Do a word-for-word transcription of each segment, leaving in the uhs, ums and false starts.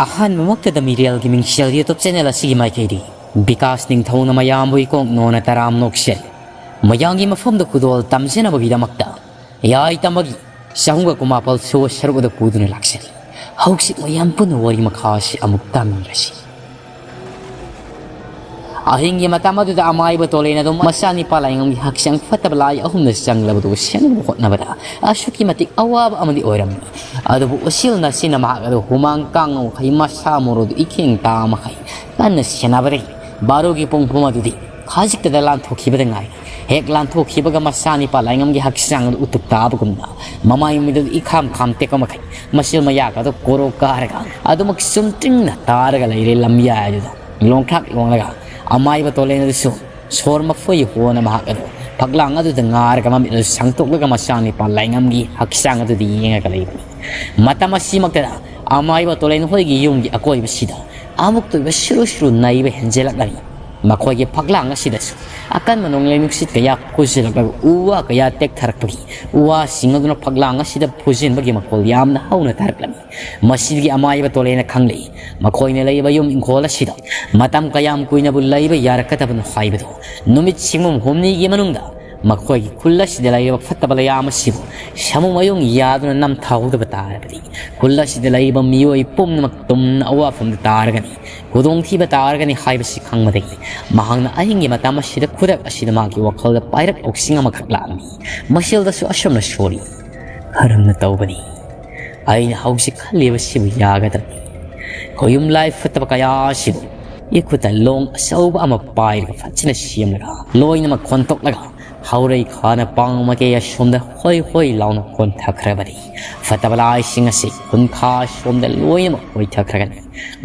ꯑꯍꯥꯟꯕꯃꯛꯇꯗ ꯃꯤꯔꯦꯜꯒꯤ ꯃꯤꯡꯁꯦꯜ YouTube channel ꯑꯁꯤꯒꯤ ꯃꯥꯏꯀꯩꯗꯤ ꯕꯤꯀꯥꯁ ꯅꯤꯡꯊꯧꯅ ꯃꯌꯥꯝꯕꯨ ꯏꯀꯣꯛ ꯅꯣꯟꯅ ꯇꯔꯥꯝ ꯅꯣꯛꯁꯦꯜ ꯃꯌꯥꯝꯒꯤ ꯃꯐꯝꯗ ꯈꯨꯗꯣꯜ ꯇꯝꯖꯅꯕꯒꯤꯗꯃꯛꯇ ꯌꯥꯏ ꯇꯝꯕꯒꯤ ꯆꯍꯨꯝꯒ ꯀꯨꯟꯃꯥꯄꯜ ꯁꯨꯕ ꯁꯔꯨꯛ ꯑꯗꯨ ꯄꯨꯗꯨꯅ ꯂꯥꯛꯆꯔꯤ꯫ ꯍꯧꯖꯤꯛ ꯃꯌꯥꯝ ꯄꯨꯟꯅ ꯋꯥꯔꯤ ꯃꯈꯥ ꯑꯁꯤ ꯑꯃꯨꯛ ꯇꯥꯃꯤꯟꯅꯔꯁꯤ꯫ ꯑꯍꯤꯡꯒꯤ ꯃꯇꯝ ꯑꯗꯨꯗ ꯑꯃꯥꯏꯕ ꯇꯣꯂꯦꯟ ꯑꯗꯨ ꯃꯆꯥꯅꯤꯄꯥ ꯂꯥꯏꯉꯝꯒꯤ ꯍꯛꯆꯥꯡ ꯐꯠꯇꯕ ꯂꯥꯏ ꯑꯍꯨꯝꯅ ꯆꯪꯂꯕꯗꯨ ꯁꯦꯝꯅꯕ ꯍꯣꯠꯅꯕꯗ ꯑꯁꯨꯛꯀꯤ ꯃꯇꯤꯛ ꯑꯋꯥꯕ ꯑꯃꯗꯤ ꯑꯣꯏꯔꯝꯃꯤ꯫ ꯑꯗꯨꯕꯨ ꯎꯆꯤꯜ ꯅꯥꯆꯤꯟꯅ ꯃꯍꯥꯛ ꯑꯗꯨ ꯍꯨꯃꯥꯡ ꯀꯥꯡ ꯉꯧꯈꯩ ꯃꯁꯥ ꯃꯔꯨꯗꯨ ꯏꯈꯦꯡ ꯇꯥ ꯃꯈꯩ ꯀꯟꯅ ꯁꯦꯟꯅꯕꯗꯒꯤ ꯕꯥꯔꯣꯒꯤ ꯄꯨꯡ ꯄꯨꯝ ꯑꯗꯨꯗꯤ ꯈꯖꯤꯛꯇꯗ ꯂꯥꯟꯊꯣꯛꯈꯤꯕꯗ ꯉꯥꯏ꯫ ꯍꯦꯛ ꯂꯥꯟꯊꯣꯛꯈꯤꯕꯒ ꯃꯆꯥꯅꯤꯄꯥ ꯂꯥꯏꯉꯝꯒꯤ ꯍꯛꯆꯥꯡ ꯑꯗꯨ ꯎꯇꯨꯞ ꯇꯥꯕꯒꯨꯝꯅ ꯃꯃꯥꯏ ꯃꯃꯤꯠ ꯑꯗꯨ ꯏꯈꯥꯝ ꯈꯥꯝ ꯇꯦꯛꯄ ꯃꯈꯩ ꯃꯆꯤꯜ ꯃꯌꯥꯒ ꯑꯗꯨ ꯀꯣꯔꯣꯛ ꯀꯥꯔꯒ ꯑꯗꯨꯃꯛ ꯆꯨꯝꯇ꯭ꯔꯤꯡꯅ ꯇꯥꯔꯒ ꯂꯩꯔꯦ꯫ ꯂꯝꯌꯥꯏ ꯑꯗꯨꯗ ꯂꯣꯡꯈ꯭ꯔꯥꯛ ꯂꯣꯡꯂꯒ ꯑꯃꯥꯏꯕ ꯇꯣꯂꯦꯟ ꯑꯗꯨꯁꯨ ꯁꯣꯔ ꯃꯐꯣꯏ ꯍꯣꯟꯅ ꯃꯍꯥꯛ ꯑꯗꯨ ꯐꯛꯂꯥꯡ ꯑꯗꯨꯗ ꯉꯥꯔꯒ ꯃꯃꯤꯠ ꯑꯗꯨ ꯁꯪꯇꯣꯛꯂꯒ ꯃꯆꯥꯅꯤꯄꯥ ꯂꯥꯏꯉꯝꯒꯤ ꯍꯛꯆꯥꯡ ꯑꯗꯨꯗ ꯌꯦꯡꯉꯒ ꯂꯩꯕꯅꯤ꯫ ꯃꯇꯝ ꯑꯁꯤꯃꯛꯇꯗ ꯑꯃꯥꯏꯕ ꯇꯣꯂꯦꯟ ꯍꯣꯏꯒꯤ ꯌꯨꯝꯒꯤ ꯑꯀꯣꯏꯕꯁꯤꯗ ꯑꯃꯨꯛꯇ ꯑꯣꯏꯕ ꯁꯨꯔꯨ ꯁꯨꯔꯨ ꯅꯩꯕ ꯍꯦꯟꯖꯜꯂꯛꯂꯝꯃꯤ꯫ ꯃꯈꯣꯏꯒꯤ ꯐꯛꯂꯥꯡ ꯑꯁꯤꯗꯁꯨ ꯑꯀꯟꯕ ꯅꯣꯡꯂꯩ ꯅꯨꯡꯁꯤꯠ ꯀꯌꯥ ꯐꯨꯖꯤꯜꯂꯛꯂꯒ ꯎ ꯋꯥ ꯀꯌꯥ ꯇꯦꯛꯊꯔꯛꯄꯒꯤ ꯎ ꯋꯥꯁꯤꯡ ꯑꯗꯨꯅ ꯐꯛꯂꯥꯡ ꯑꯁꯤꯗ ꯐꯨꯖꯤꯟꯕꯒꯤ ꯃꯈꯣꯜ ꯌꯥꯝꯅ ꯍꯧꯅ ꯇꯥꯔꯛꯂꯝꯃꯤ꯫ ꯃꯁꯤꯗꯒꯤ ꯑꯃꯥꯏꯕ ꯇꯣꯂꯦꯅ ꯈꯪꯂꯛꯏ, ꯃꯈꯣꯏꯅ ꯂꯩꯕ ꯌꯨꯝ ꯏꯪꯈꯣꯜ ꯑꯁꯤꯗ ꯃꯇꯝ ꯀꯌꯥꯝ ꯀꯨꯏꯅꯕꯨ ꯂꯩꯕ ꯌꯥꯔꯛꯀꯗꯕꯅꯣ ꯍꯥꯏꯕꯗꯨ꯫ ꯅꯨꯃꯤꯠ ꯁꯤꯡꯕꯨꯝ ꯍꯨꯝꯅꯤꯒꯤ ꯃꯅꯨꯡꯗ ꯃꯈꯣꯏꯒꯤ ꯈꯨꯜ ꯑꯁꯤꯗ ꯂꯩꯔꯤꯕ ꯐꯠꯇꯕ ꯂꯩꯌꯥꯝ ꯑꯁꯤꯕꯨ ꯁꯥꯃꯨ ꯃꯌꯨꯡ ꯌꯥꯗꯨꯅ ꯅꯝꯊꯍꯧꯗꯕ ꯇꯥꯔꯕꯗꯤ, ꯈꯨꯜ ꯑꯁꯤꯗ ꯂꯩꯔꯤꯕ ꯃꯤꯑꯣꯏ ꯄꯨꯝꯅꯃꯛ ꯇꯨꯝꯅ ꯑꯋꯥꯐꯝꯗ ꯇꯥꯔꯒꯅꯤ, ꯈꯨꯗꯣꯡꯊꯤꯕ ꯇꯥꯔꯒꯅꯤ ꯍꯥꯏꯕꯁꯤ ꯈꯪꯕꯗꯒꯤ ꯃꯍꯥꯛꯅ ꯑꯍꯤꯡꯒꯤ ꯃꯇꯝ ꯑꯁꯤꯗ ꯈꯨꯗꯛ ꯑꯁꯤꯗ ꯃꯍꯥꯛꯀꯤ ꯋꯥꯈꯜꯗ ꯄꯥꯏꯔꯛ ꯂꯧꯁꯤꯡ ꯑꯃꯈꯛ ꯂꯥꯛꯂꯝꯃꯤ꯫ ꯃꯁꯤꯗꯁꯨ ꯑꯁꯨꯝꯅ ꯁꯣꯜꯂꯤ, ꯀꯔꯝꯅ ꯇꯧꯒꯅꯤ? ꯑꯩꯅ ꯍꯧꯖꯤꯛ ꯈꯜꯂꯤꯕꯁꯤꯕꯨ ꯌꯥꯒꯗ꯭ꯔꯅꯤ? ꯈꯣꯌꯨꯝ ꯂꯥꯏ ꯐꯠꯇꯕ ꯀꯌꯥ ꯑꯁꯤꯕꯨ ꯏꯈꯨꯠꯇ ꯂꯣꯡ ꯑꯆꯧꯕ ꯑꯃ ꯄꯥꯏꯔꯒ ꯐꯖꯅ ꯁꯦꯝꯂꯒ ꯂꯣꯏꯅꯃꯛ ꯈꯣꯟꯇꯣꯛꯂꯒ ꯍꯧꯔꯩ ꯈꯥꯅ ꯄꯥꯡ ꯃꯥꯏꯀꯩ ꯑꯁꯣꯝꯗ ꯍꯣꯏ ꯍꯣꯏ ꯂꯥꯎꯅ ꯈꯣꯟꯊꯈ꯭ꯔꯕꯅꯤ꯫ ꯐꯠꯇꯕ ꯂꯥꯏꯁꯤꯡ ꯑꯁꯤ ꯈꯨꯟꯈꯥ ꯑꯁꯣꯝꯗ ꯂꯣꯏꯅꯃꯛ ꯍꯣꯏꯊꯈ꯭ꯔꯒꯅꯤ꯫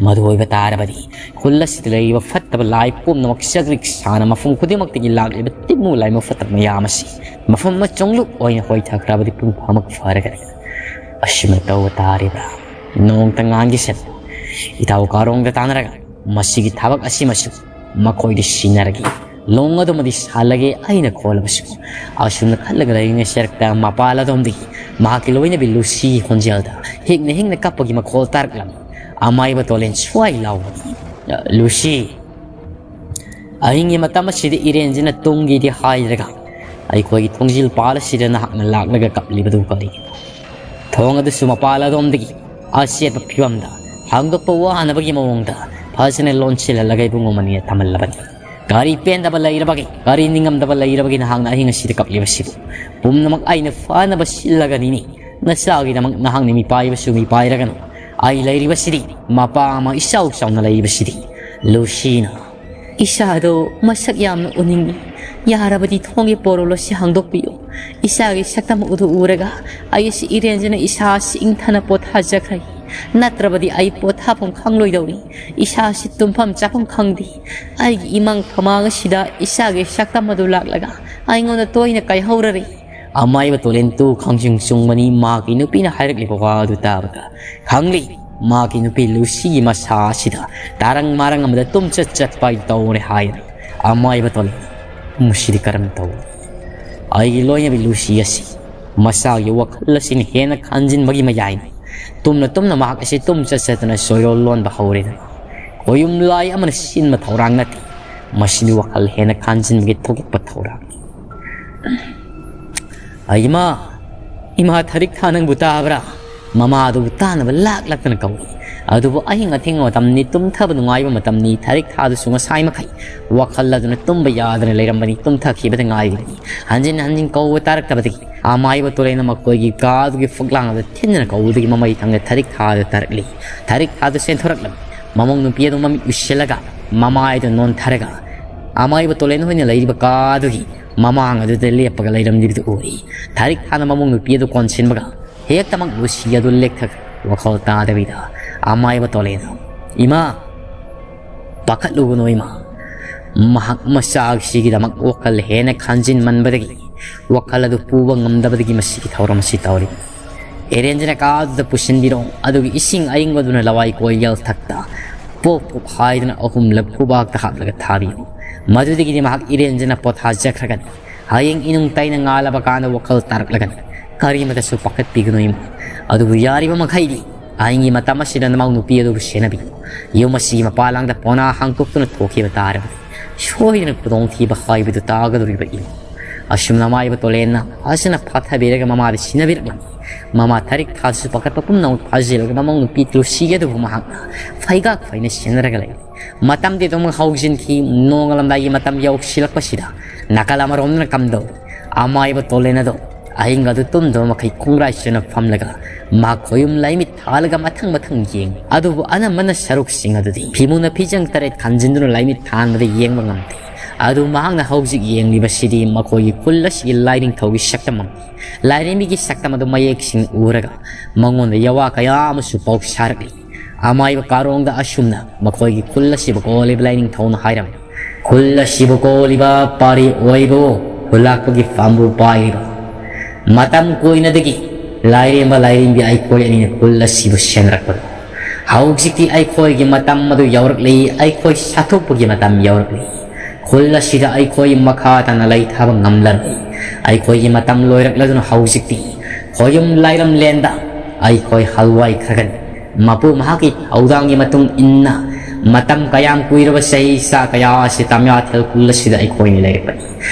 ꯃꯗꯨ ꯑꯣꯏꯕ ꯇꯥꯔꯕꯗꯤ ꯈꯨꯜ ꯑꯁꯤꯗ ꯂꯩꯔꯤꯕ ꯐꯠꯇꯕ ꯂꯥꯏ ꯄꯨꯝꯅꯃꯛ ꯆꯛꯔꯤꯛ ꯁꯥꯅ ꯃꯐꯝ ꯈꯨꯗꯤꯡꯃꯛꯇꯒꯤ ꯂꯥꯛꯂꯤꯕ ꯇꯤꯟꯃꯨ ꯂꯥꯏꯃꯨ ꯐꯠꯇꯕ ꯃꯌꯥꯝ ꯑꯁꯤ ꯃꯐꯝ ꯑꯃ ꯆꯣꯡꯂꯨꯞ ꯑꯣꯏꯅ ꯍꯣꯏꯊꯈ꯭ꯔꯕꯗꯤ ꯄꯨꯡ ꯐꯥꯃꯨꯛ ꯐꯔꯒꯅꯤ꯫ ꯑꯁꯨꯝꯅ ꯇꯧꯕ ꯇꯥꯔꯤꯕ꯭ꯔꯥ? ꯅꯣꯡꯇ ꯉꯥꯟꯒꯤꯁꯦ꯫ ꯏꯇꯥꯎ ꯀꯥꯔꯣꯡꯗ ꯇꯥꯟꯅꯔꯒ ꯃꯁꯤꯒꯤ ꯊꯕꯛ ꯑꯁꯤꯃꯁꯨ ꯃꯈꯣꯏꯗ ꯁꯤꯟꯅꯔꯒꯦ꯫ ꯂꯣꯡ ꯑꯗꯨꯃꯗꯤ ꯁꯥꯜꯂꯒꯦ ꯑꯩꯅ ꯈꯣꯜꯂꯕꯁꯨ꯫ ꯑꯁꯨꯝꯅ ꯈꯜꯂꯒ ꯂꯩꯔꯤꯉꯩ ꯁꯔꯛꯇ ꯃꯄꯥꯜ ꯑꯗꯣꯝꯗꯒꯤ ꯃꯍꯥꯛꯀꯤ ꯂꯣꯏꯅꯕꯤ ꯂꯨꯁꯤꯒꯤ ꯈꯣꯟꯖꯦꯜꯗ ꯍꯤꯡꯅ ꯍꯤꯡꯅ ꯀꯞꯄꯒꯤ ꯃꯈꯣꯜ ꯇꯥꯔꯛꯂꯝꯃꯤ꯫ ꯑꯃꯥꯏꯕ ꯇꯣꯂꯦꯟ ꯁ꯭ꯋꯥꯏ ꯂꯥꯎꯕꯅꯤ꯫ "ꯂꯨꯁꯤ, ꯑꯍꯤꯡꯒꯤ ꯃꯇꯝ ꯑꯁꯤꯗ ꯏꯔꯦꯟꯁꯤꯅ ꯇꯨꯝꯒꯦꯗꯤ ꯍꯥꯏꯗ꯭ꯔꯒ ꯑꯩꯈꯣꯏꯒꯤ ꯊꯣꯡꯖꯤꯜ ꯄꯥꯜ ꯑꯁꯤꯗ ꯅꯍꯥꯛꯅ ꯂꯥꯛꯂꯒ ꯀꯞꯂꯤꯕꯗꯨ ꯀꯔꯤꯒꯤꯅꯣ? ꯊꯣꯡ ꯑꯗꯨꯁꯨ ꯃꯄꯥꯜ ꯑꯗꯣꯝꯗꯒꯤ ꯑꯆꯦꯠꯄ ꯐꯤꯕꯝꯗ ꯍꯥꯡꯗꯣꯛꯄ ꯋꯥꯅꯕꯒꯤ ꯃꯑꯣꯡꯗ ꯐꯖꯅ ꯂꯣꯟꯁꯤꯜꯍꯜꯂꯒ ꯏꯕꯨꯡꯉꯣ ꯃꯅꯤꯅ ꯊꯝꯍꯜꯂꯕꯅꯤ꯫ ꯀꯔꯤ ꯄꯦꯟꯗꯕ ꯂꯩꯔꯕꯒꯦ? ꯀꯔꯤ ꯅꯤꯡꯉꯝꯗꯕ ꯂꯩꯔꯕꯒꯦ ꯅꯍꯥꯛꯅ ꯑꯍꯤꯡ ꯑꯁꯤꯗ ꯀꯞꯂꯤꯕꯁꯤꯕꯨ? ꯄꯨꯝꯅꯃꯛ ꯑꯩꯅ ꯐꯅꯕ ꯁꯤꯜꯂꯒꯅꯤꯅꯦ꯫ ꯅꯆꯥꯒꯤꯗꯃꯛ ꯅꯍꯥꯛꯅ ꯃꯤꯄꯥꯏꯕꯁꯨ ꯃꯤꯄꯥꯏꯔꯒꯅꯨ꯫ ꯑꯩ ꯂꯩꯔꯤꯕꯁꯤꯗꯤ, ꯃꯄꯥ ꯑꯃ ꯏꯆꯥꯎ ꯆꯥꯎꯅ ꯂꯩꯔꯤꯕꯁꯤꯗꯤ꯫" ꯂꯨꯁꯤꯅ, "ꯏꯆꯥꯗꯣ ꯃꯁꯛ ꯌꯥꯝꯅ ꯎꯅꯤꯡꯏ꯫ ꯌꯥꯔꯕꯗꯤ ꯊꯣꯡꯒꯤ ꯄꯣꯔꯣꯜ ꯑꯁꯤ ꯍꯥꯡꯗꯣꯛꯄꯤꯌꯨ꯫ ꯏꯆꯥꯒꯤ ꯁꯛꯇꯝ ꯑꯗꯨ ꯎꯔꯒ ꯑꯩꯁꯤ ꯏꯔꯦꯟꯖꯅ ꯏꯁꯥ ꯑꯁꯤ ꯏꯪꯊꯅ ꯄꯣꯊꯥꯖꯈ꯭ꯔꯦ꯫ ꯅꯠꯇ꯭ꯔꯕꯗꯤ ꯑꯩ ꯄꯣꯊꯥꯐꯝ ꯈꯪꯂꯣꯏꯗꯧꯔꯤ꯫ ꯏꯁꯥ ꯑꯁꯤ ꯇꯨꯝꯐꯝ ꯆꯥꯐꯝ ꯈꯪꯗꯦ꯫ ꯑꯩꯒꯤ ꯏꯃꯪ ꯐꯃꯥꯡ ꯑꯁꯤꯗ ꯏꯆꯥꯒꯤ ꯁꯛꯇꯝ ꯑꯗꯨ ꯂꯥꯛꯂꯒ ꯑꯩꯉꯣꯟꯗ ꯇꯣꯏꯅ ꯀꯥꯏꯍꯧꯔꯔꯦ꯫" ꯑꯃꯥꯏꯕ ꯇꯣꯂꯦꯟꯇꯨ ꯈꯪꯁꯤꯡ ꯆꯨꯡꯕꯅꯤ꯫ ꯃꯍꯥꯛꯀꯤ ꯅꯨꯄꯤꯅ ꯍꯥꯏꯔꯛꯂꯤꯕ ꯋꯥ ꯑꯗꯨ ꯇꯥꯕꯗ ꯈꯪꯂꯤ꯫ ꯃꯍꯥꯛꯀꯤ ꯅꯨꯄꯤ ꯂꯨꯁꯤꯒꯤ ꯃꯁꯥ ꯑꯁꯤꯗ ꯇꯥꯔꯪ ꯃꯥꯔꯪ ꯑꯃꯗ ꯇꯨꯝꯆꯠ ꯆꯠꯄ ꯍꯥꯏꯗꯨ ꯇꯧꯔꯦ ꯍꯥꯏꯔꯦ꯫ ꯑꯃꯥꯏꯕ ꯇꯣꯂꯦꯟ, "ꯃꯁꯤꯗꯤ ꯀꯔꯝ ꯇꯧꯕ? ꯑꯩꯒꯤ ꯂꯣꯏꯅꯕꯤ ꯂꯨꯁꯤ ꯑꯁꯤ ꯃꯁꯥꯒꯤ ꯋꯥꯈꯜ ꯑꯁꯤꯅ ꯍꯦꯟꯅ ꯈꯟꯖꯤꯟꯕꯒꯤ ꯃꯌꯥꯏꯅ ꯇꯨꯝꯅ ꯇꯨꯝꯅ ꯃꯍꯥꯛ ꯑꯁꯤ ꯇꯨꯝꯆꯠ ꯆꯠꯇꯨꯅ ꯆꯣꯏꯔꯣꯜ ꯂꯣꯟꯕ ꯍꯧꯔꯦꯗꯅ꯫ ꯈꯣꯌꯨꯝ ꯂꯥꯏ ꯑꯃꯅ ꯁꯤꯟꯕ ꯊꯧꯔꯥꯡ ꯅꯠꯇꯦ꯫ ꯃꯁꯤꯗꯤ ꯋꯥꯈꯜ ꯍꯦꯟꯅ ꯈꯟꯖꯤꯟꯕꯒꯤ ꯊꯣꯛꯂꯛꯄ ꯊꯧꯔꯥꯡꯅꯤ꯫" "ꯑꯩ ꯏꯃꯥ, ꯏꯃꯥ ꯊꯔꯤꯛ ꯊꯥ ꯅꯪꯕꯨ ꯇꯥꯕ꯭ꯔꯥ?" ꯃꯃꯥ ꯑꯗꯨꯕꯨ ꯇꯥꯅꯕ ꯂꯥꯛ ꯂꯥꯛꯇꯅ ꯀꯧꯏ꯫ ꯑꯗꯨꯕꯨ ꯑꯍꯤꯡ ꯑꯊꯦꯡꯕ ꯃꯇꯝꯅꯤ, ꯇꯨꯝꯊꯕ ꯅꯨꯡꯉꯥꯏꯕ ꯃꯇꯝꯅꯤ꯫ ꯊꯔꯤꯛ ꯊꯥꯗꯨꯁꯨ ꯉꯁꯥꯏ ꯃꯈꯩ ꯋꯥꯈꯜ ꯑꯗꯨꯅ ꯇꯨꯝꯕ ꯌꯥꯗꯅ ꯂꯩꯔꯝꯕꯅꯤ, ꯇꯨꯝꯊꯈꯤꯕꯗ ꯉꯥꯏꯔꯤꯕꯅꯤ꯫ ꯍꯟꯖꯤꯟ ꯍꯟꯖꯤꯟ ꯀꯧꯕ ꯇꯥꯔꯛꯇꯕꯗꯒꯤ ꯑꯃꯥꯏꯕ ꯇꯣꯂꯦꯟꯅ ꯃꯈꯣꯏꯒꯤ ꯀꯥꯗꯨꯒꯤ ꯐꯛꯂꯥꯡ ꯑꯗꯨ ꯊꯤꯟꯗꯨꯅ ꯀꯧꯕꯗꯒꯤ ꯃꯃꯩ ꯊꯪꯗ ꯊꯔꯤꯛ ꯊꯥꯗꯨ ꯇꯥꯔꯛꯂꯤ꯫ ꯊꯔꯤꯛ ꯊꯥꯗꯨ ꯆꯦꯟꯊꯣꯔꯛꯂꯝꯃꯤ꯫ ꯃꯃꯧ ꯅꯨꯄꯤ ꯑꯗꯨ ꯃꯃꯤꯠ ꯎꯏꯁꯤꯜꯂꯒ ꯃꯃꯥꯏꯗꯨ ꯅꯣꯟꯊꯔꯒ ꯑꯃꯥꯏꯕ ꯇꯣꯂꯦꯟ ꯍꯣꯏꯅ ꯂꯩꯔꯤꯕ ꯀꯥꯗꯨꯒꯤ ꯃꯃꯥꯡ ꯑꯗꯨꯗ ꯂꯦꯞꯄꯒ ꯂꯩꯔꯝꯂꯤꯕꯗꯨ ꯎꯔꯤ꯫ ꯊꯔꯤꯛ ꯊꯥꯅ ꯃꯃꯧ ꯅꯨꯄꯤ ꯑꯗꯨ ꯀꯣꯟꯁꯤꯟꯕꯒ ꯍꯦꯛꯇꯃꯛ ꯂꯨꯁꯤ ꯑꯗꯨ ꯂꯦꯛꯊꯈ꯭ꯔꯦ꯫ ꯋꯥꯈꯜ ꯇꯥꯗꯕꯤꯗ ꯑꯃꯥꯏꯕ ꯇꯣꯂꯦꯟ, "ꯏꯃꯥ, ꯄꯥꯈꯠꯂꯨꯒꯅꯨ ꯏꯃꯥ꯫" ꯃꯍꯥꯛ ꯃꯆꯥꯁꯤꯒꯤꯗꯃꯛ ꯋꯥꯈꯜ ꯍꯦꯟꯅ ꯈꯟꯖꯤꯟꯃꯟꯕꯗꯒꯤ, ꯋꯥꯈꯜ ꯑꯗꯨ ꯄꯨꯕ ꯉꯝꯗꯕꯗꯒꯤ ꯃꯁꯤꯒꯤ ꯊꯧꯔꯝ ꯑꯁꯤ ꯇꯧꯔꯤ꯫ ꯏꯔꯦꯟꯖꯅ ꯀꯥꯗꯨꯗ ꯄꯨꯁꯤꯟꯕꯤꯔꯣ, ꯑꯗꯨꯒ ꯏꯁꯤꯡ ꯑꯏꯪꯕꯗꯨꯅ ꯂꯋꯥꯏ ꯀꯣꯏꯌꯦꯜ ꯊꯛꯇ ꯄꯣꯞ ꯄꯣꯞ ꯍꯥꯏꯗꯨꯅ ꯑꯍꯨꯝꯂꯛ ꯈꯨꯕꯥꯛꯇ ꯍꯥꯞꯂꯒ ꯊꯥꯕꯤꯌꯨ꯫ ꯃꯗꯨꯗꯒꯤꯗꯤ ꯃꯍꯥꯛ ꯏꯔꯦꯟꯖꯅ ꯄꯣꯊꯥꯖꯈ꯭ꯔꯒꯅꯤ꯫ ꯍꯌꯦꯡ ꯏꯅꯨꯡ ꯇꯩꯅ ꯉꯥꯜꯂꯕ ꯀꯥꯟꯗ ꯋꯥꯈꯜ ꯇꯥꯔꯛꯂꯒꯅꯤ꯫ ꯀꯔꯤꯃꯇꯁꯨ ꯄꯥꯈꯠꯄꯤꯒꯅꯨ ꯏꯃꯥ꯫ ꯑꯗꯨꯕꯨ ꯌꯥꯔꯤꯕ ꯃꯈꯩꯗꯤ ꯑꯍꯤꯡꯒꯤ ꯃꯇꯝ ꯑꯁꯤꯗ ꯅꯃꯧ ꯅꯨꯄꯤ ꯑꯗꯨꯕꯨ ꯁꯦꯟꯅꯕꯤꯌꯨ꯫ ꯌꯨꯝ ꯑꯁꯤꯒꯤ ꯃꯄꯥꯜꯂꯥꯡꯗ ꯄꯣꯅꯥ ꯍꯥꯡꯗꯣꯛꯇꯨꯅ ꯊꯣꯛꯈꯤꯕ ꯇꯥꯔꯕꯗꯤ ꯁꯣꯏꯗꯅ ꯈꯨꯗꯣꯡꯊꯤꯕ ꯍꯥꯏꯕꯗꯨ ꯇꯥꯒꯗꯧꯔꯤꯕ ꯏꯃꯥ꯫ ꯑꯁꯨꯝꯅ ꯑꯃꯥꯏꯕ ꯇꯣꯂꯦꯟꯅ ꯐꯖꯅ ꯐꯥꯊꯕꯤꯔꯒ ꯃꯃꯥꯗ ꯁꯤꯟꯅꯕꯤꯔꯛꯂꯝꯃꯤ꯫ ꯃꯃꯥ ꯊꯔꯤꯛ ꯊꯥꯁꯨ ꯄꯥꯈꯠꯄ ꯄꯨꯝꯅꯃꯛ ꯐꯥꯖꯤꯜꯂꯒ ꯃꯃꯧ ꯅꯨꯄꯤ ꯇꯨꯂꯨꯁꯤ ꯑꯗꯨꯕꯨ ꯃꯍꯥꯛꯅ ꯐꯩꯒꯥꯛ ꯐꯩꯅ ꯁꯦꯟꯅꯔꯒ ꯂꯩꯔꯤ꯫ ꯃꯇꯝꯗꯤ ꯑꯗꯨꯝ ꯍꯧꯖꯤꯟꯈꯤ꯫ ꯅꯣꯡꯉꯥꯜꯂꯝꯗꯥꯏꯒꯤ ꯃꯇꯝ ꯌꯧꯁꯤꯜꯂꯛꯄꯁꯤꯗ ꯅꯥꯀꯜ ꯑꯃꯔꯣꯝꯗꯅ ꯀꯝꯗꯧꯔꯤ? ꯑꯃꯥꯏꯕ ꯇꯣꯂꯦꯟ ꯑꯗꯣ ꯑꯍꯤꯡ ꯑꯗꯨ ꯇꯨꯝꯗꯕ ꯃꯈꯩ ꯈꯣꯡꯒ꯭ꯔꯥꯏ ꯆꯦꯟꯅ ꯐꯝꯂꯒ ꯃꯍꯥꯛ ꯈꯣꯌꯨꯝ ꯂꯥꯏꯃꯤꯠ ꯊꯥꯜꯂꯒ ꯃꯊꯪ ꯃꯊꯪ ꯌꯦꯡꯏ꯫ ꯑꯗꯨꯕꯨ ꯑꯅꯝꯕꯅ ꯁꯔꯨꯛꯁꯤꯡ ꯑꯗꯨꯗꯤ ꯐꯤꯃꯨꯅ ꯐꯤꯖꯪ ꯇꯔꯦꯠ ꯈꯟꯖꯤꯟꯗꯨꯅ ꯂꯥꯏꯃꯤꯠ ꯊꯥꯟꯕꯗ ꯌꯦꯡꯕ ꯉꯝꯗꯦ꯫ ꯑꯗꯨ ꯃꯍꯥꯛꯅ ꯍꯧꯖꯤꯛ ꯌꯦꯡꯂꯤꯕꯁꯤꯗꯤ ꯃꯈꯣꯏꯒꯤ ꯈꯨꯜ ꯑꯁꯤꯒꯤ ꯂꯥꯏꯅꯤꯡꯊꯧꯒꯤ ꯁꯛꯇꯝ ꯑꯃꯅꯤ꯫ ꯂꯥꯏꯔꯦꯝꯕꯤꯒꯤ ꯁꯛꯇꯝ ꯑꯗꯨ ꯃꯌꯦꯛ ꯁꯦꯡꯅ ꯎꯔꯒ ꯃꯉꯣꯟꯗ ꯌꯋꯥ ꯀꯌꯥ ꯑꯃꯁꯨ ꯄꯥꯎ ꯁꯥꯔꯛꯂꯤ꯫ ꯑꯃꯥꯏꯕ ꯀꯥꯔꯣꯡꯗ ꯑꯁꯨꯝꯅ ꯃꯈꯣꯏꯒꯤ ꯈꯨꯜ ꯑꯁꯤꯕꯨ ꯀꯣꯜꯂꯤꯕ ꯂꯥꯏꯅꯤꯡꯊꯧꯅ ꯍꯥꯏꯔꯝꯃꯤ, "ꯈꯨꯜ ꯑꯁꯤꯕꯨ ꯀꯣꯜꯂꯤꯕ ꯄꯥꯔꯤ ꯑꯣꯏꯕꯨ, ꯈꯨꯜꯂꯥꯛꯄꯒꯤ ꯐꯝꯕꯨ ꯄꯥꯏꯔꯤꯕ, ꯃꯇꯝ ꯀꯨꯏꯅꯗꯒꯤ ꯂꯥꯏꯔꯦꯝꯕ ꯂꯥꯏꯔꯦꯝꯕꯤ ꯑꯩꯈꯣꯏ ꯑꯅꯤꯅ ꯈꯨꯜ ꯑꯁꯤꯕꯨ ꯁꯦꯟꯅꯔꯛꯄꯗꯣ, ꯍꯧꯖꯤꯛꯇꯤ ꯑꯩꯈꯣꯏꯒꯤ ꯃꯇꯝ ꯑꯗꯨ ꯌꯧꯔꯛꯂꯤ, ꯑꯩꯈꯣꯏ ꯁꯥꯊꯣꯛꯄꯒꯤ ꯃꯇꯝ ꯌꯧꯔꯛꯂꯤ꯫ ꯈꯨꯜ ꯑꯁꯤꯗ ꯑꯩꯈꯣꯏ ꯃꯈꯥ ꯇꯥꯅ ꯂꯩꯊꯕ ꯉꯝꯂꯔꯣꯏ꯫ ꯑꯩꯈꯣꯏꯒꯤ ꯃꯇꯝ ꯂꯣꯏꯔꯛꯂꯗꯨꯅ ꯍꯧꯖꯤꯛꯇꯤ ꯈꯣꯌꯨꯝ ꯂꯥꯏꯔꯝꯂꯦꯟꯗ ꯑꯩꯈꯣꯏ ꯍꯜꯋꯥꯏꯈ꯭ꯔꯒꯅꯤ꯫ ꯃꯄꯨ ꯃꯍꯥꯛꯀꯤ ꯊꯧꯗꯥꯡꯒꯤ ꯃꯇꯨꯡ ꯏꯟꯅ ꯃꯇꯝ ꯀꯌꯥꯝ ꯀꯨꯏꯔꯕ ꯆꯍꯤ ꯆꯥ ꯀꯌꯥ ꯑꯁꯤ ꯇꯥꯃꯤꯌꯥꯊꯦꯜ ꯈꯨꯜ ꯑꯁꯤꯗ ꯑꯩꯈꯣꯏꯅ ꯂꯩꯔꯛꯄꯅꯤ꯫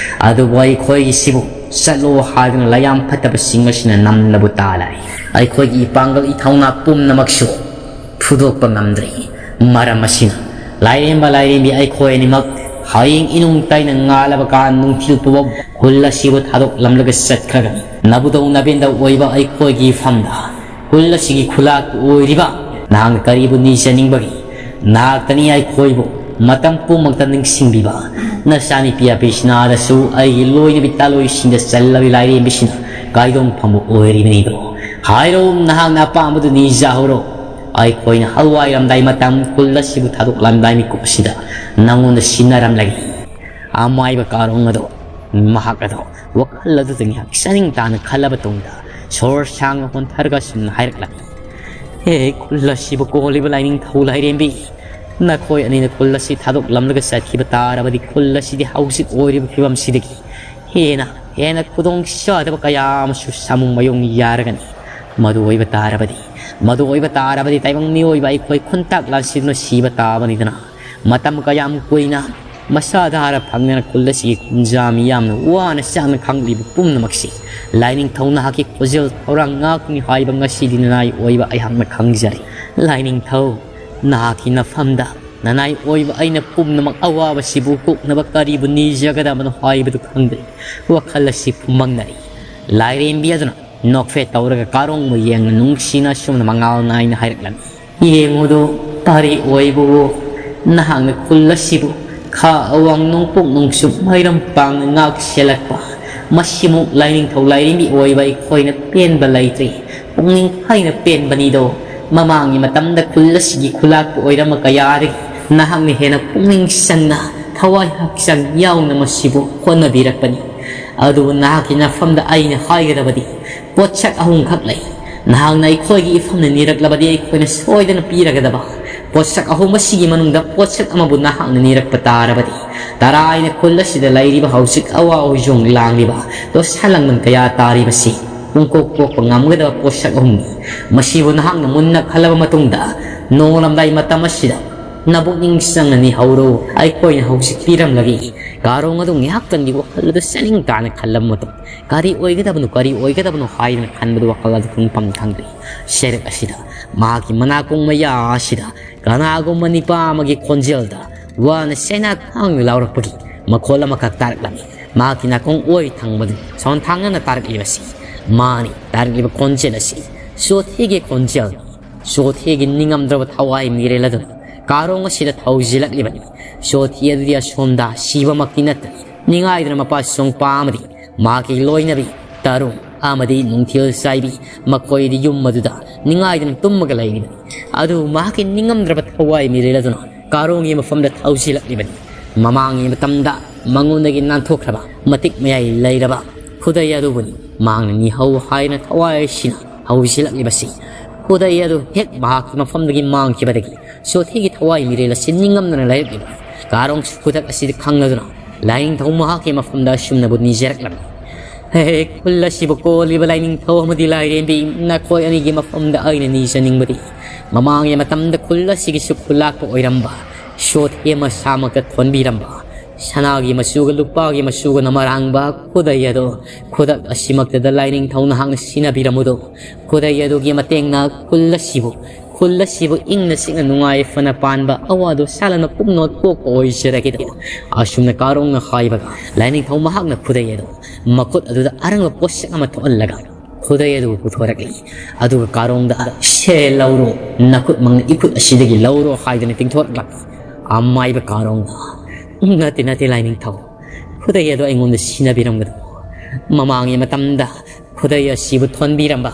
ꯑꯗꯨꯕꯨ ꯑꯩꯈꯣꯏꯒꯤꯁꯤꯕꯨ ꯆꯠꯂꯣ ꯍꯥꯏꯗꯨꯅ ꯂꯌꯥꯝ ꯐꯠꯇꯕꯁꯤꯡ ꯑꯁꯤꯅ ꯅꯝꯂꯕꯨ ꯇꯥꯂꯥꯏ꯫ ꯑꯩꯈꯣꯏꯒꯤ ꯏꯄꯥꯡꯒꯜ ꯏꯊꯧꯅꯥ ꯄꯨꯝꯅꯃꯛꯁꯨ ꯐꯨꯗꯣꯛꯄ ꯉꯝꯗ꯭ꯔꯤ꯫ ꯃꯔꯝ ꯑꯁꯤꯅ ꯂꯥꯏꯔꯦꯝꯕ ꯂꯥꯏꯔꯦꯝꯕꯤ ꯑꯩꯈꯣꯏ ꯑꯅꯤꯃꯛ ꯍꯌꯦꯡ ꯏꯅꯨꯡ ꯇꯩꯅ ꯉꯥꯜꯂꯕ ꯀꯥꯟ ꯅꯨꯡꯊꯤꯜ ꯄꯨꯕ ꯈꯨꯜ ꯑꯁꯤꯕꯨ ꯊꯥꯗꯣꯛꯂꯝꯂꯒ ꯆꯠꯈ꯭ꯔꯒꯅꯤ꯫ ꯅꯕꯨꯗꯧ ꯅꯕꯦꯟꯗ ꯑꯣꯏꯕ ꯑꯩꯈꯣꯏꯒꯤ ꯏꯐꯝꯗ ꯈꯨꯜ ꯑꯁꯤꯒꯤ ꯈꯨꯂꯥꯛꯄ ꯑꯣꯏꯔꯤꯕ ꯅꯍꯥꯛꯅ ꯀꯔꯤꯕꯨ ꯅꯤꯖꯅꯤꯡꯕꯒꯦ? ꯅꯍꯥꯛꯇꯅꯤ ꯑꯩꯈꯣꯏꯕꯨ ꯃꯇꯝ ꯄꯨꯝꯅꯃꯛꯇ ꯅꯤꯡꯁꯤꯡꯕꯤꯕ꯫ ꯅꯆꯥꯅꯨꯄꯤ ꯑꯄꯤꯁꯅꯥꯗꯁꯨ ꯑꯩꯒꯤ ꯂꯣꯏꯅꯕꯤ ꯇꯥꯂꯣꯏꯁꯤꯡꯗ ꯆꯜꯂꯕꯤ ꯂꯥꯏꯔꯦꯝꯕꯤꯁꯤꯅ ꯀꯥꯏꯗꯣꯡ ꯐꯝꯕ ꯑꯣꯏꯔꯤꯕꯅꯤꯗꯣ꯫ ꯍꯥꯏꯔꯣ, ꯅꯍꯥꯛꯅ ꯑꯄꯥꯝꯕꯗꯨ ꯅꯤꯖꯍꯧꯔꯣ꯫ ꯑꯩꯈꯣꯏꯅ ꯍꯜꯋꯥꯏꯔꯝꯗꯥꯏ ꯃꯇꯝ ꯈꯨꯜ ꯑꯁꯤꯕꯨ ꯊꯥꯗꯣꯛꯂꯝꯗꯥꯏ ꯃꯤꯀꯨꯞ ꯑꯁꯤꯗ ꯅꯪꯉꯣꯟꯗ ꯁꯤꯟꯅꯔꯝꯂꯒꯦ꯫" ꯑꯃꯥꯏꯕ ꯀꯥꯔꯣꯡ ꯑꯗꯣ, ꯃꯍꯥꯛ ꯑꯗꯣ ꯋꯥꯈꯜ ꯑꯗꯨꯗ ꯉꯥꯏꯍꯥꯛ ꯆꯥꯅꯤꯡ ꯇꯥꯅ ꯈꯜꯂꯕ ꯇꯨꯡꯗ ꯁꯣꯔ ꯁꯥꯡꯅ ꯍꯣꯟꯊꯔꯒ ꯑꯁꯨꯝꯅ ꯍꯥꯏꯔꯛꯂꯝꯃꯤ, "ꯍꯦ ꯈꯨꯜ ꯑꯁꯤꯕꯨ ꯀꯣꯜꯂꯤꯕ ꯂꯥꯏꯅꯤꯡꯊꯧ ꯂꯥꯏꯔꯦꯝꯕꯤ, ꯅꯈꯣꯏ ꯑꯅꯤꯅ ꯈꯨꯜ ꯑꯁꯤ ꯊꯥꯗꯣꯛꯂꯝꯂꯒ ꯆꯠꯈꯤꯕ ꯇꯥꯔꯕꯗꯤ ꯈꯨꯜ ꯑꯁꯤꯗꯤ ꯍꯧꯖꯤꯛ ꯑꯣꯏꯔꯤꯕ ꯐꯤꯕꯝꯁꯤꯗꯒꯤ ꯍꯦꯟꯅ ꯍꯦꯟꯅ ꯈꯨꯗꯣꯡ ꯆꯥꯗꯕ ꯀꯌꯥ ꯑꯃꯁꯨ ꯁꯥꯃꯨ ꯃꯌꯣꯡ ꯌꯥꯔꯒꯅꯤ꯫ ꯃꯗꯨ ꯑꯣꯏꯕ ꯇꯥꯔꯕꯗꯤ, ꯃꯗꯨ ꯑꯣꯏꯕ ꯇꯥꯔꯕꯗꯤ ꯇꯥꯏꯕꯪ ꯃꯤꯑꯣꯏꯕ ꯑꯩꯈꯣꯏ ꯈꯨꯟꯇꯥꯛ ꯂꯥꯟꯁꯤꯗꯨꯅ ꯁꯤꯕ ꯇꯥꯕꯅꯤꯗꯅ꯫ ꯃꯇꯝ ꯀꯌꯥꯝ ꯀꯨꯏꯅ ꯃꯁꯥ ꯙꯥꯔ ꯐꯪꯗꯅ ꯈꯨꯜ ꯑꯁꯤꯒꯤ ꯈꯨꯟꯖꯥ ꯃꯤꯌꯥꯝꯅ ꯋꯥꯅ ꯆꯥꯅ ꯈꯥꯡꯂꯤꯕ ꯄꯨꯝꯅꯃꯛꯁꯤ ꯂꯥꯏꯅꯤꯡꯊꯧ ꯅꯍꯥꯛꯀꯤ ꯈꯨꯖꯦꯜ ꯊꯧꯔꯥꯡ ꯉꯥꯛꯄꯅꯤ ꯍꯥꯏꯕ ꯉꯁꯤꯗꯤ ꯅꯅꯥꯏ ꯑꯣꯏꯕ ꯑꯩꯍꯥꯛꯅ ꯈꯪꯖꯔꯤ꯫ ꯂꯥꯏꯅꯤꯡꯊꯧ, ꯅꯍꯥꯛꯀꯤ ꯅꯐꯝꯗ ꯅꯅꯥꯏ ꯑꯣꯏꯕ ꯑꯩꯅ ꯄꯨꯝꯅꯃꯛ ꯑꯋꯥꯕꯁꯤꯕꯨ ꯀꯣꯛꯅꯕ ꯀꯔꯤꯕꯨ ꯅꯤꯖꯒꯗꯕꯅꯣ ꯍꯥꯏꯕꯗꯨ ꯈꯪꯗ꯭ꯔꯦ꯫ ꯋꯥꯈꯜ ꯑꯁꯤ ꯐꯨꯝꯕꯪꯅꯔꯤ꯫ ꯂꯥꯏꯔꯦꯝꯕꯤ ꯑꯗꯨꯅ ꯅꯣꯛꯐꯦꯠ ꯇꯧꯔꯒ ꯀꯥꯔꯣꯡꯕꯨ ꯌꯦꯡꯅ ꯅꯨꯡꯁꯤꯅ ꯑꯁꯨꯝꯅ ꯃꯉꯥꯜ ꯅꯥꯏꯅ ꯍꯥꯏꯔꯛꯂꯝꯃꯤ꯫ ꯌꯦꯡꯉꯨꯗꯣ, ꯄꯥꯔꯤ ꯑꯣꯏꯕꯨ, ꯅꯍꯥꯛꯅ ꯈꯨꯜ ꯑꯁꯤꯕꯨ ꯈꯥ ꯑꯋꯥꯡ ꯅꯣꯡꯄꯣꯛ ꯅꯣꯡꯆꯨꯞ ꯃꯥꯏꯔꯝ ꯄꯥꯡꯅ ꯉꯥꯛ ꯁꯦꯜꯂꯛꯄ, ꯃꯁꯤꯃꯨꯛ ꯂꯥꯏꯅꯤꯡꯊꯧ ꯂꯥꯏꯔꯦꯝꯕꯤ ꯑꯣꯏꯕ ꯑꯩꯈꯣꯏꯅ ꯄꯦꯟꯕ ꯂꯩꯇ꯭ꯔꯤ꯫ ꯄꯨꯛꯅꯤꯡ ꯍꯥꯏꯅ ꯄꯦꯟꯕꯅꯤꯗꯣ꯫ ꯃꯃꯥꯡꯒꯤ ꯃꯇꯝꯗ ꯈꯨꯜ ꯑꯁꯤꯒꯤ ꯈꯨꯂꯥꯛꯄ ꯑꯣꯏꯔꯝꯕ ꯀꯌꯥꯗꯒꯤ ꯅꯍꯥꯛꯅ ꯍꯦꯟꯅ ꯄꯨꯛꯅꯤꯡ ꯆꯪꯅ, ꯊꯋꯥꯏ ꯍꯛꯆꯥꯡ ꯌꯥꯎꯅ ꯃꯁꯤꯕꯨ ꯍꯣꯠꯅꯕꯤꯔꯛꯄꯅꯤ꯫ ꯑꯗꯨꯕꯨ ꯅꯍꯥꯛꯀꯤ ꯅꯐꯝꯗ ꯑꯩꯅ ꯍꯥꯏꯒꯗꯕꯗꯤ ꯄꯣꯠꯁꯛ ꯑꯍꯨꯝꯈꯛ ꯂꯩ꯫ ꯅꯍꯥꯛꯅ ꯑꯩꯈꯣꯏꯒꯤ ꯏꯐꯝꯅ ꯅꯤꯔꯛꯂꯕꯗꯤ ꯑꯩꯈꯣꯏꯅ ꯁꯣꯏꯗꯅ ꯄꯤꯔꯒꯗꯕ ꯄꯣꯠꯁꯛ ꯑꯍꯨꯝ ꯑꯁꯤꯒꯤ ꯃꯅꯨꯡꯗ ꯄꯣꯠꯁꯛ ꯑꯃꯕꯨ ꯅꯍꯥꯛꯅ ꯅꯤꯔꯛꯄ ꯇꯥꯔꯕꯗꯤ, ꯇꯔꯥꯏꯅ ꯈꯨꯜ ꯑꯁꯤꯗ ꯂꯩꯔꯤꯕ ꯍꯧꯖꯤꯛ ꯑꯋꯥ ꯑꯣꯏꯖꯣꯡ ꯂꯥꯡꯂꯤꯕ ꯂꯣꯁꯥ ꯂꯥꯡꯕꯟ ꯀꯌꯥ ꯇꯥꯔꯤꯕꯁꯤ ꯄꯨꯡꯀꯣꯛ ꯀꯣꯛꯄ ꯉꯝꯒꯗꯕ ꯄꯣꯠꯁꯛ ꯑꯍꯨꯝꯅꯤ꯫ ꯃꯁꯤꯕꯨ ꯅꯍꯥꯛꯅ ꯃꯨꯟꯅ ꯈꯜꯂꯕ ꯃꯇꯨꯡꯗ, ꯅꯣꯡꯂꯝꯗꯥꯏ ꯃꯇꯝ ꯑꯁꯤꯗ ꯅꯕꯨꯛꯅꯤꯡ ꯆꯪꯅ ꯅꯤꯍꯧꯔꯣ꯫ ꯑꯩꯈꯣꯏꯅ ꯍꯧꯖꯤꯛ ꯄꯤꯔꯝꯂꯒꯦ꯫ ꯀꯥꯔꯣꯡ ꯑꯗꯨ ꯉꯥꯏꯍꯥꯛꯇꯪꯒꯤ ꯋꯥꯈꯜ ꯑꯗꯨ ꯆꯅꯤꯡ ꯇꯥꯅ ꯈꯜꯂꯕ ꯃꯇꯨꯡ, ꯀꯔꯤ ꯑꯣꯏꯒꯗꯕꯅꯣ, ꯀꯔꯤ ꯑꯣꯏꯒꯗꯕꯅꯣ ꯍꯥꯏꯗꯅ ꯈꯟꯕꯗꯨ ꯋꯥꯈꯜ ꯑꯗꯨ ꯄꯨꯡꯐꯪ ꯐꯪꯗ꯭ꯔꯤ꯫ ꯁꯦꯔꯦꯞ ꯑꯁꯤꯗ ꯃꯍꯥꯛꯀꯤ ꯃꯅꯥꯀꯣꯡ ꯃꯌꯥ ꯑꯁꯤꯗ ꯀꯅꯥꯒꯨꯝꯕ ꯅꯤꯄꯥ ꯑꯃꯒꯤ ꯈꯣꯟꯖꯦꯜꯗ ꯋꯥꯅ ꯆꯩꯅꯥ ꯊꯥꯡꯅ ꯂꯥꯎꯔꯛꯄꯒꯤ ꯃꯈꯣꯜ ꯑꯃꯈꯛ ꯇꯥꯔꯛꯂꯝꯃꯤ꯫ ꯃꯍꯥꯛꯀꯤ ꯅꯥꯀꯣꯡ ꯑꯣꯏ ꯊꯪꯕꯗ ꯁꯣꯟ ꯊꯥꯡꯅꯅ ꯇꯥꯔꯛꯂꯤꯕꯁꯤ ꯃꯥꯅꯤ꯫ ꯇꯥꯔꯛꯂꯤꯕ ꯈꯣꯟꯖꯦꯜ ꯑꯁꯤ ꯆꯣꯊꯦꯒꯤ ꯈꯣꯟꯖꯦꯜꯅꯤ꯫ ꯆꯣꯊꯦꯒꯤ ꯅꯤꯡꯉꯝꯗ꯭ꯔꯕ ꯊꯋꯥꯏ ꯃꯤꯔꯦꯜ ꯑꯗꯨꯅ ꯀꯥꯔꯣꯡ ꯑꯁꯤꯗ ꯊꯧꯖꯤꯜꯂꯛꯂꯤꯕꯅꯤ꯫ ꯆꯣꯊꯦ ꯑꯗꯨꯗꯤ ꯑꯁꯣꯝꯗ ꯁꯤꯕꯃꯛꯇꯤ ꯅꯠꯇ꯭ꯔꯤ꯫ ꯅꯤꯡꯉꯥꯏꯗꯨꯅ ꯃꯄꯥ ꯁꯣꯡꯄꯥ ꯑꯃꯗꯤ ꯃꯍꯥꯛꯀꯤ ꯂꯣꯏꯅꯕꯤ ꯇꯔꯨꯡ ꯑꯃꯗꯤ ꯅꯨꯡꯊꯤꯜ ꯆꯥꯏꯕꯤ, ꯃꯈꯣꯏꯗꯤ ꯌꯨꯝ ꯑꯗꯨꯗ ꯅꯤꯡꯉꯥꯏꯗꯨꯅ ꯇꯨꯝꯃꯒ ꯂꯩꯔꯤꯕꯅꯤ꯫ ꯑꯗꯨꯕꯨ ꯃꯍꯥꯛꯀꯤ ꯅꯤꯡꯉꯝꯗ꯭ꯔꯕ ꯊꯋꯥꯏ ꯃꯤꯔꯦꯜ ꯑꯗꯨꯅ ꯀꯥꯔꯣꯡꯒꯤ ꯃꯐꯝꯗ ꯊꯧꯖꯤꯜꯂꯛꯂꯤꯕꯅꯤ꯫ ꯃꯃꯥꯡꯒꯤ ꯃꯇꯝꯗ ꯃꯉꯣꯟꯗꯒꯤ ꯅꯥꯟꯊꯣꯛꯈ꯭ꯔꯕ, ꯃꯇꯤꯛ ꯃꯌꯥꯏ ꯂꯩꯔꯕ ꯈꯨꯗꯩ ꯑꯗꯨꯕꯨꯅꯤ ꯃꯍꯥꯛꯅ ꯅꯤꯍꯧ ꯍꯥꯏꯅ ꯊꯋꯥꯏ ꯑꯁꯤꯅ ꯍꯧꯖꯤꯜꯂꯛꯂꯤꯕꯁꯤ꯫ ꯈꯨꯗꯩ ꯑꯗꯨ ꯍꯦꯛ ꯃꯍꯥꯛꯀꯤ ꯃꯐꯝꯗꯒꯤ ꯃꯥꯡꯈꯤꯕꯗꯒꯤ ꯆꯣꯊꯦꯒꯤ ꯊꯋꯥꯏ ꯃꯤꯔꯦꯜ ꯑꯁꯤ ꯅꯤꯡꯉꯝꯗꯅ ꯂꯩꯔꯛꯂꯤꯕ ꯀꯥꯔꯣꯡꯁꯨ ꯈꯨꯗꯛ ꯑꯁꯤꯗ ꯈꯪꯂꯗꯨꯅ ꯂꯥꯏꯅꯤꯡꯊꯧ ꯃꯍꯥꯛꯀꯤ ꯃꯐꯝꯗ ꯑꯁꯨꯝꯅꯕꯨ ꯅꯤꯖꯔꯛꯂꯝꯃꯤ꯫ ꯍꯦ, ꯈꯨꯜ ꯑꯁꯤꯕꯨ ꯀꯣꯜꯂꯤꯕ ꯂꯥꯏꯅꯤꯡꯊꯧ ꯑꯃꯗꯤ ꯂꯥꯏꯔꯦꯝꯕꯤ, ꯅꯈꯣꯏ ꯑꯅꯤꯒꯤ ꯃꯐꯝꯗ ꯑꯩꯅ ꯅꯤꯖꯅꯤꯡꯕꯗꯤ, ꯃꯃꯥꯡꯒꯤ ꯃꯇꯝꯗ ꯈꯨꯜ ꯑꯁꯤꯒꯤꯁꯨ ꯈꯨꯜꯂꯥꯛꯄ ꯑꯣꯏꯔꯝꯕ ꯁꯣꯊꯤ ꯃꯁꯥꯃꯛꯇ ꯊꯣꯟꯕꯤꯔꯝꯕ ꯁꯅꯥꯒꯤ ꯃꯆꯨꯒ ꯂꯨꯄꯥꯒꯤ ꯃꯆꯨꯒꯅ ꯃꯔꯥꯡꯕ ꯈꯨꯗꯩ ꯑꯗꯣ ꯈꯨꯗꯛ ꯑꯁꯤꯃꯛꯇꯗ ꯂꯥꯏꯅꯤꯡꯊꯧ ꯅꯍꯥꯛꯅ ꯁꯤꯖꯤꯟꯅꯕꯤꯔꯝꯃꯨꯗꯣ꯫ ꯈꯨꯗꯩ ꯑꯗꯨꯒꯤ ꯃꯇꯦꯡꯅ ꯈꯨꯜ ꯑꯁꯤꯕꯨ, ꯈꯨꯜ ꯑꯁꯤꯕꯨ ꯏꯪꯅ ꯆꯤꯛꯅ ꯅꯨꯡꯉꯥꯏ ꯐꯅ ꯄꯥꯟꯕ ꯑꯋꯥꯗꯣ ꯁꯥꯂꯅ ꯄꯨꯝꯅꯃꯛ ꯀꯣꯛꯄ ꯑꯣꯏꯖꯔꯒꯦꯗꯣ꯫ ꯑꯁꯨꯝꯅ ꯀꯥꯔꯣꯡꯅ ꯍꯥꯏꯕꯒ ꯂꯥꯏꯅꯤꯡꯊꯧ ꯃꯍꯥꯛꯅ ꯈꯨꯗꯩ ꯑꯗꯣ ꯃꯈꯨꯠ ꯑꯗꯨꯗ ꯑꯔꯪꯕ ꯄꯣꯠꯁꯛ ꯑꯃ ꯊꯣꯛꯍꯜꯂꯒ ꯈꯨꯗꯩ ꯑꯗꯨꯕꯨ ꯄꯨꯊꯣꯔꯛꯂꯤ꯫ ꯑꯗꯨꯒ ꯀꯥꯔꯣꯡꯗ, "ꯁꯦ ꯂꯧꯔꯣ, ꯅꯈꯨꯠꯃꯛꯅ ꯏꯈꯨꯠ ꯑꯁꯤꯗꯒꯤ ꯂꯧꯔꯣ" ꯍꯥꯏꯗꯨꯅ ꯇꯤꯡꯊꯣꯔꯛꯂꯛꯂꯤ꯫ ꯑꯃꯥꯏꯕ ꯀꯥꯔꯣꯡꯗ, "ꯅꯠꯇꯦ, ꯅꯠꯇꯦ ꯂꯥꯏꯅꯤꯡꯊꯧ, ꯈꯨꯗꯩ ꯑꯗꯣ ꯑꯩꯉꯣꯟꯗ ꯁꯤꯟꯅꯕꯤꯔꯝꯒꯗꯧꯕ, ꯃꯃꯥꯡꯒꯤ ꯃꯇꯝꯗ ꯈꯨꯗꯩ ꯑꯁꯤꯕꯨ ꯊꯣꯟꯕꯤꯔꯝꯕ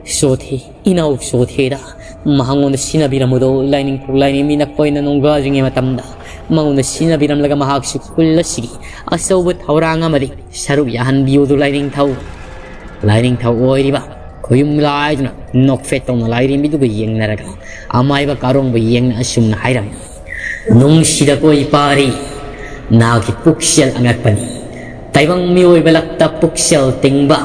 ꯁꯣꯊꯤ, ꯏꯅꯥꯎ ꯁꯣꯊꯤꯗ ꯃꯉꯣꯟꯗ ꯁꯤꯟꯅꯕꯤꯔꯝꯃꯨꯗꯣ ꯂꯥꯏꯅꯤꯡꯊꯧ ꯂꯥꯏꯔꯦꯝꯕꯤ, ꯅꯈꯣꯏꯅ ꯅꯣꯡꯒꯥꯖꯤꯡꯒꯤ ꯃꯇꯝꯗ ꯃꯉꯣꯟꯗ ꯁꯤꯟꯅꯕꯤꯔꯝꯂꯒ ꯃꯍꯥꯛꯁꯨ ꯈꯨꯜ ꯑꯁꯤꯒꯤ ꯑꯆꯧꯕ ꯊꯧꯔꯥꯡ ꯑꯃꯗꯤ ꯁꯔꯨꯛ ꯌꯥꯍꯟꯕꯤꯌꯨꯗꯣ ꯂꯥꯏꯅꯤꯡꯊꯧ"꯫ ꯂꯥꯏꯅꯤꯡꯊꯧ ꯑꯣꯏꯔꯤꯕ ꯈꯣꯌꯨꯝ ꯂꯥꯏꯗꯨꯅ ꯅꯣꯛꯐꯦꯠ ꯇꯧꯅ ꯂꯥꯏꯔꯦꯝꯕꯤꯗꯨꯒ ꯌꯦꯡꯅꯔꯒ ꯑꯃꯥꯏꯕ ꯀꯥꯔꯣꯡꯕ ꯌꯦꯡꯅ ꯑꯁꯨꯝꯅ ꯍꯥꯏꯔꯝꯃꯤ, "ꯅꯨꯡꯁꯤꯗꯀꯣ ꯏꯄꯥꯔꯤ, ꯅꯍꯥꯛꯀꯤ ꯄꯨꯛꯆꯦꯜ ꯑꯉꯛꯄꯅꯤ꯫ ꯇꯥꯏꯕꯪ ꯃꯤꯑꯣꯏꯕ ꯂꯛꯇ ꯄꯨꯛꯆꯦꯜ ꯇꯤꯡꯕ,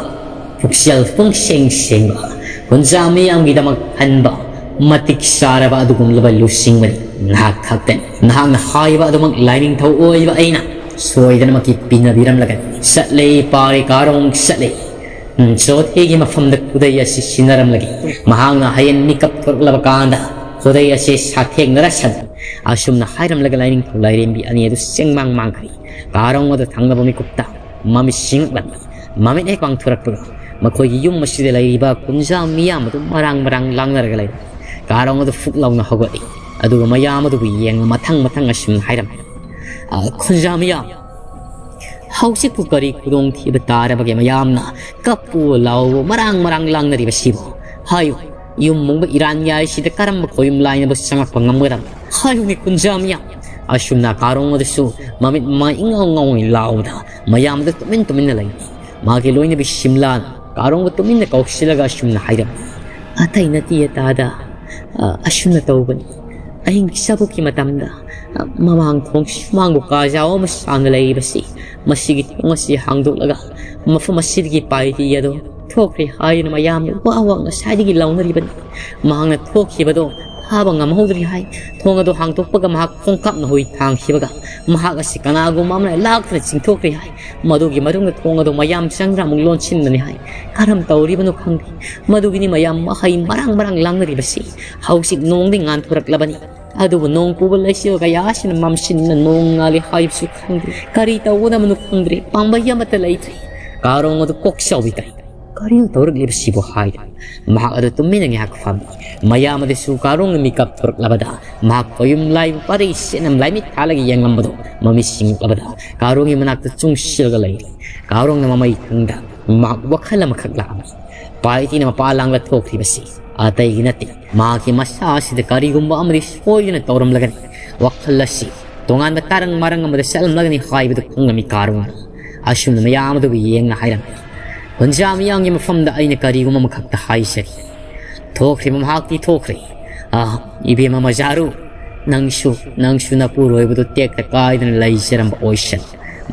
ꯄꯨꯛꯆꯦꯜ ꯄꯨꯡꯁꯦꯡ ꯁꯦꯡꯕ, ꯀꯨꯟꯖꯥ ꯃꯤꯌꯥꯝꯒꯤꯗꯃꯛ ꯈꯟꯕ ꯃꯇꯤꯛ ꯆꯥꯔꯕ ꯑꯗꯨꯒꯨꯝꯂꯕ ꯂꯨꯆꯤꯡꯕꯅꯤ ꯅꯍꯥꯛ ꯈꯛꯇꯅꯤ꯫ ꯅꯍꯥꯛꯅ ꯍꯥꯏꯕ ꯑꯗꯨꯃꯛ ꯂꯥꯏꯅꯤꯡꯊꯧ ꯑꯣꯏꯕ ꯑꯩꯅ ꯁꯣꯏꯗꯅꯃꯛꯀꯤ ꯄꯤꯅꯕꯤꯔꯝꯂꯒꯅꯤ"꯫ ꯆꯠꯂꯦ ꯏꯄꯥꯔꯤ ꯀꯥꯔꯣꯡ ꯆꯠꯂꯦ꯫ ꯎꯝ, ꯆꯣꯊꯦꯒꯤ ꯃꯐꯝꯗ ꯈꯨꯗꯩ ꯑꯁꯤ ꯁꯤꯟꯅꯔꯝꯂꯒꯦ꯫ ꯃꯍꯥꯛꯅ ꯍꯌꯦꯡ ꯃꯤꯀꯞ ꯊꯣꯛꯂꯛꯂꯕ ꯀꯥꯟꯗ ꯈꯨꯗꯩ ꯑꯁꯤ ꯁꯥꯊꯦꯡꯅꯔꯁꯅꯨ꯫ ꯑꯁꯨꯝꯅ ꯍꯥꯏꯔꯝꯂꯒ ꯂꯥꯏꯅꯤꯡꯊꯧ ꯂꯥꯏꯔꯦꯝꯕꯤ ꯑꯅꯤ ꯑꯗꯨ ꯆꯦꯡꯃꯥꯡ ꯃꯥꯡꯈ꯭ꯔꯦ꯫ ꯀꯥꯔꯣꯡ ꯑꯗꯨ ꯊꯪꯅꯕ ꯃꯤꯀꯨꯞꯇ ꯃꯃꯤꯠ ꯁꯤꯡꯂꯛꯂꯝꯃꯤ꯫ ꯃꯃꯤꯠ ꯍꯦꯛ ꯄꯥꯡꯊꯣꯔꯛꯄꯒ ꯃꯈꯣꯏꯒꯤ ꯌꯨꯝ ꯑꯁꯤꯗ ꯂꯩꯔꯤꯕ ꯀꯨꯟꯖꯥ ꯃꯤꯌꯥꯝ ꯑꯗꯨ ꯃꯔꯥꯡ ꯃꯔꯥꯡ ꯂꯥꯡꯅꯔꯒ ꯂꯩꯔꯝꯃꯤ꯫ ꯀꯥꯔꯣꯡ ꯑꯗꯨ ꯐꯨꯛ ꯂꯥꯎꯅ ꯍꯧꯒꯠꯂꯤ꯫ ꯑꯗꯨꯒ ꯃꯌꯥꯝ ꯑꯗꯨꯕꯨ ꯌꯦꯡꯂ ꯃꯊꯪ ꯃꯊꯪ ꯑꯁꯨꯝꯅ ꯍꯥꯏꯔꯝꯃꯤ, "ꯑ, ꯈꯨꯟꯖꯥ ꯃꯤꯌꯥꯝ, ꯍꯧꯖꯤꯛꯄꯨ ꯀꯔꯤ ꯈꯨꯗꯣꯡꯊꯤꯕ ꯇꯥꯔꯕꯒꯦ ꯃꯌꯥꯝꯅ ꯀꯞꯄꯨ ꯂꯥꯎꯕ ꯃꯔꯥꯡ ꯃꯔꯥꯡ ꯂꯥꯡꯅꯔꯤꯕꯁꯤꯕꯨ? ꯍꯥꯏꯌꯨ, ꯌꯨꯝ ꯃꯨꯡꯕ ꯏꯔꯥꯟ ꯌꯥꯏꯁꯤꯗ ꯀꯔꯝꯕ ꯈꯣꯌꯨꯝ ꯂꯥꯏꯅꯕꯨ ꯆꯪꯉꯛꯄ ꯉꯝꯒꯗꯕꯅꯣ? ꯍꯥꯏꯌꯨꯅꯦ ꯀꯨꯟꯖꯥ ꯃꯤꯌꯥꯝ"꯫ ꯑꯁꯨꯝꯅ ꯀꯥꯔꯣꯡ ꯑꯗꯨꯁꯨ ꯃꯃꯤꯠ ꯃꯃꯥꯏ ꯏꯉꯥꯎ ꯉꯥꯎꯉꯩ ꯂꯥꯎꯕꯗ ꯃꯌꯥꯝꯗ ꯇꯨꯃꯤꯟ ꯇꯨꯃꯤꯟꯅ ꯂꯩ꯫ ꯃꯥꯒꯤ ꯂꯣꯏꯅꯕꯤ ꯁꯤꯝꯂꯥꯅ ꯀꯥꯔꯣꯡꯕꯨ ꯇꯨꯃꯤꯟꯅ ꯀꯧꯁꯤꯜꯂꯒ ꯑꯁꯨꯝꯅ ꯍꯥꯏꯔꯝꯃꯤ, "ꯑꯇꯩ ꯅꯠꯇꯤꯌꯦ ꯇꯥꯗ, ꯑ, ꯑꯁꯨꯝꯅ ꯇꯧꯕꯅꯤ꯫ ꯑꯍꯤꯡ ꯆꯥꯕꯨꯛꯀꯤ ꯃꯇꯝꯗ, ꯑ, ꯃꯃꯥꯡ ꯊꯣꯡ ꯁꯨꯃꯥꯡꯕꯨ ꯀꯥꯖꯥꯎ ꯑꯃ ꯁꯥꯡꯅ ꯂꯩꯔꯤꯕꯁꯤ ꯃꯁꯤꯒꯤ ꯊꯣꯡ ꯑꯁꯤ ꯍꯥꯡꯗꯣꯛꯂꯒ ꯃꯐꯝ ꯑꯁꯤꯗꯒꯤ ꯄꯥꯏꯔꯤ ꯑꯗꯣ ꯊꯣꯛꯈ꯭ꯔꯦ ꯍꯥꯏꯗꯨꯅ ꯃꯌꯥꯝꯅ ꯋꯥ ꯋꯥ ꯉꯁꯥꯏꯗꯒꯤ ꯂꯥꯎꯅꯔꯤꯕꯅꯤ꯫ ꯃꯍꯥꯛꯅ ꯊꯣꯛꯈꯤꯕꯗꯣ ꯐꯥꯕ ꯉꯝꯍꯧꯗ꯭ꯔꯤ ꯍꯥꯏ꯫ ꯊꯣꯡ ꯑꯗꯨ ꯍꯥꯡꯗꯣꯛꯄꯒ ꯃꯍꯥꯛ ꯈꯣꯡꯀꯥꯞꯅ ꯍꯨꯏ ꯊꯥꯡꯈꯤꯕꯒ ꯃꯍꯥꯛ ꯑꯁꯤ ꯀꯅꯥꯒꯨꯝꯕ ꯑꯃꯅ ꯂꯥꯛꯇꯨꯅ ꯆꯤꯡꯊꯣꯛꯈ꯭ꯔꯦ ꯍꯥꯏ꯫ ꯃꯗꯨꯒꯤ ꯃꯇꯨꯡꯗ ꯊꯣꯡ ꯑꯗꯨ ꯃꯌꯥꯝ ꯆꯪꯗꯨꯅ ꯑꯃꯨꯛ ꯂꯣꯟꯁꯤꯟꯕꯅꯤ ꯍꯥꯏ꯫ ꯀꯔꯝ ꯇꯧꯔꯤꯕꯅꯣ ꯈꯪꯗꯦ꯫ ꯃꯗꯨꯒꯤꯅꯤ ꯃꯌꯥꯝ ꯃꯍꯩ ꯃꯔꯥꯡ ꯃꯔꯥꯡ ꯂꯥꯡꯅꯔꯤꯕꯁꯤ꯫ ꯍꯧꯖꯤꯛ ꯅꯣꯡꯗꯤ ꯉꯥꯟꯊꯣꯔꯛꯂꯕꯅꯤ꯫ ꯑꯗꯨꯕꯨ ꯅꯣꯡ ꯄꯨꯕ ꯂꯩꯆꯤꯜ ꯀꯌꯥ ꯑꯁꯤꯅ ꯃꯝꯁꯤꯟꯅ ꯅꯣꯡ ꯉꯥꯜꯂꯤ ꯍꯥꯏꯕꯁꯨ ꯈꯪꯗꯦ꯫ ꯀꯔꯤ ꯇꯧꯒꯗꯕꯅꯣ ꯈꯪꯗ꯭ꯔꯦ꯫ ꯄꯥꯝꯕꯩ ꯑꯃꯠꯇ ꯂꯩꯇ꯭ꯔꯦ꯫ ꯀꯥꯔꯣꯡ ꯑꯗꯨ ꯀꯣꯛ ꯆꯥꯎꯏ ꯇꯥꯏ꯫ "ꯀꯔꯤꯅꯣ ꯇꯧꯔꯛꯂꯤꯕꯁꯤꯕꯨ?" ꯍꯥꯏꯗꯨꯅ ꯃꯍꯥꯛ ꯑꯗꯨ ꯇꯨꯃꯤꯟꯅ ꯉꯥꯏꯍꯥꯛ ꯐꯝꯃꯤ꯫ ꯃꯌꯥꯝ ꯑꯗꯨꯁꯨ ꯀꯥꯔꯣꯡꯅ ꯃꯤꯀꯞ ꯊꯣꯔꯛꯂꯕꯗ ꯃꯍꯥꯛ ꯈꯣꯌꯨꯝ ꯂꯥꯏꯕ ꯄꯥꯔꯩ ꯁꯦꯠꯅ ꯂꯥꯏꯃꯤꯠ ꯊꯥꯜꯂꯒ ꯌꯦꯡꯂꯝꯕꯗꯨ ꯃꯃꯤꯠ ꯁꯤꯡꯂꯕꯗ ꯀꯥꯔꯣꯡꯒꯤ ꯃꯅꯥꯛꯇ ꯆꯨꯡꯁꯤꯜꯂꯒ ꯂꯩꯔꯤ꯫ ꯀꯥꯔꯣꯡꯅ ꯃꯃꯩ ꯊꯪꯗ ꯃꯍꯥꯛ ꯋꯥꯈꯜ ꯑꯃꯈꯛ ꯂꯥꯛꯑꯝꯃꯤ꯫ ꯄꯥꯏꯇꯤꯅ ꯃꯄꯥ ꯂꯥꯡꯂ ꯊꯣꯛꯈ꯭ꯔꯤꯕꯁꯤ ꯑꯇꯩꯒꯤ ꯅꯠꯇꯦ꯫ ꯃꯍꯥꯛꯀꯤ ꯃꯁꯥ ꯑꯁꯤꯗ ꯀꯔꯤꯒꯨꯝꯕ ꯑꯃꯗꯤ ꯁꯣꯏꯗꯅ ꯇꯧꯔꯝꯂꯒꯅꯤ꯫ ꯋꯥꯈꯜ ꯑꯁꯤ ꯇꯣꯉꯥꯟꯕ ꯇꯥꯔꯪ ꯃꯔꯪ ꯑꯃꯗ ꯆꯠꯂꯝꯂꯒꯅꯤ ꯍꯥꯏꯕꯗꯨ ꯈꯪꯂꯝꯃꯤ ꯀꯥꯔꯣꯡꯅ꯫ ꯑꯁꯨꯝꯅ ꯃꯌꯥꯝ ꯑꯗꯨꯕꯨ ꯌꯦꯡꯅ ꯍꯥꯏꯔꯝꯃꯤ, "ꯍꯨꯟꯖꯥ ꯃꯤꯌꯥꯝꯒꯤ ꯃꯐꯝꯗ ꯑꯩꯅ ꯀꯔꯤꯒꯨꯝꯕ ꯑꯃꯈꯛꯇ ꯍꯥꯏꯖꯔꯤ꯫ ꯊꯣꯛꯈ꯭ꯔꯤꯕ ꯃꯍꯥꯛꯇꯤ ꯊꯣꯛꯈ꯭ꯔꯦ꯫ ꯑꯥ, ꯏꯕꯦꯝꯃ ꯃꯖꯥꯔꯨ, ꯅꯪꯁꯨ, ꯅꯪꯁꯨ ꯅꯄꯨꯔꯣꯏꯕꯗꯨ ꯇꯦꯛꯇ ꯀꯥꯏꯗꯅ ꯂꯩꯖꯔꯝꯕ ꯑꯣꯏꯁꯅꯨ꯫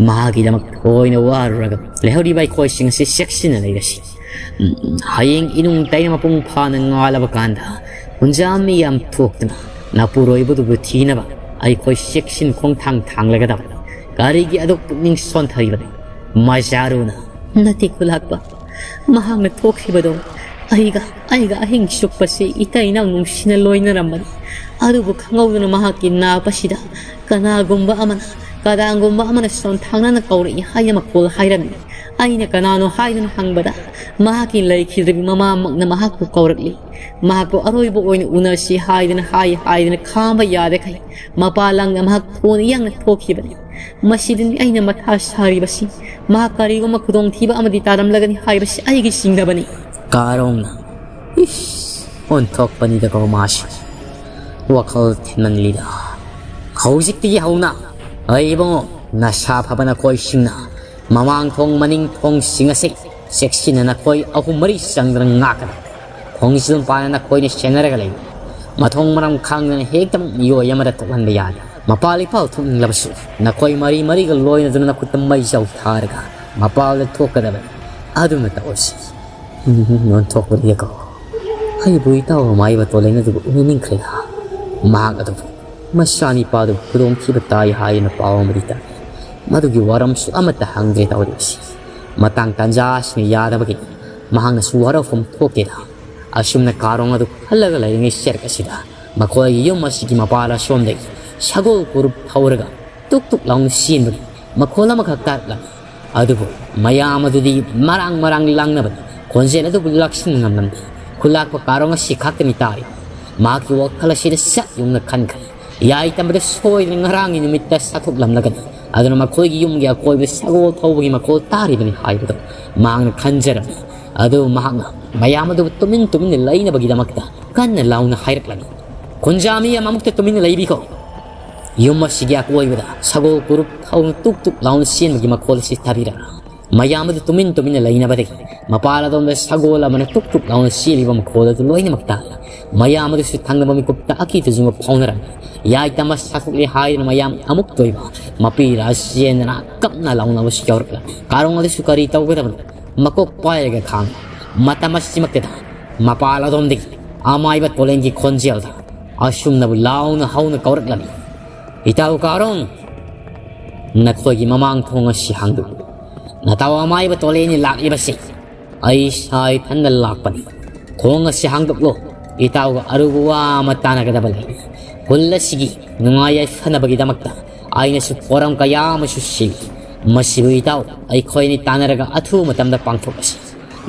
ꯃꯍꯥꯛꯀꯤꯗꯃꯛ ꯊꯣꯏꯅ ꯋꯥꯔꯨꯔꯒ ꯂꯩꯍꯧꯔꯤꯕ ꯑꯩꯈꯣꯏꯁꯤꯡ ꯑꯁꯤ ꯆꯦꯛꯁꯤꯟꯅ ꯂꯩꯔꯁꯤ꯫ ꯎꯝ, ꯍꯌꯦꯡ ꯏꯅꯨꯡ ꯇꯩꯅ ꯃꯄꯨꯡ ꯐꯥꯅ ꯉꯥꯜꯂꯕ ꯀꯥꯟꯗ ꯍꯨꯟꯖꯥ ꯃꯤꯌꯥꯝ ꯊꯣꯛꯇꯨꯅ ꯅꯄꯨꯔꯣꯏꯕꯗꯨꯕꯨ ꯊꯤꯅꯕ ꯑꯩꯈꯣꯏ ꯆꯦꯛꯁꯤꯟ ꯈꯣꯡꯊꯥꯡ ꯊꯥꯡꯂꯒꯗꯕꯅꯤ꯫ ꯀꯔꯤꯒꯤ ꯑꯗꯨꯛ ꯄꯨꯛꯅꯤꯡ ꯁꯣꯟꯊꯔꯤꯕꯅꯣ?" ꯃꯖꯥꯔꯨꯅ, "ꯅꯠꯇꯦ ꯈꯨꯂꯥꯛꯄ, ꯃꯍꯥꯛꯅ ꯊꯣꯛꯈꯤꯕꯗꯣ ꯑꯩꯒ, ꯑꯩꯒ ꯑꯍꯤꯡ ꯆꯨꯞꯄꯁꯤ ꯏꯇꯩ ꯏꯅꯥꯎ ꯅꯨꯡꯁꯤꯅ ꯂꯣꯏꯅꯔꯝꯕꯅꯤ꯫ ꯑꯗꯨꯕꯨ ꯈꯪꯍꯧꯗꯅ ꯃꯍꯥꯛꯀꯤ ꯅꯥꯕꯁꯤꯗ ꯀꯅꯥꯒꯨꯝꯕ ꯑꯃꯅ, ꯀꯅꯥꯒꯨꯝꯕ ꯑꯃꯅ ꯁꯣꯟꯊꯥꯡꯅꯅ ꯀꯧꯔꯛꯏ ꯍꯥꯏꯅ ꯃꯈꯣꯜ ꯍꯥꯏꯔꯝꯃꯤ꯫ ꯑꯩꯅ ꯀꯅꯥꯅꯣ ꯍꯥꯏꯗꯨꯅ ꯍꯪꯕꯗ ꯃꯍꯥꯛꯀꯤ ꯂꯩꯈꯤꯗ꯭ꯔꯤꯕ ꯃꯃꯥꯃꯛꯅ ꯃꯍꯥꯛꯄꯨ ꯀꯧꯔꯛꯂꯤ꯫ ꯃꯍꯥꯛꯄꯨ ꯑꯔꯣꯏꯕ ꯑꯣꯏꯅ ꯎꯅꯁꯤ ꯍꯥꯏꯗꯨꯅ ꯍꯥꯏ, ꯍꯥꯏꯗꯨꯅ ꯈꯥꯝꯕ ꯌꯥꯗꯈꯩ ꯃꯄꯥ ꯂꯥꯡꯗ ꯃꯍꯥꯛ ꯊꯨꯅ ꯌꯥꯡꯅ ꯊꯣꯛꯈꯤꯕꯅꯤ꯫ ꯃꯁꯤꯗꯅꯤ ꯑꯩꯅ ꯃꯊꯥ ꯁꯥꯔꯤꯕꯁꯤ꯫ ꯃꯍꯥꯛ ꯀꯔꯤꯒꯨꯝꯕ ꯈꯨꯗꯣꯡꯊꯤꯕ ꯑꯃꯗꯤ ꯇꯥꯔꯝꯂꯒꯅꯤ ꯍꯥꯏꯕꯁꯤ ꯑꯩꯒꯤ ꯆꯤꯡꯅꯕꯅꯤ꯫" ꯀꯥꯔꯣꯡꯅ, "ꯏꯁ, ꯑꯣꯟꯊꯣꯛꯄꯅꯤꯗꯀꯣ ꯃꯥꯁꯤ꯫ ꯋꯥꯈꯜ ꯊꯤꯟꯃꯜꯂꯤꯗ꯫ ꯍꯧꯖꯤꯛꯇꯒꯤ ꯍꯧꯅ, ꯑꯩ ꯏꯕꯨꯡꯉꯣ, ꯅꯁꯥ ꯐꯕ ꯅꯈꯣꯏꯁꯤꯡꯅ ꯃꯃꯥꯡ ꯊꯣꯡ ꯃꯅꯤꯡ ꯊꯣꯡꯁꯤꯡ ꯑꯁꯤ ꯆꯦꯛꯁꯤꯟꯅ ꯅꯈꯣꯏ ꯑꯍꯨꯝ ꯃꯔꯤ ꯆꯪꯗꯅ ꯉꯥꯛꯀꯗꯕ꯫ ꯈꯣꯡꯖꯤꯜ ꯄꯥꯟꯅ ꯅꯈꯣꯏꯅ ꯁꯦꯟꯅꯔꯒ ꯂꯩꯌꯨ꯫ ꯃꯊꯣꯡ ꯃꯔꯝ ꯈꯪꯗꯅ ꯍꯦꯛꯇꯃꯛ ꯃꯤꯑꯣꯏ ꯑꯃꯗ ꯊꯣꯛꯍꯟꯕ ꯌꯥꯗꯦ꯫ ꯃꯄꯥ ꯂꯩꯄꯥꯎ ꯊꯣꯛꯅꯤꯡꯂꯕꯁꯨ ꯅꯈꯣꯏ ꯃꯔꯤ ꯃꯔꯤꯒ ꯂꯣꯏꯅꯗꯨꯅ ꯅꯈꯨꯠꯇ ꯃꯩꯖꯥꯎ ꯊꯥꯔꯒ ꯃꯄꯥꯜꯗ ꯊꯣꯛꯀꯗꯕꯅꯤ꯫ ꯑꯗꯨꯅ ꯇꯧꯔꯁꯤ꯫ ꯎꯝ, ꯑꯣꯟꯊꯣꯛꯄꯗꯤꯀꯣ꯫ ꯑꯩꯕꯨ ꯏꯇꯥꯎ ꯑꯃꯥꯏꯕ ꯇꯣꯂꯦꯟ ꯑꯗꯨꯕꯨ ꯎꯅꯅꯤꯡꯈ꯭ꯔꯦꯗ꯫ ꯃꯍꯥꯛ ꯑꯗꯨꯕꯨ ꯃꯆꯥꯅꯤꯄꯥꯗꯨ ꯈꯨꯗꯣꯡꯊꯤꯕ ꯇꯥꯏ ꯍꯥꯏꯗꯨꯅ ꯄꯥꯎ ꯑꯃꯗꯤ ꯇꯥꯏ꯫ ꯃꯗꯨꯒꯤ ꯋꯥꯔꯝꯁꯨ ꯑꯃꯠꯇ ꯍꯪꯗ꯭ꯔꯦ ꯇꯧꯔꯤꯕꯁꯤ꯫ ꯃꯇꯥꯡ ꯇꯥꯟꯖꯥ ꯑꯁꯤꯅ ꯌꯥꯗꯕꯒꯤ ꯃꯍꯥꯛꯅꯁꯨ ꯋꯥꯔꯧꯐꯝ ꯊꯣꯛꯇꯦꯗ꯫ ꯑꯁꯨꯝꯅ ꯀꯥꯔꯣꯡ ꯑꯗꯨ ꯈꯜꯂꯒ ꯂꯩꯔꯤꯉꯩ ꯆꯦꯔꯛ ꯑꯁꯤꯗ ꯃꯈꯣꯏꯒꯤ ꯌꯨꯝ ꯑꯁꯤꯒꯤ ꯃꯄꯥꯜ ꯑꯁꯣꯝꯗꯒꯤ ꯁꯒꯣꯜ ꯀꯨꯔꯨꯞ ꯊꯧꯔꯒ ꯇꯨꯛ ꯇꯨꯛ ꯂꯥꯎꯅ ꯆꯦꯟꯕꯒꯤ ꯃꯈꯣꯜ ꯑꯃꯈꯛ ꯇꯥꯔꯛꯂꯝꯃꯤ꯫ ꯑꯗꯨꯕꯨ ꯃꯌꯥꯝ ꯑꯗꯨꯗꯤ ꯃꯔꯥꯡ ꯃꯔꯥꯡ ꯂꯥꯡꯅꯕꯅꯤ꯫ ꯈꯣꯟꯖꯦꯜ ꯑꯗꯨꯕꯨ ꯂꯥꯛꯁꯤꯟ ꯉꯝꯂꯝꯗꯦ꯫ ꯈꯨꯂꯥꯛꯄ ꯀꯥꯔꯣꯡ ꯑꯁꯤ ꯈꯛꯇꯅꯤ ꯇꯥꯔꯤ꯫ ꯃꯍꯥꯛꯀꯤ ꯋꯥꯈꯜ ꯑꯁꯤꯗ ꯁꯠ ꯌꯨꯝꯅ ꯈꯟꯈ꯭ꯔꯦ꯫ ꯌꯥꯏ ꯇꯝꯕꯗ ꯁꯣꯏꯗꯅ ꯉꯔꯥꯡꯒꯤ ꯅꯨꯃꯤꯠꯇ ꯆꯥꯊꯣꯛꯂꯝꯂꯒꯅꯤ꯫ ꯑꯗꯨꯅ ꯃꯈꯣꯏꯒꯤ ꯌꯨꯝꯒꯤ ꯑꯀꯣꯏꯕ ꯁꯒꯣꯜ ꯊꯧꯕꯒꯤ ꯃꯈꯣꯜ ꯇꯥꯔꯤꯕꯅꯤ ꯍꯥꯏꯕꯗꯣ ꯃꯍꯥꯛꯅ ꯈꯟꯖꯔꯝꯃꯤ꯫ ꯑꯗꯨꯕꯨ ꯃꯍꯥꯛꯅ ꯃꯌꯥꯝ ꯑꯗꯨꯕꯨ ꯇꯨꯃꯤꯟ ꯇꯨꯃꯤꯟꯅ ꯂꯩꯅꯕꯒꯤꯗꯃꯛꯇ ꯀꯟꯅ ꯂꯥꯎꯅ ꯍꯥꯏꯔꯛꯂꯝꯃꯤ꯫ "ꯈꯨꯟꯖꯥꯃꯤ ꯑꯃꯃꯨꯛꯇ ꯇꯨꯃꯤꯟꯅ ꯂꯩꯕꯤꯈꯣ꯫ ꯌꯨꯝ ꯑꯁꯤꯒꯤ ꯑꯀꯣꯏꯕꯗ ꯁꯒꯣꯜ ꯀꯨꯔꯨꯞ ꯊꯧꯅ ꯇꯨꯛ ꯇꯨꯛ ꯂꯥꯎꯅ ꯆꯦꯟꯕꯒꯤ ꯃꯈꯣꯜ ꯑꯁꯤ ꯇꯥꯕꯤꯔꯛꯂꯣ꯫" ꯃꯌꯥꯝ ꯑꯗꯨ ꯇꯨꯃꯤꯟ ꯇꯨꯃꯤꯟꯅ ꯂꯩꯅꯕꯗꯒꯤ ꯃꯄꯥꯜ ꯑꯗꯣꯝꯗ ꯁꯒꯣꯜ ꯑꯃꯅ ꯇꯨꯛ ꯇꯨꯛ ꯂꯥꯎꯅ ꯆꯦꯜꯂꯤꯕ ꯃꯈꯣꯜ ꯑꯗꯨ ꯂꯣꯏꯅꯃꯛ ꯇꯥꯔꯦ꯫ ꯃꯌꯥꯝ ꯑꯗꯨꯁꯨ ꯊꯪꯅꯕ ꯃꯤꯀꯨꯞꯇ ꯑꯀꯤ ꯇꯨꯖꯨꯡꯕ ꯐꯥꯎꯅꯔꯝꯃꯤ꯫ ꯌꯥꯏ ꯇꯝꯕ ꯁꯥꯊꯣꯛꯂꯦ ꯍꯥꯏꯗꯨꯅ ꯃꯌꯥꯝ ꯑꯃꯨꯛꯇ ꯑꯣꯏꯕ ꯃꯄꯤ ꯔꯥ ꯆꯦꯟꯗꯅ ꯀꯞꯅ ꯂꯥꯎꯅꯕꯁꯨ ꯌꯥꯎꯔꯛꯂꯝꯃꯤ꯫ ꯀꯥꯔꯣꯡ ꯑꯗꯨꯁꯨ ꯀꯔꯤ ꯇꯧꯒꯗꯕꯅꯣ ꯃꯀꯣꯛ ꯄꯥꯏꯔꯒ ꯈꯥꯡꯉꯤ꯫ ꯃꯇꯝ ꯑꯁꯤꯃꯛꯇꯗ ꯃꯄꯥꯜ ꯑꯗꯣꯝꯗꯒꯤ ꯑꯃꯥꯏꯕ ꯇꯣꯂꯦꯟꯒꯤ ꯈꯣꯟꯖꯦꯜꯗ ꯑꯁꯨꯝꯅꯕꯨ ꯂꯥꯎꯅ ꯍꯧꯅ ꯀꯧꯔꯛꯂꯝꯃꯤ꯫ "ꯏꯇꯥꯎ ꯀꯥꯔꯣꯡ, ꯅꯈꯣꯏꯒꯤ ꯃꯃꯥꯡ ꯊꯣꯡ ꯑꯁꯤ ꯍꯥꯡꯗꯣꯛꯎ꯫ ꯅꯇꯥꯎ ꯑꯃꯥꯏꯕ ꯇꯣꯂꯦꯟꯅꯤ ꯂꯥꯛꯂꯤꯕꯁꯤ꯫ ꯑꯩ ꯏꯁꯥ ꯏꯊꯟꯗ ꯂꯥꯛꯄꯅꯤ꯫ ꯊꯣꯡ ꯑꯁꯤ ꯍꯥꯡꯗꯣꯛꯂꯣ꯫ ꯏꯇꯥꯎꯒ ꯑꯔꯨꯕ ꯋꯥ ꯑꯃ ꯇꯥꯟꯅꯒꯗꯕ ꯂꯩ꯫ ꯈꯨꯜ ꯑꯁꯤꯒꯤ ꯅꯨꯡꯉꯥꯏ ꯌꯥꯏꯐꯅꯕꯒꯤꯗꯃꯛꯇ ꯑꯩꯅꯁꯨ ꯄꯣꯔꯝ ꯀꯌꯥ ꯑꯃꯁꯨ ꯁꯤꯜꯂꯤ꯫ ꯃꯁꯤꯕꯨ ꯏꯇꯥꯎ ꯑꯩꯈꯣꯏꯅꯤ ꯇꯥꯟꯅꯔꯒ ꯑꯊꯨꯕ ꯃꯇꯝꯗ ꯄꯥꯡꯊꯣꯛꯂꯁꯤ꯫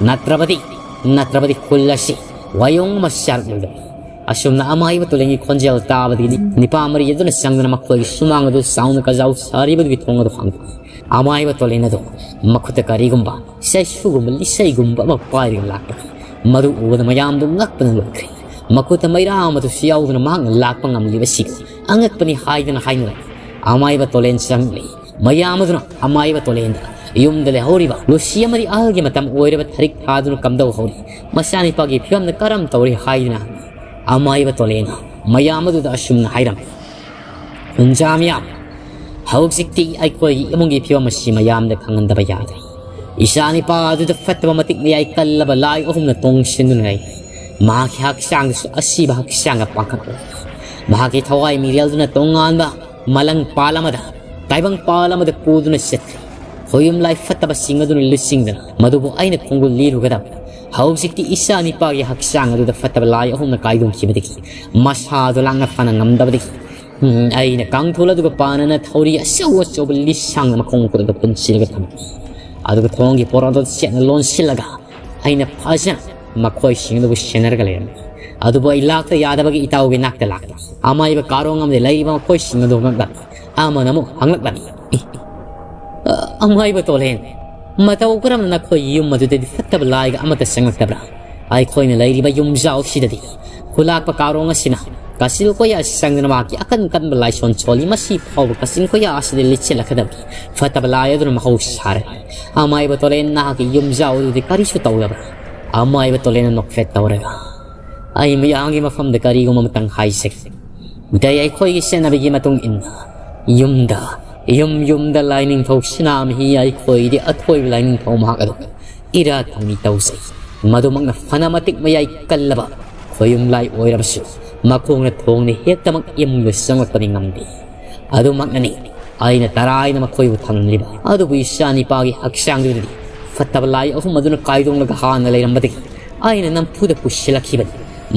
ꯅꯠꯇ꯭ꯔꯕꯗꯤ, ꯅꯠꯇ꯭ꯔꯕꯗꯤ ꯈꯨꯜ ꯑꯁꯤ ꯋꯥꯌꯣꯡ ꯑꯃ ꯆꯥꯔꯛꯂꯣꯏꯗꯕꯅꯤ꯫" ꯑꯁꯨꯝꯅ ꯑꯃꯥꯏꯕ ꯇꯣꯂꯦꯟꯒꯤ ꯈꯣꯟꯖꯦꯜ ꯇꯥꯕꯗꯒꯤꯗꯤ ꯅꯤꯄꯥ ꯃꯔꯤ ꯑꯗꯨꯅ ꯆꯪꯗꯨꯅ ꯃꯈꯣꯏꯒꯤ ꯁꯨꯃꯥꯡ ꯑꯗꯨ ꯆꯥꯎꯅ ꯀꯖꯥꯎ ꯁꯥꯔꯤꯕꯗꯨꯒꯤ ꯊꯣꯡ ꯑꯗꯨ ꯍꯥꯡꯗꯣꯛꯏ꯫ ꯑꯃꯥꯏꯕ ꯇꯣꯂꯦꯟ ꯑꯗꯨ ꯃꯈꯨꯠꯇ ꯀꯔꯤꯒꯨꯝꯕ ꯆꯩꯁꯨꯒꯨꯝꯕ ꯂꯤꯆꯩꯒꯨꯝꯕ ꯑꯃ ꯄꯥꯏꯔꯒ ꯂꯥꯛꯄꯅꯤ꯫ ꯃꯗꯨ ꯎꯕꯗ ꯃꯌꯥꯝꯗꯨ ꯉꯛꯄꯅ ꯂꯣꯏꯈ꯭ꯔꯦ꯫ ꯃꯈꯨꯠꯇ ꯃꯩꯔꯥ ꯑꯃꯗꯨꯁꯨ ꯌꯥꯎꯗꯨꯅ ꯃꯍꯥꯛꯅ ꯂꯥꯛꯄ ꯉꯝꯂꯤꯕꯁꯤ ꯑꯉꯛꯄꯅꯤ ꯍꯥꯏꯗꯅ ꯍꯥꯏꯅꯔꯦ꯫ ꯑꯃꯥꯏꯕ ꯇꯣꯂꯦꯟ ꯆꯪꯂꯛꯂꯤ꯫ ꯃꯌꯥꯝ ꯑꯗꯨꯅ ꯑꯃꯥꯏꯕ ꯇꯣꯂꯦꯟꯗ ꯌꯨꯝꯗ ꯂꯩꯍꯧꯔꯤꯕ ꯂꯨꯁꯤ ꯑꯃꯗꯤ ꯑꯍꯜꯒꯤ ꯃꯇꯝ ꯑꯣꯏꯔꯕ ꯊꯔꯤꯛ ꯊꯥꯗꯨꯅ ꯀꯝꯗꯧꯍꯧꯔꯤ, ꯃꯆꯥꯅꯤꯄꯥꯒꯤ ꯐꯤꯕꯝꯅ ꯀꯔꯝ ꯇꯧꯔꯤ ꯍꯥꯏꯗꯨꯅ ꯍꯪꯏ꯫ ꯑꯃꯥꯏꯕ ꯇꯣꯂꯦꯟꯅ ꯃꯌꯥꯝ ꯑꯗꯨꯗ ꯑꯁꯨꯝꯅ ꯍꯥꯏꯔꯝꯃꯤ꯫ ꯈꯨꯟꯖꯥ ꯃꯤꯌꯥꯝ, ꯍꯧꯖꯤꯛꯇꯤ ꯑꯩꯈꯣꯏꯒꯤ ꯏꯃꯨꯡꯒꯤ ꯐꯤꯕꯝ ꯑꯁꯤ ꯃꯌꯥꯝꯗ ꯈꯪꯍꯟꯗꯕ ꯌꯥꯗ꯭ꯔꯦ꯫ ꯏꯆꯥ ꯅꯤꯄꯥ ꯑꯗꯨꯗ ꯐꯠꯇꯕ ꯃꯇꯤꯛ ꯃꯌꯥꯏ ꯀꯜꯂꯕ ꯂꯥꯏ ꯑꯍꯨꯝꯅ ꯇꯣꯡꯁꯤꯟꯗꯨꯅ ꯂꯩ꯫ ꯃꯍꯥꯛꯀꯤ ꯍꯛꯆꯥꯡꯗꯁꯨ ꯑꯁꯤꯕ ꯍꯛꯆꯥꯡꯒ ꯄꯥꯡꯈꯠꯂꯦ꯫ ꯃꯍꯥꯛꯀꯤ ꯊꯋꯥꯏ ꯃꯤꯔꯦꯜꯗꯨꯅ ꯇꯣꯉꯥꯟꯕ ꯃꯂꯪ ꯄꯥꯜ ꯑꯃꯗ, ꯇꯥꯏꯕꯪ ꯄꯥꯜ ꯑꯃꯗ ꯄꯨꯗꯨꯅ ꯆꯠꯈ꯭ꯔꯦ꯫ ꯈꯣꯌꯨꯝ ꯂꯥꯏ ꯐꯠꯇꯕꯁꯤꯡ ꯑꯗꯨꯅ ꯂꯨꯆꯤꯡꯗꯅ ꯃꯗꯨꯕꯨ ꯑꯩꯅ ꯈꯣꯡꯒꯨꯜ ꯂꯤꯔꯨꯒꯗꯕ꯫ ꯍꯧꯖꯤꯛꯇꯤ ꯏꯆꯥ ꯅꯤꯄꯥꯒꯤ ꯍꯛꯆꯥꯡ ꯑꯗꯨꯗ ꯐꯠꯇꯕ ꯂꯥꯏ ꯑꯍꯨꯝꯅ ꯀꯥꯏꯗꯣꯟꯈꯤꯕꯗꯒꯤ ꯃꯁꯥꯗꯨ ꯂꯥꯡꯅ ꯐꯅ ꯉꯝꯗꯕꯗꯒꯤ, ꯎꯝ, ꯑꯩꯅ ꯀꯥꯡꯊꯣꯜ ꯑꯗꯨꯒ ꯄꯥꯅꯅ ꯊꯧꯔꯤ ꯑꯆꯧ ꯑꯆꯧꯕ ꯂꯤꯁꯥꯡꯅ ꯃꯈꯣꯡ ꯃꯈꯨꯠ ꯑꯗꯨ ꯄꯨꯟꯁꯤꯜꯂꯒ ꯊꯝꯃꯤ꯫ ꯑꯗꯨꯒ ꯊꯣꯡꯒꯤ ꯄꯣꯔꯣꯗꯣ ꯆꯦꯠꯅ ꯂꯣꯟꯁꯤꯜꯂꯒ ꯑꯩꯅ ꯐꯖꯅ ꯃꯈꯣꯏꯁꯤꯡ ꯑꯗꯨꯕꯨ ꯁꯦꯟꯅꯔꯒ ꯂꯩꯔꯝꯃꯤ꯫ ꯑꯗꯨꯕꯨ ꯑꯩ ꯂꯥꯛꯇ ꯌꯥꯗꯕꯒꯤ ꯏꯇꯥꯎꯒꯤ ꯅꯥꯛꯇ ꯂꯥꯛꯂꯤ꯫ ꯑꯃꯥꯏꯕ ꯀꯥꯔꯣꯡ ꯑꯃꯗꯤ ꯂꯩꯔꯤꯕ ꯃꯈꯣꯏꯁꯤꯡ ꯑꯗꯨ ꯉꯛꯂꯝꯃꯤ꯫ ꯑꯃꯅ ꯑꯃꯨꯛ ꯍꯪꯂꯛꯂꯝꯃꯤ, "ꯑꯦ, ꯑ, ꯑꯃꯥꯏꯕ ꯇꯣꯂꯦꯟ, ꯃꯇꯧ ꯀꯔꯝꯅ ꯅꯈꯣꯏ ꯌꯨꯝ ꯑꯗꯨꯗꯗꯤ ꯐꯠꯇꯕ ꯂꯥꯏꯒ ꯑꯃꯠꯇ ꯆꯪꯂꯛꯇꯕ꯭ꯔꯥ? ꯑꯩꯈꯣꯏꯅ ꯂꯩꯔꯤꯕ ꯌꯨꯝꯖꯥꯎꯁꯤꯗꯗꯤ ꯈꯨꯂꯥꯛꯄ ꯀꯥꯔꯣꯡ ꯑꯁꯤꯅ ꯀꯥꯆꯤꯜ ꯀꯣꯌꯥ ꯆꯪꯗꯨꯅ ꯃꯍꯥꯛꯀꯤ ꯑꯀꯟ ꯀꯟꯕ ꯂꯥꯏꯁꯣꯟ ꯁꯣꯜꯂꯤ꯫ ꯃꯁꯤ ꯐꯥꯎꯕ ꯀꯥꯆꯤꯟ ꯀꯣꯌꯥ ꯑꯁꯤꯗ ꯂꯤꯠꯁꯤꯜꯂꯛꯀꯗꯕꯒꯤ ꯐꯠꯇꯕ ꯂꯥꯏ ꯑꯗꯨꯅ ꯃꯍꯧ ꯁꯥꯔꯦ꯫ ꯑꯃꯥꯏꯕ ꯇꯣꯂꯦꯟ, ꯅꯍꯥꯛꯀꯤ ꯌꯨꯝꯖꯥꯎ ꯑꯗꯨꯗꯤ ꯀꯔꯤꯁꯨ ꯇꯧꯗꯕ꯭ꯔꯥ?" ꯑꯃꯥꯏꯕ ꯇꯣꯂꯦꯟꯅ ꯅꯣꯛꯐꯦꯠ ꯇꯧꯔꯒ, "ꯑꯩ ꯃꯌꯥꯝꯒꯤ ꯃꯐꯝꯗ ꯀꯔꯤꯒꯨꯝꯕ ꯑꯃꯇꯪ ꯍꯥꯏꯖꯒꯦ꯫ ꯃꯤꯇꯩ ꯑꯩꯈꯣꯏꯒꯤ ꯆꯠꯅꯕꯤꯒꯤ ꯃꯇꯨꯡ ꯏꯟꯅ ꯌꯨꯝꯗ, ꯌꯨꯝ ꯌꯨꯝꯗ ꯂꯥꯏꯅꯤꯡꯊꯧ ꯁꯅꯥꯃꯍꯤ ꯑꯩꯈꯣꯏꯗꯤ ꯑꯊꯣꯏꯕ ꯂꯥꯏꯅꯤꯡꯊꯧ ꯃꯍꯥꯛ ꯑꯗꯨ ꯏꯔꯥꯠ ꯊꯧꯅꯤ ꯇꯧꯖꯩ꯫ ꯃꯗꯨꯃꯛꯅ ꯐꯅ ꯃꯇꯤꯛ ꯃꯌꯥꯏ ꯀꯜꯂꯕ ꯈꯣꯌꯨꯝ ꯂꯥꯏ ꯑꯣꯏꯔꯕꯁꯨ ꯃꯈꯣꯡꯅ ꯊꯣꯡꯅ ꯍꯦꯛꯇꯃꯛ ꯏꯃꯨꯡꯗ ꯆꯪꯂꯛꯄꯗꯤ ꯉꯝꯗꯦ꯫ ꯑꯗꯨꯃꯛꯅꯅꯤ ꯑꯩꯅ ꯇꯔꯥꯏꯅ ꯃꯈꯣꯏꯕꯨ ꯊꯝꯂꯤꯕ꯫ ꯑꯗꯨꯕꯨ ꯏꯆꯥ ꯅꯤꯄꯥꯒꯤ ꯍꯛꯆꯥꯡꯗꯨꯗꯗꯤ ꯐꯠꯇꯕ ꯂꯥꯏ ꯑꯍꯨꯝ ꯑꯗꯨꯅ ꯀꯥꯏꯗꯣꯡꯂꯒ ꯍꯥꯟꯅ ꯂꯩꯔꯝꯕꯗꯒꯤ ꯑꯩꯅ ꯅꯝꯐꯨꯗ ꯄꯨꯁꯤꯜꯂꯛꯈꯤꯕꯅꯤ꯫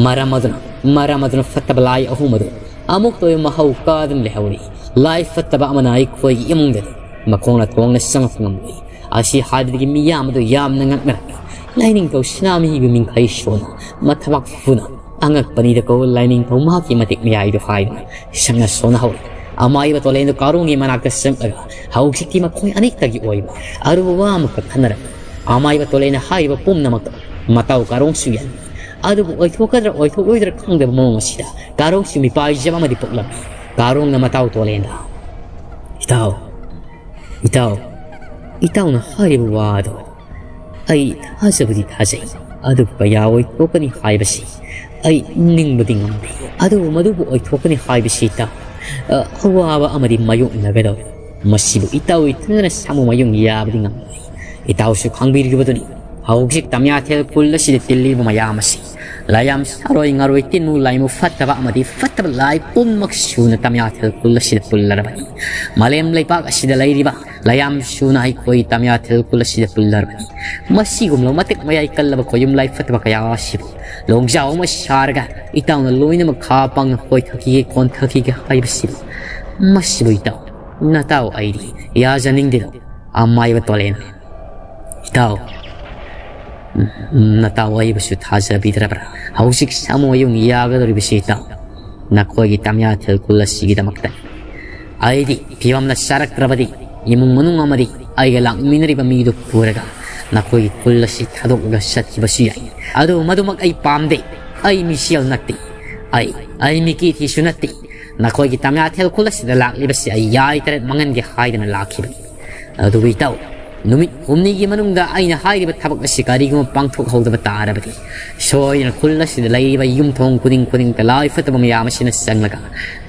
ꯃꯔꯝ ꯑꯗꯨꯅ, ꯃꯔꯝ ꯑꯗꯨꯅ ꯐꯠꯇꯕ ꯂꯥꯏ ꯑꯍꯨꯝ ꯑꯗꯨ ꯑꯃꯨꯛꯇ ꯑꯣꯏꯕ ꯃꯍꯧ ꯀꯥꯗꯨꯅ ꯂꯩꯍꯧꯔꯤ꯫ ꯂꯥꯏ ꯐꯠꯇꯕ ꯑꯃꯅ ꯑꯩꯈꯣꯏꯒꯤ ꯏꯃꯨꯡꯗꯗꯤ ꯃꯈꯣꯡꯅ ꯊꯣꯡꯅ ꯆꯪꯉꯛꯄ ꯉꯝꯂꯣꯏ꯫ ꯑꯁꯤ ꯍꯥꯏꯕꯗꯒꯤ ꯃꯤꯌꯥꯝ ꯑꯗꯨ ꯌꯥꯝꯅ ꯉꯛꯅꯔꯛꯏ꯫ ꯂꯥꯏꯅꯤꯡꯊꯧ ꯁꯅꯥꯃꯍꯤꯕꯨ ꯃꯤꯡꯈꯩ ꯁꯣꯟꯅ ꯃꯊꯕꯥꯛ ꯐꯨꯅ ꯑꯉꯛꯄꯅꯤꯗꯀꯣ ꯂꯥꯏꯅꯤꯡꯊꯧ ꯃꯍꯥꯛꯀꯤ ꯃꯇꯤꯛ ꯃꯌꯥꯏꯗꯨ ꯍꯥꯏꯗꯨꯅ ꯁꯛꯅ ꯁꯣꯟꯅꯍꯧꯔꯤ꯫ ꯑꯃꯥꯏꯕ ꯇꯣꯂꯦꯟꯗꯨ ꯀꯥꯔꯣꯡꯒꯤ ꯃꯅꯥꯛꯇ ꯆꯪꯂꯒ ꯍꯧꯖꯤꯛꯇꯤ ꯃꯈꯣꯏ ꯑꯅꯤꯛꯇꯒꯤ ꯑꯣꯏꯕ ꯑꯔꯨꯕ ꯋꯥ ꯑꯃꯈꯛ ꯈꯟꯅꯔꯛꯏ꯫ ꯑꯃꯥꯏꯕ ꯇꯣꯂꯦꯟꯅ ꯍꯥꯏꯔꯤꯕ ꯄꯨꯝꯅꯃꯛꯇ ꯃꯇꯥꯎ ꯀꯥꯔꯣꯡꯁꯨ ꯌꯥꯅꯤ꯫ ꯑꯗꯨꯕꯨ ꯑꯣꯏꯊꯣꯛꯀꯗ꯭ꯔꯥ ꯑꯣꯏꯊꯣꯛꯂꯣꯏꯗ꯭ꯔꯥ ꯈꯪꯗꯕ ꯃꯑꯣꯡ ꯑꯁꯤꯗ ꯀꯥꯔꯣꯡꯁꯨ ꯃꯤꯄꯥꯏꯖꯕ ꯑꯃꯗꯤ ꯄꯣꯛꯂꯝꯃꯤ꯫ ꯀꯥꯔꯣꯡꯅ ꯃꯇꯥꯎ ꯇꯣꯂꯦꯟꯗ, "ꯏꯇꯥꯎ, ꯏꯇꯥꯎ, ꯏꯇꯥꯎꯅ ꯍꯥꯏꯔꯤꯕ ꯋꯥ ꯑꯗꯣ ꯑꯩ ꯊꯥꯖꯕꯗꯤ ꯊꯥꯖꯩ, ꯑꯗꯨꯕꯨ ꯀꯌꯥ ꯑꯣꯏꯊꯣꯛꯀꯅꯤ ꯍꯥꯏꯕꯁꯤ ꯑꯩ ꯅꯤꯡꯕꯗꯤ ꯉꯝꯗꯦ꯫ ꯑꯗꯨꯕꯨ ꯃꯗꯨꯕꯨ ꯑꯣꯏꯊꯣꯛꯀꯅꯤ ꯍꯥꯏꯕꯁꯤ ꯏꯇꯥꯎ, ꯑ, ꯑꯋꯥꯕ ꯑꯃꯗꯤ ꯃꯥꯌꯣꯛꯅꯒꯗꯧꯔꯤ꯫ ꯃꯁꯤꯕꯨ ꯏꯇꯥꯎ ꯏꯊꯟꯗꯅ ꯁꯥꯃꯨ ꯃꯌꯨꯡ ꯌꯥꯕꯗꯤ ꯉꯝꯂꯣꯏ꯫ ꯏꯇꯥꯎꯁꯨ ꯈꯪꯕꯤꯔꯤꯕꯗꯨꯅꯤ, ꯍꯧꯖꯤꯛ ꯇꯃꯤꯌꯥꯊꯦꯜ ꯈꯨꯜ ꯑꯁꯤꯗ ꯇꯤꯜꯂꯤꯕ ꯃꯌꯥꯝ ꯑꯁꯤ ꯂꯥꯏꯌꯥꯝ ꯁꯥꯔꯣꯏ, ꯉꯥꯔꯣꯏ, ꯇꯤꯟꯃꯨ ꯂꯥꯏꯃꯨ, ꯐꯠꯇꯕ ꯑꯃꯗꯤ ꯐꯠꯇꯕ ꯂꯥꯏ ꯄꯨꯝꯅꯃꯛ ꯁꯨꯅ ꯇꯃꯤꯌꯥꯊꯦꯜ ꯈꯨꯜ ꯑꯁꯤꯗ ꯄꯨꯜꯂꯔꯕꯅꯤ꯫ ꯃꯥꯂꯦꯝ ꯂꯩꯄꯥꯛ ꯑꯁꯤꯗ ꯂꯩꯔꯤꯕ ꯂꯥꯏꯌꯥꯝ ꯁꯨꯅ ꯑꯩꯈꯣꯏ ꯇꯃꯤꯌꯥꯊꯦꯜ ꯈꯨꯜ ꯑꯁꯤꯗ ꯄꯨꯜꯂꯔꯕꯅꯤ꯫ ꯃꯁꯤꯒꯨꯝꯂꯕ ꯃꯇꯤꯛ ꯃꯌꯥꯏ ꯀꯜꯂꯕ ꯈꯣꯌꯨꯝ ꯂꯥꯏ ꯐꯠꯇꯕ ꯀꯌꯥ ꯑꯁꯤꯕꯨ ꯂꯣꯡꯖꯥꯎ ꯑꯃ ꯁꯥꯔꯒ ꯏꯇꯥꯎꯅ ꯂꯣꯏꯅꯃꯛ ꯈꯥ ꯄꯥꯡꯅ ꯍꯣꯏꯊꯈꯤꯒꯦ, ꯀꯣꯟꯊꯈꯤꯒꯦ ꯍꯥꯏꯕꯁꯤꯕꯨ, ꯃꯁꯤꯕꯨ ꯏꯇꯥꯎ, ꯅꯇꯥꯎ ꯑꯩꯗꯤ ꯌꯥꯖꯅꯤꯡꯗꯦꯗꯣ, ꯑꯃꯥꯏꯕ ꯇꯣꯂꯦꯟ꯫ ꯏꯇꯥꯎ, ꯅꯇꯥꯎ ꯑꯩꯕꯨꯁꯨ ꯊꯥꯖꯕꯤꯗ꯭ꯔꯕ꯭ꯔꯥ? ꯍꯧꯖꯤꯛ ꯁꯥꯃꯨ ꯑꯌꯨꯡ ꯌꯥꯒꯗꯧꯔꯤꯕꯁꯤ ꯏꯇꯥꯎ, ꯅꯈꯣꯏꯒꯤ ꯇꯃꯤꯌꯥꯊꯦꯜ ꯈꯨꯜ ꯑꯁꯤꯒꯤꯗꯃꯛꯇꯅꯤ꯫ ꯑꯩꯗꯤ ꯐꯤꯕꯝꯅ ꯆꯥꯔꯛꯇ꯭ꯔꯕꯗꯤ ꯏꯃꯨꯡ ꯃꯅꯨꯡ ꯑꯃꯗꯤ ꯑꯩꯒ ꯂꯥꯛꯃꯤꯟꯅꯔꯤꯕ ꯃꯤꯗꯨ ꯄꯨꯔꯒ ꯅꯈꯣꯏꯒꯤ ꯈꯨꯜ ꯑꯁꯤ ꯊꯥꯗꯣꯛꯂꯒ ꯆꯠꯈꯤꯕꯁꯨ ꯌꯥꯏ꯫ ꯑꯗꯨ ꯃꯗꯨꯃꯛ ꯑꯩ ꯄꯥꯝꯗꯦ꯫ ꯑꯩ ꯃꯤꯁꯦꯜ ꯅꯠꯇꯦ꯫ ꯑꯩ, ꯑꯩ ꯃꯤꯀꯤ ꯊꯤꯁꯨ ꯅꯠꯇꯦ꯫ ꯅꯈꯣꯏꯒꯤ ꯇꯃꯤꯌꯥꯊꯦꯜ ꯈꯨꯜ ꯑꯁꯤꯗ ꯂꯥꯛꯂꯤꯕꯁꯤ ꯑꯩ ꯌꯥꯏ ꯇꯔꯦꯠ ꯃꯥꯡꯍꯟꯒꯦ ꯍꯥꯏꯗꯅ ꯂꯥꯛꯈꯤꯕꯅꯤ꯫ ꯑꯗꯨꯕꯨ ꯏꯇꯥꯎ, ꯅꯨꯃꯤꯠ ꯍꯨꯝꯅꯤꯒꯤ ꯃꯅꯨꯡꯗ ꯑꯩꯅ ꯍꯥꯏꯔꯤꯕ ꯊꯕꯛ ꯑꯁꯤ ꯀꯔꯤꯒꯨꯝꯕ ꯄꯥꯡꯊꯣꯛꯍꯧꯗꯕ ꯇꯥꯔꯕꯗꯤ, ꯁꯣꯏꯗꯅ ꯈꯨꯜ ꯑꯁꯤꯗ ꯂꯩꯔꯤꯕ ꯌꯨꯝꯊꯣꯡ ꯈꯨꯗꯤꯡ ꯈꯨꯗꯤꯡꯗ ꯂꯥꯏ ꯐꯠꯇꯕ ꯃꯌꯥꯝ ꯑꯁꯤꯅ ꯆꯪꯂꯒ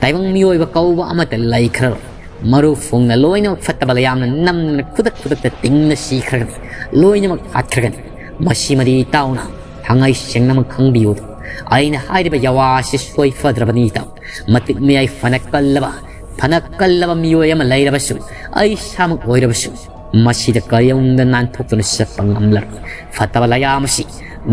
ꯇꯥꯏꯕꯪ ꯃꯤꯑꯣꯏꯕ ꯀꯧꯕ ꯑꯃꯠꯇ ꯂꯩꯈ꯭ꯔꯔꯣꯏ꯫ ꯃꯔꯨ ꯐꯣꯡꯅ ꯂꯣꯏꯅꯃꯛ ꯐꯠꯇꯕ ꯂꯩꯌꯥꯝꯅ ꯅꯝꯗꯅ ꯈꯨꯗꯛ ꯈꯨꯗꯛꯇ ꯇꯤꯡꯅ ꯁꯤꯈ꯭ꯔꯒꯅꯤ, ꯂꯣꯏꯅꯃꯛ ꯍꯥꯠꯈ꯭ꯔꯒꯅꯤ꯫ ꯃꯁꯤꯃꯗꯤ ꯏꯇꯥꯎꯅ ꯊꯥꯡꯉꯩ ꯁꯦꯡꯅꯃꯛ ꯈꯪꯕꯤꯌꯨ꯫ ꯑꯩꯅ ꯍꯥꯏꯔꯤꯕ ꯌꯥꯋꯥ ꯑꯁꯤ ꯁꯣꯏ ꯐꯗ꯭ꯔꯕꯅꯤ ꯏꯇꯥꯎ꯫ ꯃꯇꯤꯛ ꯃꯌꯥꯏ ꯐꯅ ꯀꯜꯂꯕ, ꯐꯅ ꯀꯜꯂꯕ ꯃꯤꯑꯣꯏ ꯑꯃ ꯂꯩꯔꯕꯁꯨ, ꯑꯩ ꯏꯁꯥꯃꯛ ꯑꯣꯏꯔꯕꯁꯨ, ꯃꯁꯤꯗ ꯀꯔꯤꯗꯧꯅꯨꯡꯗ ꯅꯥꯟꯊꯣꯛꯇꯨꯅ ꯆꯠꯄ ꯉꯝꯂꯔꯣꯏ꯫ ꯐꯠꯇꯕ ꯂꯩꯌꯥꯝ ꯑꯁꯤ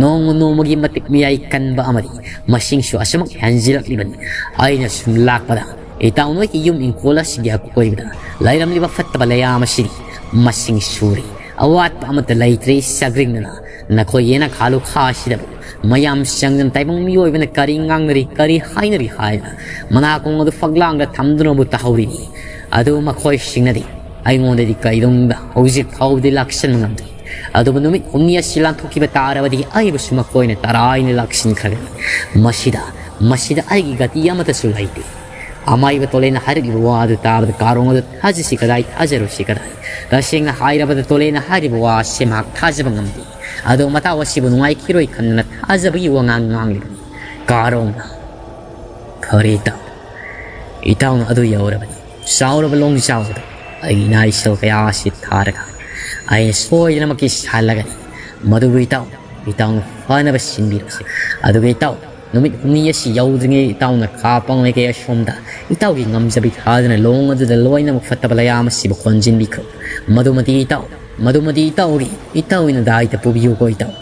ꯅꯣꯡꯃ ꯅꯣꯡꯃꯒꯤ ꯃꯇꯤꯛ ꯃꯌꯥꯏ ꯀꯟꯕ ꯑꯃꯗꯤ ꯃꯁꯤꯡꯁꯨ ꯑꯁꯨꯃꯛ ꯍꯦꯟꯖꯤꯜꯂꯛꯂꯤꯕꯅꯤ꯫ ꯑꯩꯅ ꯁꯨꯝ ꯂꯥꯛꯄꯗ ꯏꯇꯥꯎ ꯅꯣꯏꯒꯤ ꯌꯨꯝ ꯏꯪꯈꯣꯜ ꯑꯁꯤꯒꯤ ꯑꯀꯣꯏꯕꯗ ꯂꯩꯔꯝꯂꯤꯕ ꯐꯠꯇꯕ ꯂꯩꯌꯥꯝ ꯑꯁꯤꯗꯤ ꯃꯁꯤꯡ ꯁꯨꯔꯦ꯫ ꯑꯋꯥꯠꯄ ꯑꯃꯠꯇ ꯂꯩꯇ꯭ꯔꯦ꯫ ꯁꯒ꯭ꯔꯤꯡꯅꯅ ꯅꯈꯣꯏ ꯌꯦꯅꯈꯥ ꯂꯨꯈꯥ ꯑꯁꯤꯗꯕꯨ ꯃꯌꯥꯝ ꯆꯪꯗꯨꯅ ꯇꯥꯏꯕꯪ ꯃꯤꯑꯣꯏꯕꯅ ꯀꯔꯤ ꯉꯥꯡꯅꯔꯤ, ꯀꯔꯤ ꯍꯥꯏꯅꯔꯤ ꯍꯥꯏꯅ ꯃꯅꯥꯀꯣꯡ ꯑꯗꯨ ꯐꯛꯂꯥꯡꯗ ꯊꯝꯗꯨꯅꯕꯨ ꯇꯥꯍꯧꯔꯤꯅꯤ꯫ ꯑꯗꯨ ꯃꯈꯣꯏꯁꯤꯡꯅꯗꯤ ꯑꯩꯉꯣꯟꯗꯗꯤ ꯀꯩꯗꯧꯅꯨꯡꯗ ꯍꯧꯖꯤꯛ ꯐꯥꯎꯕꯗꯤ ꯂꯥꯛꯁꯤꯟꯕ ꯉꯝꯗ꯭ꯔꯤ꯫ ꯑꯗꯨꯕꯨ ꯅꯨꯃꯤꯠ ꯍꯨꯝꯅꯤ ꯑꯁꯤ ꯂꯥꯟꯊꯣꯛꯈꯤꯕ ꯇꯥꯔꯕꯗꯤ ꯑꯩꯕꯨꯁꯨ ꯃꯈꯣꯏꯅ ꯇꯔꯥꯏꯅ ꯂꯥꯛꯁꯤꯟꯈ꯭ꯔꯒꯅꯤ꯫ ꯃꯁꯤꯗ, ꯃꯁꯤꯗ ꯑꯩꯒꯤ ꯒꯇꯤ ꯑꯃꯠꯇꯁꯨ ꯂꯩꯇꯦ꯫ ꯑꯃꯥꯏꯕ ꯇꯣꯂꯦꯅ ꯍꯥꯏꯔꯛꯂꯤꯕ ꯋꯥ ꯑꯗꯨ ꯇꯥꯕꯗ ꯀꯥꯔꯣꯡ ꯑꯗꯨ ꯊꯥꯖꯁꯤ ꯀꯗꯥꯏ, ꯊꯥꯖꯔꯣꯏꯁꯤ ꯀꯗꯥꯏ? ꯇꯁꯦꯡꯅ ꯍꯥꯏꯔꯕꯗ ꯇꯣꯂꯦꯅ ꯍꯥꯏꯔꯤꯕ ꯋꯥ ꯑꯁꯤ ꯃꯍꯥꯛ ꯊꯥꯖꯕ ꯉꯝꯗꯦ꯫ ꯑꯗꯣ ꯃꯇꯥꯎ ꯑꯁꯤꯕꯨ ꯅꯨꯡꯉꯥꯏꯈꯤꯔꯣꯏ ꯈꯟꯗꯨꯅ ꯊꯥꯖꯕꯒꯤ ꯋꯥꯉꯥꯡ ꯉꯥꯡꯂꯤꯕꯅꯤ꯫ ꯀꯥꯔꯣꯡꯅ, "ꯐꯔꯦ ꯏꯇꯥꯎ, ꯏꯇꯥꯎꯅ ꯑꯗꯨ ꯌꯧꯔꯕꯅꯤ꯫ ꯆꯥꯎꯔꯕ ꯂꯣꯡꯖꯥꯎ ꯑꯗꯨ ꯑꯩꯒꯤ ꯏꯅꯥ ꯏꯁꯧ ꯀꯌꯥ ꯑꯁꯤ ꯊꯥꯔꯒ ꯑꯩꯅ ꯁꯣꯏꯗꯅꯃꯛꯀꯤ ꯁꯥꯜꯂꯒꯅꯤ꯫ ꯃꯗꯨꯕꯨ ꯏꯇꯥꯎ, ꯏꯇꯥꯎꯅ ꯐꯅꯕ ꯁꯤꯟꯕꯤꯔꯛꯁꯤ꯫ ꯑꯗꯨꯒ ꯏꯇꯥꯎ, ꯅꯨꯃꯤꯠ ꯍꯨꯝꯅꯤ ꯑꯁꯤ ꯌꯧꯗ꯭ꯔꯤꯉꯩ ꯏꯇꯥꯎꯅ ꯈꯥ ꯄꯪꯂꯩ ꯀꯌꯥ ꯁꯣꯝꯗ ꯏꯇꯥꯎꯒꯤ ꯉꯝꯖꯕꯤ ꯊꯥꯗꯨꯅ ꯂꯣꯡ ꯑꯗꯨꯗ ꯂꯣꯏꯅꯃꯛ ꯐꯠꯇꯕ ꯂꯌꯥꯝ ꯑꯁꯤꯕꯨ ꯀꯣꯟꯁꯤꯟꯕꯤꯈ꯭ꯔꯣ꯫ ꯃꯗꯨꯃꯗꯤ ꯏꯇꯥꯎ, ꯃꯗꯨꯃꯗꯤ ꯏꯇꯥꯎꯒꯤ, ꯏꯇꯥꯎꯒꯤꯅ ꯗꯥꯏꯇ ꯄꯨꯕꯤꯌꯨꯀꯣ ꯏꯇꯥꯎ꯫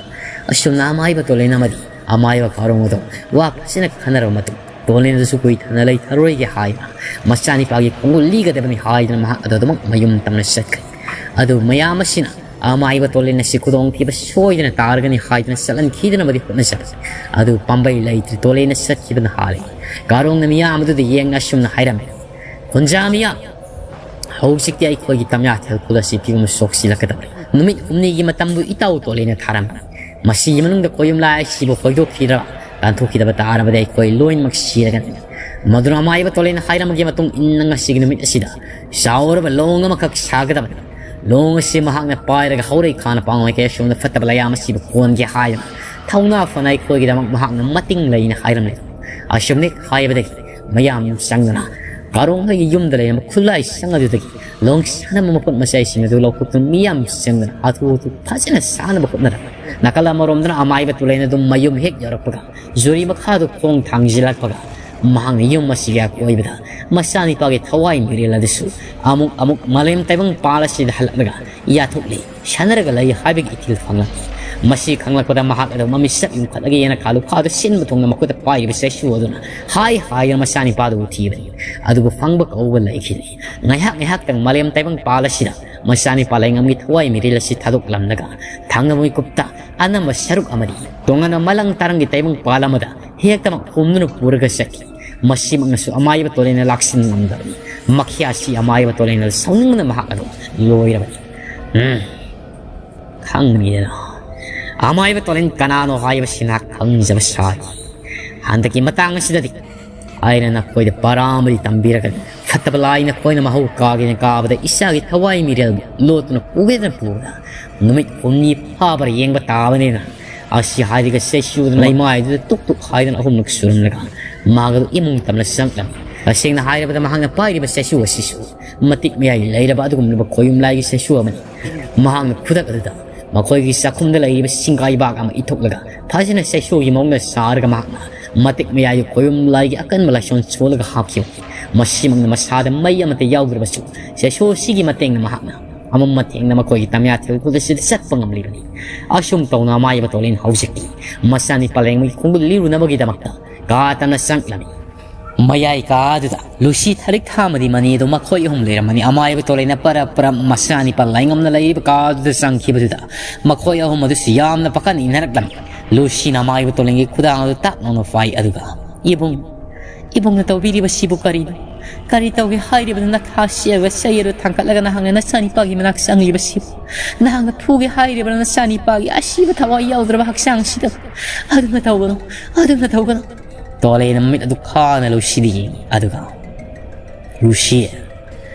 ꯑꯁꯨꯝꯅ ꯑꯃꯥꯏꯕ ꯇꯣꯂꯦꯟ ꯑꯃꯗꯤ ꯑꯃꯥꯏꯕ ꯀꯥꯔꯣꯡ ꯑꯗꯣ ꯋꯥ ꯐꯖꯅ ꯈꯟꯅꯔꯕ ꯃꯇꯨꯡ, ꯇꯣꯂꯦꯟ ꯑꯗꯨꯁꯨ ꯀꯨꯏꯊꯅ ꯂꯩꯊꯔꯣꯏꯒꯦ ꯍꯥꯏꯅ ꯃꯆꯥꯅꯤꯄꯥꯒꯤ ꯈꯣꯡꯒꯨꯜ ꯂꯤꯒꯗꯕꯅꯤ ꯍꯥꯏꯗꯨꯅ ꯃꯍꯥꯛ ꯑꯗꯨ ꯑꯗꯨꯃꯛ ꯃꯌꯨꯝ ꯇꯝꯅ ꯆꯠꯈ꯭ꯔꯦ꯫ ꯑꯗꯨ ꯃꯌꯥꯝ ꯑꯁꯤꯅ ꯑꯃꯥꯏꯕ ꯇꯣꯂꯦꯟ ꯑꯁꯤ ꯈꯨꯗꯣꯡꯊꯤꯕ ꯁꯣꯏꯗꯅ ꯇꯥꯔꯒꯅꯤ ꯍꯥꯏꯗꯨꯅ ꯆꯠꯍꯟꯈꯤꯗꯅꯕꯗꯤ ꯍꯣꯠꯅꯖꯕꯅꯤ꯫ ꯑꯗꯨ ꯄꯥꯝꯕꯩ ꯂꯩꯇ꯭ꯔꯦ, ꯇꯣꯂꯦꯟꯅ ꯆꯠꯈꯤꯕꯅ ꯍꯥꯜꯂꯦ꯫ ꯀꯥꯔꯣꯡꯅ ꯃꯤꯌꯥꯝ ꯑꯗꯨꯗ ꯌꯦꯡꯅ ꯑꯁꯨꯝꯅ ꯍꯥꯏꯔꯝꯃꯤ, "ꯈꯨꯟꯖꯥ ꯃꯤꯌꯥꯝ, ꯍꯧꯖꯤꯛꯇꯤ ꯑꯩꯈꯣꯏꯒꯤ ꯇꯝꯌꯥꯊꯦꯜ ꯈꯨꯜ ꯑꯁꯤ ꯐꯤꯕꯝ ꯁꯣꯛꯁꯤꯜꯂꯛꯀꯗꯕꯅꯤ꯫ ꯅꯨꯃꯤꯠ ꯍꯨꯝꯅꯤꯒꯤ ꯃꯇꯝꯕꯨ ꯏꯇꯥꯎ ꯇꯣꯂꯦꯟꯅ ꯊꯥꯔꯝꯕꯅꯤ꯫ ꯃꯁꯤꯒꯤ ꯃꯅꯨꯡꯗ ꯀꯣꯌꯨꯝꯂꯥꯏ ꯑꯁꯤꯕꯨ ꯍꯣꯏꯗꯣꯛꯈꯤꯗ꯭ꯔꯕ, ꯇꯥꯟꯊꯣꯛꯈꯤꯗꯕ ꯇꯥꯔꯕꯗꯤ ꯑꯩꯈꯣꯏ ꯂꯣꯏꯅꯃꯛ ꯁꯤꯔꯒꯅꯤ꯫" ꯃꯗꯨꯅ ꯑꯃꯥꯏꯕ ꯇꯣꯂꯦꯟꯅ ꯍꯥꯏꯔꯝꯕꯒꯤ ꯃꯇꯨꯡ ꯏꯟꯅ ꯉꯁꯤꯒꯤ ꯅꯨꯃꯤꯠ ꯑꯁꯤꯗ ꯆꯥꯎꯔꯕ ꯂꯣꯡ ꯑꯃꯈꯛ ꯁꯥꯒꯗꯕꯅꯤ꯫ ꯂꯣꯡ ꯑꯁꯤ ꯃꯍꯥꯛꯅ ꯄꯥꯏꯔꯒ ꯍꯧꯔꯛꯏ ꯈꯥꯅ ꯄꯥꯡꯂꯩ ꯀꯌꯥ ꯁꯣꯝꯗ ꯐꯠꯇꯕ ꯂꯌꯥꯝ ꯑꯁꯤꯕꯨ ꯀꯣꯟꯒꯦ ꯍꯥꯏꯗꯨꯅ ꯊꯧꯅꯥ ꯐꯅ ꯑꯩꯈꯣꯏꯒꯤꯗꯃꯛ ꯃꯍꯥꯛꯅ ꯃꯇꯤꯡ ꯂꯩꯅ ꯍꯥꯏꯔꯝꯂꯦ꯫ ꯑꯁꯨꯝꯅ ꯍꯥꯏꯕꯗꯒꯤ ꯃꯌꯥꯝ ꯆꯪꯗꯨꯅ ꯀꯥꯔꯣꯡꯗꯒꯤ ꯌꯨꯝꯗ ꯂꯩꯔꯝꯕ ꯈꯨꯠꯂꯥꯏ ꯁꯪ ꯑꯗꯨꯗꯒꯤ ꯂꯣꯡ ꯁꯥꯟꯅꯕ ꯃꯄꯣꯠ ꯃꯆꯩꯁꯤꯡ ꯑꯗꯨ ꯂꯧꯊꯣꯛꯇꯨꯅ ꯃꯤꯌꯥꯝ ꯆꯪꯗꯨꯅ ꯍꯥꯊꯨ ꯍꯥꯊꯨ ꯐꯖꯅ ꯁꯥꯅꯕ ꯍꯣꯠꯅꯔꯝꯃꯤ꯫ ꯅꯥꯀꯜ ꯑꯃꯔꯣꯝꯗꯅ ꯑꯃꯥꯏꯕ ꯇꯨꯂꯦꯟ ꯑꯗꯨꯝ ꯃꯌꯨꯝ ꯍꯦꯛ ꯌꯧꯔꯛꯄꯒ ꯖꯨꯔꯤ ꯃꯈꯥꯗꯨ ꯈꯣꯡ ꯊꯥꯡꯖꯤꯜꯂꯛꯄꯒ ꯃꯍꯥꯛꯅ ꯌꯨꯝ ꯑꯁꯤꯒꯤ ꯑꯀꯣꯏꯕꯗ ꯃꯆꯥꯅꯤꯄꯥꯒꯤ ꯊꯋꯥꯏ ꯃꯤꯔꯦꯜ ꯑꯗꯨꯁꯨ ꯑꯃꯨꯛ ꯑꯃꯨꯛ ꯃꯥꯂꯦꯝ ꯇꯥꯏꯕꯪ ꯄꯥꯜ ꯑꯁꯤꯗ ꯍꯜꯂꯛꯂꯒ ꯌꯥꯊꯣꯛꯂꯤ, ꯁꯥꯟꯅꯔꯒ ꯂꯩ ꯍꯥꯏꯕꯒꯤ ꯏꯊꯤꯜ ꯐꯪꯂꯛꯂꯤ꯫ ꯃꯁꯤ ꯈꯪꯂꯛꯄꯗ ꯃꯍꯥꯛ ꯑꯗꯨ ꯃꯃꯤꯠꯁꯛ ꯌꯨꯝꯈꯠꯂꯒ ꯌꯦꯅꯈꯥ ꯂꯨꯈꯥꯗꯨ ꯁꯤꯟꯕ ꯊꯨꯡꯅ ꯃꯈꯨꯠꯇ ꯄꯥꯏꯔꯤꯕ ꯆꯩꯁꯨ ꯑꯗꯨꯅ ꯍꯥꯏ ꯍꯥꯏꯗꯨꯅ ꯃꯆꯥꯅꯤꯄꯥꯗꯨꯕꯨ ꯊꯤꯕꯅꯤ꯫ ꯑꯗꯨꯕꯨ ꯐꯪꯕ ꯀꯧꯕ ꯂꯩꯈꯤꯗꯦ꯫ ꯉꯥꯏꯍꯥꯛ ꯉꯥꯏꯍꯥꯛꯇꯪ ꯃꯥꯂꯦꯝ ꯇꯥꯏꯕꯪ ꯄꯥꯜ ꯑꯁꯤꯗ ꯃꯆꯥꯅꯤꯄꯥ ꯂꯩꯉꯝꯒꯤ ꯊꯋꯥꯏ ꯃꯤꯔꯦꯜ ꯑꯁꯤ ꯊꯥꯗꯣꯛꯂꯝꯂꯒ ꯊꯥꯡꯅ ꯃꯤꯀꯨꯞꯇ ꯑꯅꯝꯕ ꯁꯔꯨꯛ ꯑꯃꯗꯤ ꯇꯣꯉꯥꯟꯕ ꯃꯂꯪ ꯇꯥꯔꯪꯒꯤ ꯇꯥꯏꯕꯪ ꯄꯥꯜ ꯑꯃꯗ ꯍꯦꯛꯇꯃꯛ ꯍꯣꯝꯗꯨꯅ ꯄꯨꯔꯒ ꯆꯠꯈꯤ꯫ ꯃꯁꯤꯃꯛꯅꯁꯨ ꯑꯃꯥꯏꯕ ꯇꯣꯂꯦꯟꯅ ꯂꯥꯛꯁꯤꯟ ꯉꯝꯗꯕꯅꯤ꯫ ꯃꯈ꯭ꯌꯥꯁꯤ ꯑꯃꯥꯏꯕ ꯇꯣꯂꯦꯟꯅ ꯁꯥꯎꯅꯤꯡꯕꯅ ꯃꯍꯥꯛ ꯑꯗꯨ ꯂꯣꯏꯔꯕꯅꯤ꯫ ꯎꯝ, ꯈꯪꯕꯅꯤꯗꯅ, ꯑꯃꯥꯏꯕ ꯇꯣꯂꯦꯟ ꯀꯅꯥꯅꯣ ꯍꯥꯏꯕꯁꯤ ꯅꯍꯥꯛ ꯈꯪꯖꯕ ꯁꯥꯏ꯫ ꯍꯟꯗꯛꯀꯤ ꯃꯇꯥꯡ ꯑꯁꯤꯗꯗꯤ ꯑꯩꯅ ꯅꯈꯣꯏꯗ ꯄꯔꯥ ꯑꯃꯗꯤ ꯇꯝꯕꯤꯔꯒꯅꯤ꯫ ꯐꯠꯇꯕ ꯂꯥꯏ ꯅꯈꯣꯏꯅ ꯃꯍꯧ ꯀꯥꯒꯦꯅ ꯀꯥꯕꯗ ꯏꯆꯥꯒꯤ ꯊꯋꯥꯏ ꯃꯤꯔꯦꯜꯕꯨ ꯂꯣꯠꯇꯨꯅ ꯄꯨꯒꯦꯗꯅ ꯄꯨꯕꯗ ꯅꯨꯃꯤꯠ ꯍꯨꯝꯅꯤ ꯐꯥꯕ꯭ꯔꯥ ꯌꯦꯡꯕ ꯇꯥꯕꯅꯤꯅ꯫ ꯑꯁꯤ ꯍꯥꯏꯔꯒ ꯆꯩꯁꯨꯗꯨꯅ ꯂꯩꯃꯥꯏꯗꯨꯗ ꯇꯨꯛ ꯇꯨꯛ ꯍꯥꯏꯗꯨꯅ ꯑꯍꯨꯝꯂꯛ ꯁꯨꯔꯝꯂꯒ ꯃꯥꯒꯗꯨ ꯏꯃꯨꯡ ꯇꯝꯅ ꯆꯪꯂꯝꯃꯤ꯫ ꯇꯁꯦꯡꯅ ꯍꯥꯏꯔꯕꯗ, ꯃꯍꯥꯛꯅ ꯄꯥꯏꯔꯤꯕ ꯆꯩꯁꯨ ꯑꯁꯤꯁꯨ ꯃꯇꯤꯛ ꯃꯌꯥꯏ ꯂꯩꯔꯕ ꯑꯗꯨꯒꯨꯝꯂꯕ ꯈꯣꯌꯨꯝ ꯂꯥꯏꯒꯤ ꯆꯩꯁꯨ ꯑꯃꯅꯤ꯫ ꯃꯍꯥꯛꯅ ꯈꯨꯗꯛ ꯑꯗꯨꯗ ꯃꯈꯣꯏꯒꯤ ꯆꯥꯛꯈꯨꯝꯗ ꯂꯩꯔꯤꯕ ꯁꯤꯡꯒꯥꯏꯕꯥꯛ ꯑꯃ ꯏꯊꯣꯛꯂꯒ ꯐꯖꯅ ꯆꯩꯁꯨꯒꯤ ꯃꯑꯣꯡꯗ ꯁꯥꯔꯒ ꯃꯍꯥꯛꯅ ꯃꯇꯤꯛ ꯃꯌꯥꯏꯒꯤ ꯈꯣꯌꯨꯝ ꯂꯥꯏꯒꯤ ꯑꯀꯟꯕ ꯂꯥꯏꯁꯣꯟ ꯁꯣꯜꯂꯒ ꯍꯥꯞꯈꯤꯕꯅꯤ꯫ ꯃꯁꯤꯃꯛꯅ ꯃꯁꯥꯗ ꯃꯩ ꯑꯃꯠꯇ ꯌꯥꯎꯗ꯭ꯔꯕꯁꯨ ꯆꯩꯁꯨ ꯑꯁꯤꯒꯤ ꯃꯇꯦꯡꯅ ꯃꯍꯥꯛꯅ ꯑꯃꯝ ꯑꯊꯦꯡꯅ ꯃꯈꯣꯏꯒꯤ ꯇꯝꯌꯥꯊꯦꯜ ꯈꯨꯜ ꯑꯁꯤꯗ ꯆꯠꯄ ꯉꯝꯂꯤꯕꯅꯤ꯫ ꯑꯁꯨꯝ ꯇꯧꯅ ꯑꯃꯥꯏꯕ ꯇꯣꯂꯦꯟ ꯍꯧꯖꯤꯛꯇꯤ ꯃꯆꯥꯅꯤꯄꯥ ꯂꯦꯡꯕꯒꯤ ꯈꯣꯡꯒꯨꯜ ꯂꯤꯔꯨꯅꯕꯒꯤꯗꯃꯛꯇ ꯀꯥ ꯇꯝꯅ ꯆꯪꯂꯝꯃꯤ꯫ ꯃꯌꯥꯏ ꯀꯥ ꯑꯗꯨꯗ ꯂꯨꯁꯤ, ꯊꯔꯤꯛ ꯊꯥ ꯑꯃꯗꯤ ꯃꯅꯤ ꯑꯗꯨ ꯃꯈꯣꯏ ꯑꯍꯨꯝ ꯂꯩꯔꯝꯃꯅꯤ꯫ ꯑꯃꯥꯏꯕ ꯇꯣꯂꯦꯟꯅ ꯄꯔꯞ ꯄꯔꯞ ꯃꯆꯥꯅꯤꯄꯥ ꯂꯥꯏꯉꯝꯅ ꯂꯩꯔꯤꯕ ꯀꯥ ꯑꯗꯨꯗ ꯆꯪꯈꯤꯕꯗꯨꯗ ꯃꯈꯣꯏ ꯑꯍꯨꯝ ꯑꯗꯨꯁꯨ ꯌꯥꯝꯅ ꯄꯥꯈꯠꯅ ꯏꯟꯅꯔꯛꯂꯝꯃꯤ꯫ ꯂꯨꯁꯤꯅ ꯑꯃꯥꯏꯕ ꯇꯣꯂꯦꯟꯒꯤ ꯈꯨꯗꯥꯡ ꯑꯗꯨ ꯇꯥꯛ ꯂꯥꯎꯅ ꯐꯥꯏ, ꯑꯗꯨꯒ, "ꯏꯕꯨꯡ, ꯏꯕꯨꯡꯅ ꯇꯧꯕꯤꯔꯤꯕꯁꯤꯕꯨ ꯀꯔꯤꯅꯣ? ꯀꯔꯤ ꯇꯧꯒꯦ ꯍꯥꯏꯔꯤꯕꯅꯣ? ꯅꯈꯥ ꯁꯤꯛꯑꯒ ꯆꯩ ꯑꯗꯨ ꯊꯥꯡꯒꯠꯂꯒ ꯅꯍꯥꯛꯅ ꯅꯆꯥꯅꯤꯄꯥꯒꯤ ꯃꯅꯥꯛ ꯆꯪꯂꯤꯕꯁꯤꯕꯨ? ꯅꯍꯥꯛꯅ ꯐꯨꯒꯦ ꯍꯥꯏꯔꯤꯕ꯭ꯔꯥ ꯅꯆꯥꯅꯤꯄꯥꯒꯤ ꯑꯁꯤꯕ ꯊꯋꯥꯏ ꯌꯥꯎꯗ꯭ꯔꯕ ꯍꯛꯆꯥꯡꯁꯤꯗ? ꯑꯗꯨꯝꯅ ꯇꯧꯒꯅꯨ, ꯑꯗꯨꯝꯅ ꯇꯧꯒꯅꯨ!" ꯇꯣꯂꯦꯟꯅ ꯃꯃꯤꯠ ꯑꯗꯨ ꯈꯥꯅ ꯂꯨꯁꯤꯗ ꯌꯦꯡꯉꯤ, ꯑꯗꯨꯒ, "ꯂꯨꯁꯤ,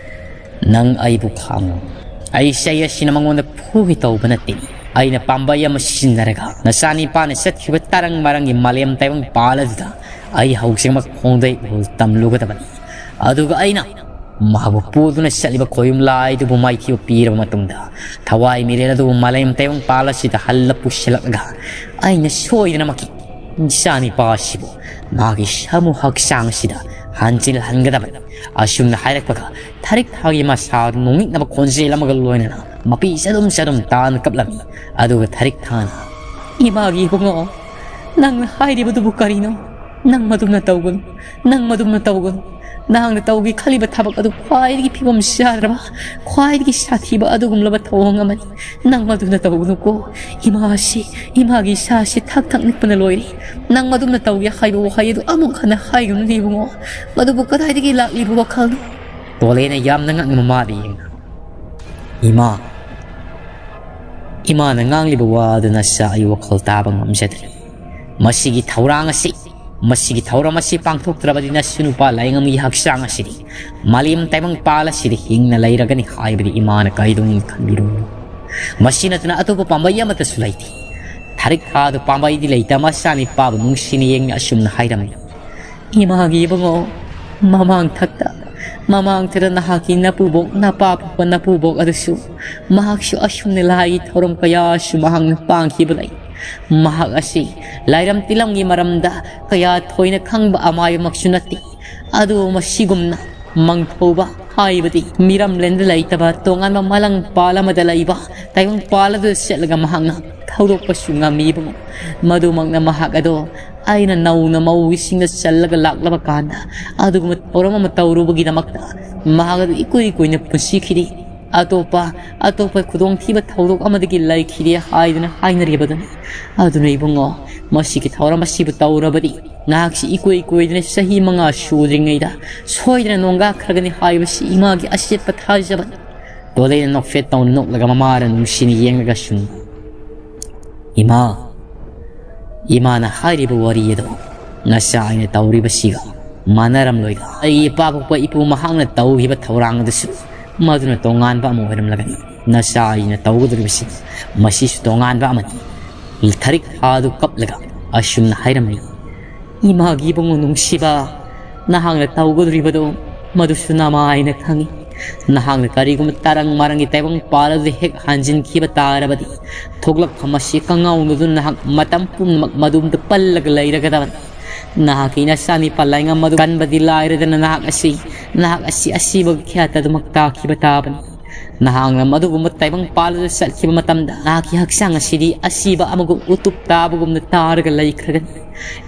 ꯅꯪ ꯑꯩꯕꯨ ꯈꯥꯡꯉꯨ꯫ ꯑꯩ ꯆꯩ ꯑꯁꯤꯅ ꯃꯉꯣꯟꯗ ꯐꯨꯒꯦ ꯇꯧꯕ ꯅꯠꯇꯦ꯫ ꯑꯩꯅ ꯄꯥꯝꯕꯩ ꯑꯃ ꯁꯤꯖꯤꯟꯅꯔꯒ ꯅꯆꯥꯅꯤꯄꯥꯅ ꯆꯠꯈꯤꯕ ꯇꯔꯪ ꯃꯔꯪꯒꯤ ꯃꯥꯂꯦꯝ ꯇꯥꯏꯕꯪ ꯄꯥꯜ ꯑꯗꯨꯗ ꯑꯩ ꯍꯧꯖꯤꯛꯃꯛ ꯈꯣꯡꯗꯩ ꯎꯍꯨꯜ ꯇꯝꯂꯨꯒꯗꯕꯅꯤ꯫ ꯑꯗꯨꯒ ꯑꯩꯅ ꯃꯍꯥꯛꯄꯨ ꯄꯨꯗꯨꯅ ꯆꯠꯂꯤꯕ ꯈꯣꯌꯨꯝ ꯂꯥꯏꯗꯨꯕꯨ ꯃꯥꯏꯊꯤꯕ ꯄꯤꯔꯕ ꯃꯇꯨꯡꯗ ꯊꯋꯥꯏ ꯃꯤꯔꯦꯜ ꯑꯗꯨꯕꯨ ꯃꯥꯂꯦꯝ ꯇꯥꯏꯕꯪ ꯄꯥꯜ ꯑꯁꯤꯗ ꯍꯜꯂ ꯄꯨꯁꯤꯜꯂꯛꯂꯒ ꯑꯩꯅ ꯁꯣꯏꯗꯅꯃꯛꯀꯤ ꯏꯆꯥꯅꯤꯄꯥ ꯑꯁꯤꯕꯨ ꯃꯥꯒꯤ ꯁꯥꯃꯨ ꯍꯛꯆꯥꯡ ꯑꯁꯤꯗ ꯍꯟꯖꯤꯜꯍꯟꯒꯗꯕꯅꯤ꯫" ꯑꯁꯨꯝꯅ ꯍꯥꯏꯔꯛꯄꯒ ꯊꯔꯤꯛ ꯊꯥꯒꯤ ꯃꯁꯥ ꯑꯗꯨ ꯅꯣꯡꯅꯤꯛꯅꯕ ꯈꯣꯟꯖꯦꯜ ꯑꯃꯒ ꯂꯣꯏꯅꯅ ꯃꯄꯤ ꯆꯗꯨꯝ ꯆꯗꯨꯝ ꯇꯥꯅ ꯀꯞꯂꯝꯃꯤ꯫ ꯑꯗꯨꯒ ꯊꯔꯤꯛ ꯊꯥꯅ, "ꯏꯃꯥꯒꯤ ꯏꯕꯨꯡꯉꯣ, ꯅꯪꯅ ꯍꯥꯏꯔꯤꯕꯗꯨꯕꯨ ꯀꯔꯤꯅꯣ? ꯅꯪ ꯃꯗꯨꯝꯅ ꯇꯧꯒꯅꯨ, ꯅꯪ ꯃꯗꯨꯝꯅ ꯇꯧꯒꯅꯨ꯫ ꯅꯍꯥꯛꯅ ꯇꯧꯒꯦ ꯈꯜꯂꯤꯕ ꯊꯕꯛ ꯑꯗꯨ ꯈ꯭ꯋꯥꯏꯗꯒꯤ ꯐꯤꯕꯝ ꯆꯥꯗ꯭ꯔꯕ, ꯈ꯭ꯋꯥꯏꯗꯒꯤ ꯁꯥꯊꯤꯕ ꯑꯗꯨꯒꯨꯝꯂꯕ ꯊꯧꯑꯣꯡ ꯑꯃꯅꯤ꯫ ꯅꯪ ꯃꯗꯨꯝꯅ ꯇꯧꯒꯅꯨꯀꯣ꯫ ꯏꯃꯥ ꯑꯁꯤ, ꯏꯃꯥꯒꯤ ꯏꯁꯥ ꯑꯁꯤ ꯊꯛ ꯊꯛ ꯅꯤꯛꯄꯅ ꯂꯣꯏꯔꯦ꯫ ꯅꯪ ꯃꯗꯨꯝꯅ ꯇꯧꯒꯦ ꯍꯥꯏꯕ ꯋꯥꯍꯩ ꯑꯗꯨ ꯑꯃꯨꯛ ꯍꯟꯅ ꯍꯥꯏꯒꯅꯨꯅꯦ ꯏꯕꯨꯡꯉꯣ꯫ ꯃꯗꯨꯕꯨ ꯀꯗꯥꯏꯗꯒꯤ ꯂꯥꯛꯂꯤꯕ ꯋꯥꯈꯜꯅꯣ?" ꯇꯣꯂꯦꯟꯅ ꯌꯥꯝꯅ ꯉꯛꯅ ꯃꯃꯥꯗ ꯌꯦꯡꯅ, "ꯏꯃꯥ, ꯏꯃꯥꯅ ꯉꯥꯡꯂꯤꯕ ꯋꯥ ꯑꯗꯨ ꯅꯆꯥ ꯑꯩ ꯋꯥꯈꯜ ꯇꯥꯕ ꯉꯝꯖꯗ꯭ꯔꯦ꯫ ꯃꯁꯤꯒꯤ ꯊꯧꯔꯥꯡ ꯑꯁꯤ, ꯃꯁꯤꯒꯤ ꯊꯧꯔꯝ ꯑꯁꯤ ꯄꯥꯡꯊꯣꯛꯇ꯭ꯔꯕꯗꯤ ꯅꯁꯨ ꯅꯨꯄꯥ ꯂꯥꯏꯉꯝꯒꯤ ꯍꯛꯆꯥꯡ ꯑꯁꯤꯗꯤ ꯃꯥꯂꯦꯝ ꯇꯥꯏꯕꯪ ꯄꯥꯜ ꯑꯁꯤꯗ ꯍꯤꯡꯅ ꯂꯩꯔꯒꯅꯤ ꯍꯥꯏꯕꯗꯤ ꯏꯃꯥꯅ ꯀꯩꯗꯧꯅꯨꯡ ꯈꯟꯕꯤꯔꯣꯏ꯫ ꯃꯁꯤ ꯅꯠꯇꯅ ꯑꯇꯣꯞꯄ ꯄꯥꯝꯕꯩ ꯑꯃꯠꯇꯁꯨ ꯂꯩꯇꯦ꯫" ꯊꯔꯤꯛ ꯊꯥꯗꯨ ꯄꯥꯝꯕꯩꯗꯤ ꯂꯩꯇ ꯃꯆꯥꯅꯤꯄꯥꯕꯨ ꯅꯨꯡꯁꯤꯅ ꯌꯦꯡꯅ ꯑꯁꯨꯝꯅ ꯍꯥꯏꯔꯝꯃꯤ, "ꯏꯃꯥꯒꯤ ꯏꯕꯨꯡꯉꯣ, ꯃꯃꯥꯡꯊꯛꯇ, ꯃꯃꯥꯡꯊꯛꯇ ꯅꯍꯥꯛꯀꯤ ꯅꯄꯨꯕꯣꯛ, ꯅꯄꯥ ꯄꯣꯛꯄ ꯅꯄꯨꯕꯣꯛ ꯑꯗꯨꯁꯨ, ꯃꯍꯥꯛꯁꯨ ꯑꯁꯨꯝꯅ ꯂꯥꯏꯒꯤ ꯊꯧꯔꯝ ꯀꯌꯥꯁꯨ ꯃꯍꯥꯛꯅ ꯄꯥꯡꯈꯤꯕ ꯂꯩ꯫ ꯃꯍꯥꯛ ꯑꯁꯤ ꯂꯥꯏꯔꯝ ꯇꯤꯂꯝꯒꯤ ꯃꯔꯝꯗ ꯀꯌꯥ ꯊꯣꯏꯅ ꯈꯪꯕ ꯑꯃꯥꯏꯕꯃꯛꯁꯨ ꯅꯠꯇꯦ꯫ ꯑꯗꯨꯕꯨ ꯃꯁꯤꯒꯨꯝꯅ ꯃꯪꯊꯧꯕ ꯍꯥꯏꯕꯗꯤ ꯃꯤꯔꯝꯂꯦꯟꯗ ꯂꯩꯇꯕ ꯇꯣꯉꯥꯟꯕ ꯃꯥꯂꯪ ꯄꯥꯜ ꯑꯃꯗ ꯂꯩꯕ ꯇꯥꯏꯕꯪ ꯄꯥꯜ ꯑꯗꯨꯗ ꯆꯠꯂꯒ ꯃꯍꯥꯛꯅ ꯊꯧꯗꯣꯛꯄꯁꯨ ꯉꯝꯃꯤ ꯏꯕꯨꯡꯉꯣ꯫ ꯃꯗꯨꯃꯛꯅ ꯃꯍꯥꯛ ꯑꯗꯣ ꯑꯩꯅ ꯅꯧꯅ ꯃꯧꯒꯤꯁꯤꯡꯗ ꯆꯜꯂꯒ ꯂꯥꯛꯂꯕ ꯀꯥꯟꯗ ꯑꯗꯨꯒꯨꯝꯕ ꯊꯧꯔꯝ ꯑꯃ ꯇꯧꯔꯨꯕꯒꯤꯗꯃꯛꯇ ꯃꯍꯥꯛ ꯑꯗꯨ ꯏꯀꯨꯏ ꯀꯨꯏꯅ ꯄꯨꯟꯁꯤꯈꯤꯗꯦ꯫ ꯑꯇꯣꯞꯄ, ꯑꯇꯣꯞꯄ ꯈꯨꯗꯣꯡꯊꯤꯕ ꯊꯧꯗꯣꯛ ꯑꯃꯗꯒꯤ ꯂꯩꯈꯤꯗꯦ ꯍꯥꯏꯗꯨꯅ ꯍꯥꯏꯅꯔꯤꯕꯗꯨꯅꯤ꯫ ꯑꯗꯨꯅ ꯏꯕꯨꯡꯉꯣ, ꯃꯁꯤꯒꯤ ꯊꯧꯔꯝ ꯑꯁꯤꯕꯨ ꯇꯧꯔꯕꯗꯤ ꯅꯍꯥꯛꯁꯤ ꯏꯀꯨꯏ ꯀꯨꯏꯗꯅ ꯆꯍꯤ ꯃꯉꯥ ꯁꯨꯗ꯭ꯔꯤꯉꯩꯗ ꯁꯣꯏꯗꯅ ꯅꯣꯡꯒꯥꯈ꯭ꯔꯒꯅꯤ ꯍꯥꯏꯕꯁꯤ ꯏꯃꯥꯒꯤ ꯑꯆꯦꯠꯄ ꯊꯥꯖꯕꯅꯤ꯫ ꯇꯣꯂꯩꯅ ꯅꯣꯛꯐꯦꯠ ꯇꯧꯅ ꯅꯣꯛꯂꯒ ꯃꯃꯥꯗ ꯅꯨꯡꯁꯤꯅ ꯌꯦꯡꯂꯒ ꯁꯨꯝ, "ꯏꯃꯥ, ꯏꯃꯥꯅ ꯍꯥꯏꯔꯤꯕ ꯋꯥꯔꯤ ꯑꯗꯣ ꯅꯆꯥ ꯑꯩꯅ ꯇꯧꯔꯤꯕꯁꯤꯒ ꯃꯥꯟꯅꯔꯝꯂꯣꯏꯗ꯫ ꯑꯩꯒꯤ ꯏꯄꯥ ꯄꯣꯛꯄ ꯏꯄꯨ ꯃꯍꯥꯛꯅ ꯇꯧꯈꯤꯕ ꯊꯧꯔꯥꯡ ꯑꯗꯨꯁꯨ ꯃꯗꯨꯅ ꯇꯣꯉꯥꯟꯕ ꯑꯃ ꯑꯣꯏꯔꯝꯂꯒꯅꯤ꯫ ꯅꯆꯥ ꯑꯩꯅ ꯇꯧꯒꯗꯧꯔꯤꯕꯁꯤ ꯃꯁꯤꯁꯨ ꯇꯣꯉꯥꯟꯕ ꯑꯃꯅꯤ꯫" ꯊꯔꯤꯛ ꯍꯥꯗꯨ ꯀꯞꯂꯒ ꯑꯁꯨꯝꯅ ꯍꯥꯏꯔꯝꯃꯤ, "ꯏꯃꯥꯒꯤ ꯏꯕꯨꯡꯉꯣ ꯅꯨꯡꯁꯤꯕ, ꯅꯍꯥꯛꯅ ꯇꯧꯒꯗꯧꯔꯤꯕꯗꯨ ꯃꯗꯨꯁꯨ ꯅꯃꯥꯏꯅ ꯈꯪꯏ꯫ ꯅꯍꯥꯛꯅ ꯀꯔꯤꯒꯨꯝꯕ ꯇꯔꯪ ꯃꯔꯪꯒꯤ ꯇꯥꯏꯕꯪ ꯄꯥꯜ ꯑꯗꯨꯗ ꯍꯦꯛ ꯍꯟꯖꯤꯟꯈꯤꯕ ꯇꯥꯔꯕꯗꯤ, ꯊꯣꯛꯂꯛꯐꯝ ꯑꯁꯤ ꯀꯪꯉꯥꯎꯅꯗꯨꯅ ꯅꯍꯥꯛ ꯃꯇꯝ ꯄꯨꯝꯅꯃꯛ ꯃꯗꯨꯝꯗ ꯄꯜꯂꯒ ꯂꯩꯔꯒꯗꯕꯅꯤ꯫ ꯅꯍꯥꯛꯀꯤ ꯅꯆꯥꯅꯤꯄꯥ ꯂꯥꯏꯉꯝ ꯑꯗꯨ ꯀꯟꯕꯗꯤ ꯂꯥꯏꯔꯗꯅ ꯅꯍꯥꯛ ꯑꯁꯤ, ꯅꯍꯥꯛ ꯑꯁꯤ ꯑꯁꯤꯕꯒꯤ ꯈ꯭ꯌꯥꯠꯇ ꯑꯗꯨꯃꯛ ꯇꯥꯈꯤꯕ ꯇꯥꯕꯅꯤ꯫ ꯅꯍꯥꯛꯅ ꯃꯗꯨꯒꯨꯝꯕ ꯇꯥꯏꯕꯪ ꯄꯥꯜ ꯑꯗꯨꯗ ꯆꯠꯈꯤꯕ ꯃꯇꯝꯗ ꯅꯍꯥꯛꯀꯤ ꯍꯛꯆꯥꯡ ꯑꯁꯤꯗꯤ ꯑꯁꯤꯕ ꯑꯃꯒꯨꯝ ꯎꯇꯨꯞ ꯇꯥꯕꯒꯨꯝꯅ ꯇꯥꯔꯒ ꯂꯩꯈ꯭ꯔꯒꯅꯤ꯫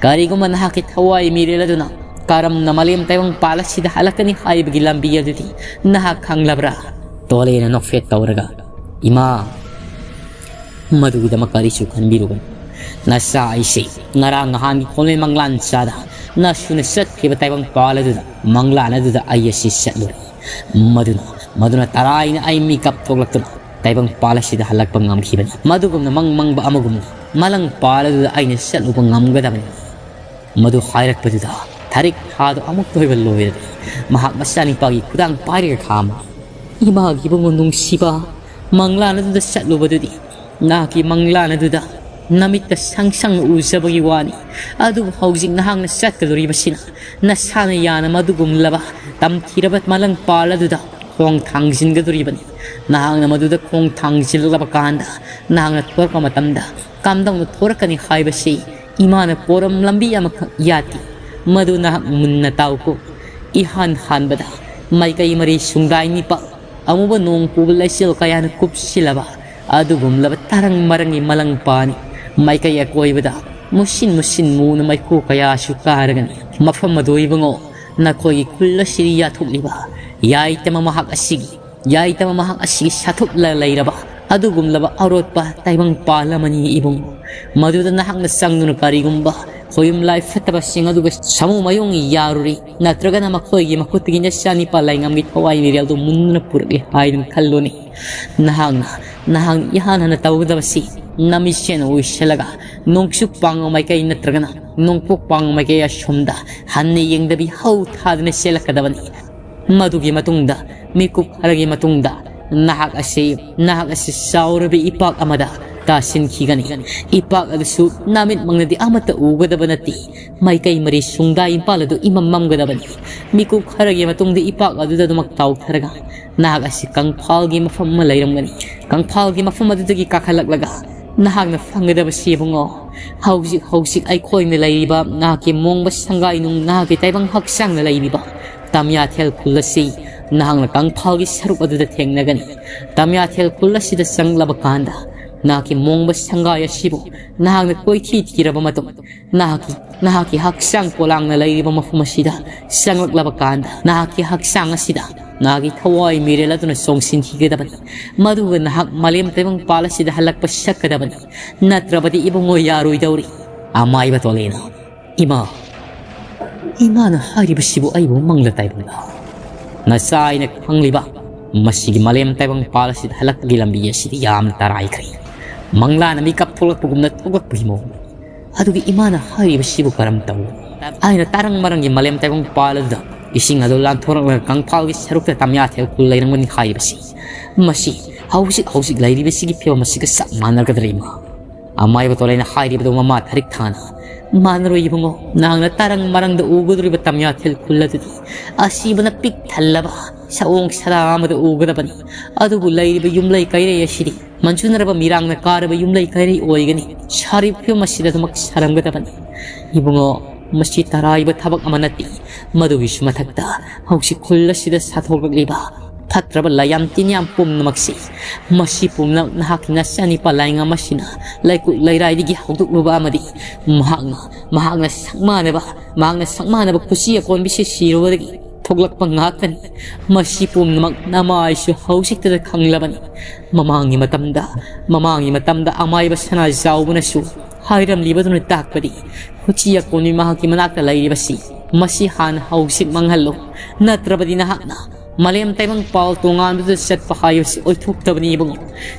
ꯀꯔꯤꯒꯨꯝꯕ ꯅꯍꯥꯛꯀꯤ ꯊꯋꯥꯏ ꯃꯤꯔꯦꯜ ꯑꯗꯨꯅ ꯀꯔꯝꯅ ꯃꯥꯂꯦꯝ ꯇꯥꯏꯕꯪ ꯄꯥꯜ ꯑꯁꯤꯗ ꯍꯜꯂꯛꯀꯅꯤ ꯍꯥꯏꯕꯒꯤ ꯂꯝꯕꯤ ꯑꯗꯨꯗꯤ ꯅꯍꯥꯛ ꯈꯪꯂꯕ꯭ꯔꯥ?" ꯇꯣꯂꯦꯅ ꯅꯣꯛꯐꯦꯠ ꯇꯧꯔꯒ, "ꯏꯃꯥ, ꯃꯗꯨꯒꯤꯗꯃꯛ ꯀꯔꯤꯁꯨ ꯈꯟꯕꯤꯔꯨꯒꯅꯨ꯫ ꯅꯆꯥ ꯑꯩꯁꯦ ꯉꯔꯥꯡ ꯅꯍꯥꯟꯒꯤ ꯈꯣꯟꯃꯦ ꯃꯪꯂꯥꯟ ꯆꯥꯗ ꯅꯁꯨꯅ ꯆꯠꯈ꯭ꯔꯤꯕ ꯇꯥꯏꯕꯪ ꯄꯥꯜ ꯑꯗꯨꯗ, ꯃꯪꯂꯥꯟ ꯑꯗꯨꯗ ꯑꯩ ꯑꯁꯤ ꯆꯠꯂꯨꯔꯦ꯫ ꯃꯗꯨꯅ, ꯃꯗꯨꯅ ꯇꯔꯥꯏꯅ ꯑꯩ ꯃꯤꯀꯞ ꯊꯣꯛꯂꯛꯇꯨꯅ ꯇꯥꯏꯕꯪ ꯄꯥꯜ ꯑꯁꯤꯗ ꯍꯜꯂꯛꯄ ꯉꯝꯈꯤꯕꯅꯤ꯫ ꯃꯗꯨꯒꯨꯝꯅ ꯃꯪ ꯃꯪꯕ ꯑꯃꯒꯨꯝꯅ ꯃꯥꯂꯪ ꯄꯥꯜ ꯑꯗꯨꯗ ꯑꯩꯅ ꯆꯠꯂꯨꯕ ꯉꯝꯒꯗꯕꯅꯤ꯫" ꯃꯗꯨ ꯍꯥꯏꯔꯛꯄꯗꯨꯗ ꯊꯔꯤꯛ ꯍꯥꯗꯨ ꯑꯃꯨꯛꯇ ꯑꯣꯏꯕ ꯂꯣꯏꯔꯦ꯫ ꯃꯍꯥꯛ ꯃꯆꯥꯅꯤꯄꯥꯒꯤ ꯈꯨꯗꯥꯡ ꯄꯥꯏꯔꯒ ꯈꯥꯝꯃꯤ꯫ "ꯏꯃꯥꯒꯤ ꯏꯕꯨꯡꯉꯣ ꯅꯨꯡꯁꯤꯕ, ꯃꯪꯂꯥꯟ ꯑꯗꯨꯗ ꯆꯠꯂꯨꯕꯗꯨꯗꯤ ꯅꯍꯥꯛꯀꯤ ꯃꯪꯂꯥꯟ ꯑꯗꯨꯗ ꯅꯃꯤꯠꯇ ꯁꯪ ꯁꯪꯅ ꯎꯖꯕꯒꯤ ꯋꯥꯅꯤ꯫ ꯑꯗꯨꯕꯨ ꯍꯧꯖꯤꯛ ꯅꯍꯥꯛꯅ ꯆꯠꯀꯗꯧꯔꯤꯕꯁꯤꯅ ꯅꯁꯥꯅ ꯌꯥꯅ ꯃꯗꯨꯒꯨꯝꯂꯕ ꯇꯝꯊꯤꯔꯕ ꯃꯂꯪꯄꯥꯜ ꯑꯗꯨꯗ ꯈꯣꯡ ꯊꯥꯡꯖꯤꯟꯒꯗꯧꯔꯤꯕꯅꯤ꯫ ꯅꯍꯥꯛꯅ ꯃꯗꯨꯗ ꯈꯣꯡ ꯊꯥꯡꯖꯤꯜꯂꯕ ꯀꯥꯟꯗ ꯅꯍꯥꯛꯅ ꯊꯣꯔꯛꯄ ꯃꯇꯝꯗ ꯀꯝꯗꯧꯅ ꯊꯣꯔꯛꯀꯅꯤ ꯍꯥꯏꯕꯁꯤ ꯏꯃꯥꯅ ꯄꯣꯔꯝ ꯂꯝꯕꯤ ꯑꯃꯈꯛ ꯌꯥꯠꯇꯦ꯫ ꯃꯗꯨ ꯅꯍꯥꯛ ꯃꯨꯟꯅ ꯇꯥꯎꯀꯣ꯫ ꯏꯍꯥꯟ ꯍꯥꯟꯕꯗ ꯃꯥꯏꯀꯩ ꯃꯔꯤ ꯁꯨꯡꯗꯥꯏ ꯅꯤꯄꯥꯛ ꯑꯃꯨꯕ ꯅꯣꯡ ꯄꯨꯕ ꯂꯩꯆꯤꯜ ꯀꯌꯥꯅ ꯀꯨꯞꯁꯤꯜꯂꯕ ꯑꯗꯨꯒꯨꯝꯂꯕ ꯇꯔꯪ ꯃꯔꯪꯒꯤ ꯃꯂꯪꯄꯥꯅꯤ꯫ ꯃꯥꯏꯀꯩ ꯑꯀꯣꯏꯕꯗ ꯃꯨꯁꯤꯟ ꯃꯨꯁꯤꯟ ꯃꯨꯅ ꯃꯩꯈꯨ ꯀꯌꯥꯁꯨ ꯀꯥꯔꯒꯅꯤ꯫ ꯃꯐꯝ ꯑꯗꯨ ꯏꯕꯨꯡꯉꯣ, ꯅꯈꯣꯏꯒꯤ ꯈꯨꯜ ꯑꯁꯤꯗ ꯌꯥꯊꯣꯛꯂꯤꯕ ꯌꯥꯏꯇꯃ ꯃꯍꯥꯛ ꯑꯁꯤꯒꯤ, ꯌꯥꯏꯇꯃ ꯃꯍꯥꯛ ꯑꯁꯤꯒꯤ ꯁꯥꯊꯨꯞꯂ ꯂꯩꯔꯕ ꯑꯗꯨꯒꯨꯝꯂꯕ ꯑꯔꯣꯠꯄ ꯇꯥꯏꯕꯪ ꯄꯥꯜ ꯑꯃꯅꯤ ꯏꯕꯨꯡꯉꯣ꯫ ꯃꯗꯨꯗ ꯅꯍꯥꯛꯅ ꯆꯪꯗꯨꯅ ꯀꯔꯤꯒꯨꯝꯕ ꯈꯣꯌꯨꯝ ꯂꯥꯏ ꯐꯠꯇꯕꯁꯤꯡ ꯑꯗꯨꯒ ꯁꯥꯃꯨ ꯃꯥꯌꯣꯡ ꯌꯥꯔꯨꯔꯤ, ꯅꯠꯇ꯭ꯔꯒꯅ ꯃꯈꯣꯏꯒꯤ ꯃꯈꯨꯠꯇꯒꯤ ꯅꯆꯥꯅꯤꯄꯥ ꯂꯥꯏꯉꯝꯒꯤ ꯊꯋꯥꯏ ꯃꯤꯔꯦꯜꯗꯨ ꯃꯨꯟꯗꯨꯅ ꯄꯨꯔꯛꯂꯤ ꯍꯥꯏꯗꯨꯅ ꯈꯜꯂꯨꯅꯦ꯫ ꯅꯍꯥꯛꯅ, ꯅꯍꯥꯛꯅ ꯏꯍꯥꯟ ꯍꯥꯟꯅ ꯇꯧꯒꯗꯕꯁꯤ ꯅꯃꯤꯠꯁꯦꯟ ꯑꯣꯏꯁꯤꯜꯂꯒ ꯅꯣꯡꯆꯨꯞ ꯄꯥꯡꯕ ꯃꯥꯏꯀꯩ ꯅꯠꯇ꯭ꯔꯒꯅ ꯅꯣꯡꯄꯣꯛ ꯄꯥꯡꯕ ꯃꯥꯏꯀꯩ ꯑꯁꯣꯝꯗ ꯍꯟꯅ ꯌꯦꯡꯗꯕꯤ ꯍꯧ ꯊꯥꯗꯨꯅ ꯆꯦꯜꯂꯛꯀꯗꯕꯅꯤ꯫ ꯃꯗꯨꯒꯤ ꯃꯇꯨꯡꯗ, ꯃꯤꯀꯨꯞ ꯈꯔꯒꯤ ꯃꯇꯨꯡꯗ, ꯅꯍꯥꯛ ꯑꯁꯤ, ꯅꯍꯥꯛ ꯑꯁꯤ ꯆꯥꯎꯔꯕ ꯏꯄꯥꯛ ꯑꯃꯗ ꯇꯥꯁꯤꯟꯈꯤꯒꯅꯤ꯫ ꯏꯄꯥꯛ ꯑꯗꯨꯁꯨ ꯅꯃꯤꯠꯃꯛꯅꯗꯤ ꯑꯃꯠꯇ ꯎꯒꯗꯕ ꯅꯠꯇꯦ꯫ ꯃꯥꯏꯀꯩ ꯃꯔꯤ ꯁꯨꯡꯗꯥ ꯏꯝꯐꯥꯜ ꯑꯗꯨ ꯏꯃꯝ ꯃꯝꯒꯗꯕꯅꯤ꯫ ꯃꯤꯀꯨꯞ ꯈꯔꯒꯤ ꯃꯇꯨꯡꯗ ꯏꯄꯥꯛ ꯑꯗꯨꯗ ꯑꯗꯨꯃꯛ ꯇꯥꯎꯊꯔꯒ ꯅꯍꯥꯛ ꯑꯁꯤ ꯀꯪꯐꯥꯜꯒꯤ ꯃꯐꯝ ꯑꯃ ꯂꯩꯔꯝꯒꯅꯤ꯫ ꯀꯪꯐꯥꯜꯒꯤ ꯃꯐꯝ ꯑꯗꯨꯗꯒꯤ ꯀꯥꯈꯠꯂꯛꯂꯒ ꯅꯍꯥꯛꯅ ꯐꯪꯒꯗꯕꯁꯤ ꯏꯕꯨꯡꯉꯣ, ꯍꯧꯖꯤꯛ ꯍꯧꯖꯤꯛ ꯑꯩꯈꯣꯏꯅ ꯂꯩꯔꯤꯕ ꯅꯍꯥꯛꯀꯤ ꯃꯣꯡꯕ ꯁꯪꯒꯥꯏ ꯅꯨꯡ ꯅꯍꯥꯛꯀꯤ ꯇꯥꯏꯕꯪ ꯍꯛꯆꯥꯡꯗ ꯂꯩꯔꯤꯕ ꯇꯝꯌꯥꯊꯦꯜ ꯈꯨꯜ ꯑꯁꯤ ꯅꯍꯥꯛꯅ ꯀꯪꯐꯥꯜꯒꯤ ꯁꯔꯨꯛ ꯑꯗꯨꯗ ꯊꯦꯡꯅꯒꯅꯤ꯫ ꯇꯝꯌꯥꯊꯦꯜ ꯈꯨꯜ ꯑꯁꯤꯗ ꯆꯪꯂꯕ ꯀꯥꯟꯗ ꯅꯍꯥꯛꯀꯤ ꯃꯣꯡꯕ ꯁꯪꯒꯥꯏ ꯑꯁꯤꯕꯨ ꯅꯍꯥꯛꯅ ꯀꯣꯏꯊꯤ ꯊꯤꯔꯕ ꯃꯇꯨꯡ ꯅꯍꯥꯛꯀꯤ, ꯅꯍꯥꯛꯀꯤ ꯍꯛꯆꯥꯡ ꯄꯣꯂꯥꯡꯅ ꯂꯩꯔꯤꯕ ꯃꯐꯝ ꯑꯁꯤꯗ ꯆꯪꯂꯛꯂꯕ ꯀꯥꯟꯗ ꯅꯍꯥꯛꯀꯤ ꯍꯛꯆꯥꯡ ꯑꯁꯤꯗ ꯅꯍꯥꯛꯀꯤ ꯊꯋꯥꯏ ꯃꯤꯔꯦꯜ ꯑꯗꯨꯅ ꯆꯣꯡꯁꯤꯟꯈꯤꯒꯗꯕꯅꯤ꯫ ꯃꯗꯨꯒ ꯅꯍꯥꯛ ꯃꯥꯂꯦꯝ ꯇꯥꯏꯕꯪꯄꯥꯜ ꯑꯁꯤꯗ ꯍꯜꯂꯛꯄ ꯁꯛꯀꯗꯕꯅꯤ꯫ ꯅꯠꯇ꯭ꯔꯕꯗꯤ ꯏꯕꯨꯡꯉꯣ ꯌꯥꯔꯣꯏꯗꯧꯔꯤ꯫ ꯑꯃꯥꯏꯕ ꯇꯣꯂꯦꯅ, "ꯏꯃꯥ, ꯏꯃꯥꯅ ꯍꯥꯏꯔꯤꯕꯁꯤꯕꯨ ꯑꯩꯕꯨ ꯃꯪꯂ ꯇꯥꯏꯕꯪꯂ? ꯅꯆꯥ ꯑꯩꯅ ꯈꯪꯂꯤꯕ ꯃꯁꯤꯒꯤ ꯃꯥꯂꯦꯝ ꯇꯥꯏꯕꯪꯄꯥꯜ ꯑꯁꯤꯗ ꯍꯜꯂꯛꯄꯒꯤ ꯂꯝꯕꯤ ꯑꯁꯤꯗꯤ ꯌꯥꯝꯅ ꯇꯔꯥꯏꯈ꯭ꯔꯦ꯫ ꯃꯪꯂꯥꯅ ꯃꯤꯀꯞ ꯊꯣꯛꯂꯛꯄꯒꯨꯝꯅ ꯊꯣꯛꯂꯛꯄꯒꯤ ꯃꯑꯣꯡ꯫ ꯑꯗꯨꯒ ꯏꯃꯥꯅ ꯍꯥꯏꯔꯤꯕꯁꯤꯕꯨ ꯀꯔꯝ ꯇꯧ?" ꯑꯩꯅ ꯇꯔꯪ ꯃꯔꯪꯒꯤ ꯃꯥꯂꯦꯝ ꯇꯥꯏꯕꯪꯄꯥꯜ ꯑꯗꯨꯗ ꯏꯁꯤꯡ ꯑꯗꯨ ꯂꯥꯟꯊꯣꯔꯛꯂꯒ ꯀꯪꯐꯥꯜꯒꯤ ꯁꯔꯨꯛꯇ ꯇꯝꯌꯥꯊꯦꯜ ꯈꯨꯜ ꯂꯩꯔꯝꯒꯅꯤ ꯍꯥꯏꯔꯤꯕꯁꯤ, ꯃꯁꯤ ꯍꯧꯖꯤꯛ ꯍꯧꯖꯤꯛ ꯂꯩꯔꯤꯕꯁꯤꯒꯤ ꯐꯤꯕꯝ ꯑꯁꯤꯒ ꯆꯞ ꯃꯥꯟꯅꯒꯗ꯭ꯔꯥ ꯏꯃꯥ? ꯑꯃꯥꯏꯕ ꯇꯣꯂꯩꯅ ꯍꯥꯏꯔꯤꯕꯗꯨ ꯃꯃꯥ ꯊꯥꯔꯤꯛ ꯊꯥꯅ ꯃꯥꯟꯅꯔꯣꯏ ꯏꯕꯨꯡꯉꯣ, ꯅꯍꯥꯛꯅ ꯇꯔꯪ ꯃꯔꯪꯗ ꯎꯒꯗꯧꯔꯤꯕ ꯇꯝꯌꯥꯊꯦꯜ ꯈꯨꯜ ꯑꯗꯨꯗꯤ ꯑꯁꯤꯕꯅ ꯄꯤꯛ ꯊꯜꯂꯕ ꯁꯑꯣꯡ ꯁꯥꯗꯥ ꯑꯃꯗ ꯎꯒꯗꯕꯅꯤ꯫ ꯑꯗꯨꯕꯨ ꯂꯩꯔꯤꯕ ꯌꯨꯝꯂꯩ ꯀꯩꯔꯩ ꯑꯁꯤꯗꯤ ꯃꯟꯖꯨꯅꯔꯕ ꯃꯤꯔꯥꯡꯅ ꯀꯥꯔꯕ ꯌꯨꯝꯂꯩ ꯀꯩꯔꯩ ꯑꯣꯏꯒꯅꯤ꯫ ꯁꯥꯔꯤꯕ ꯐꯤꯕꯝ ꯑꯁꯤꯗ ꯑꯗꯨꯃꯛ ꯁꯥꯔꯝꯒꯗꯕꯅꯤ꯫ ꯏꯕꯨꯡꯉꯣ, ꯃꯁꯤ ꯇꯔꯥꯏꯕ ꯊꯕꯛ ꯑꯃ ꯅꯠꯇꯦ꯫ ꯃꯗꯨꯒꯤꯁꯨ ꯃꯊꯛꯇ ꯍꯧꯖꯤꯛ ꯈꯨꯜ ꯑꯁꯤꯗ ꯁꯥꯊꯣꯛꯂꯛꯂꯤꯕ ꯐꯠꯇ꯭ꯔꯕ ꯂꯥꯏꯌꯥꯝ ꯇꯤꯟꯌꯥꯝ ꯄꯨꯝꯅꯃꯛꯁꯤ, ꯃꯁꯤ ꯄꯨꯝꯅꯃꯛ ꯅꯍꯥꯛꯀꯤ ꯅꯆꯥꯅꯤꯄꯥ ꯂꯥꯏꯉꯝ ꯑꯁꯤꯅ ꯂꯩꯀꯨꯠ ꯂꯩꯔꯥꯏꯗꯒꯤ ꯍꯧꯗꯣꯛꯂꯨꯕ ꯑꯃꯗꯤ ꯃꯍꯥꯛꯅ, ꯃꯍꯥꯛꯅ ꯁꯛꯃꯥꯟꯅꯕ, ꯃꯍꯥꯛꯅ ꯁꯛꯃꯥꯟꯅꯕ ꯈꯨꯠꯁꯤ ꯑꯀꯣꯟꯕꯤꯁꯤ ꯁꯤꯔꯨꯕꯗꯒꯤ ꯊꯣꯛꯂꯛꯄ ꯉꯥꯛꯇꯅꯤ꯫ ꯃꯁꯤ ꯄꯨꯝꯅꯃꯛ ꯅꯃꯥꯏꯁꯨ ꯍꯧꯖꯤꯛꯇꯗ ꯈꯪꯂꯕꯅꯤ꯫ ꯃꯃꯥꯡꯒꯤ ꯃꯇꯝꯗ, ꯃꯃꯥꯡꯒꯤ ꯃꯇꯝꯗ ꯑꯃꯥꯏꯕ ꯁꯅꯥꯖꯥꯎꯕꯅꯁꯨ ꯍꯥꯏꯔꯝꯂꯤꯕꯗꯨꯅ ꯇꯥꯛꯄꯗꯤ ꯈꯨꯠꯁꯤ ꯑꯀꯣꯟꯕꯤ ꯃꯍꯥꯛꯀꯤ ꯃꯅꯥꯛꯇ ꯂꯩꯔꯤꯕꯁꯤ ꯃꯁꯤ ꯍꯥꯟꯅ ꯍꯧꯖꯤꯛ ꯃꯥꯡꯍꯜꯂꯨ, ꯅꯠꯇ꯭ꯔꯕꯗꯤ ꯅꯍꯥꯛꯅ ꯃꯥꯂꯦꯝ ꯇꯥꯏꯕꯪ ꯄꯥꯜ ꯇꯣꯉꯥꯟꯕꯗ ꯆꯠꯄ ꯍꯥꯏꯕꯁꯤ ꯑꯣꯏꯊꯣꯛꯇꯕꯅꯤ ꯏꯕꯨꯡꯉꯣ꯫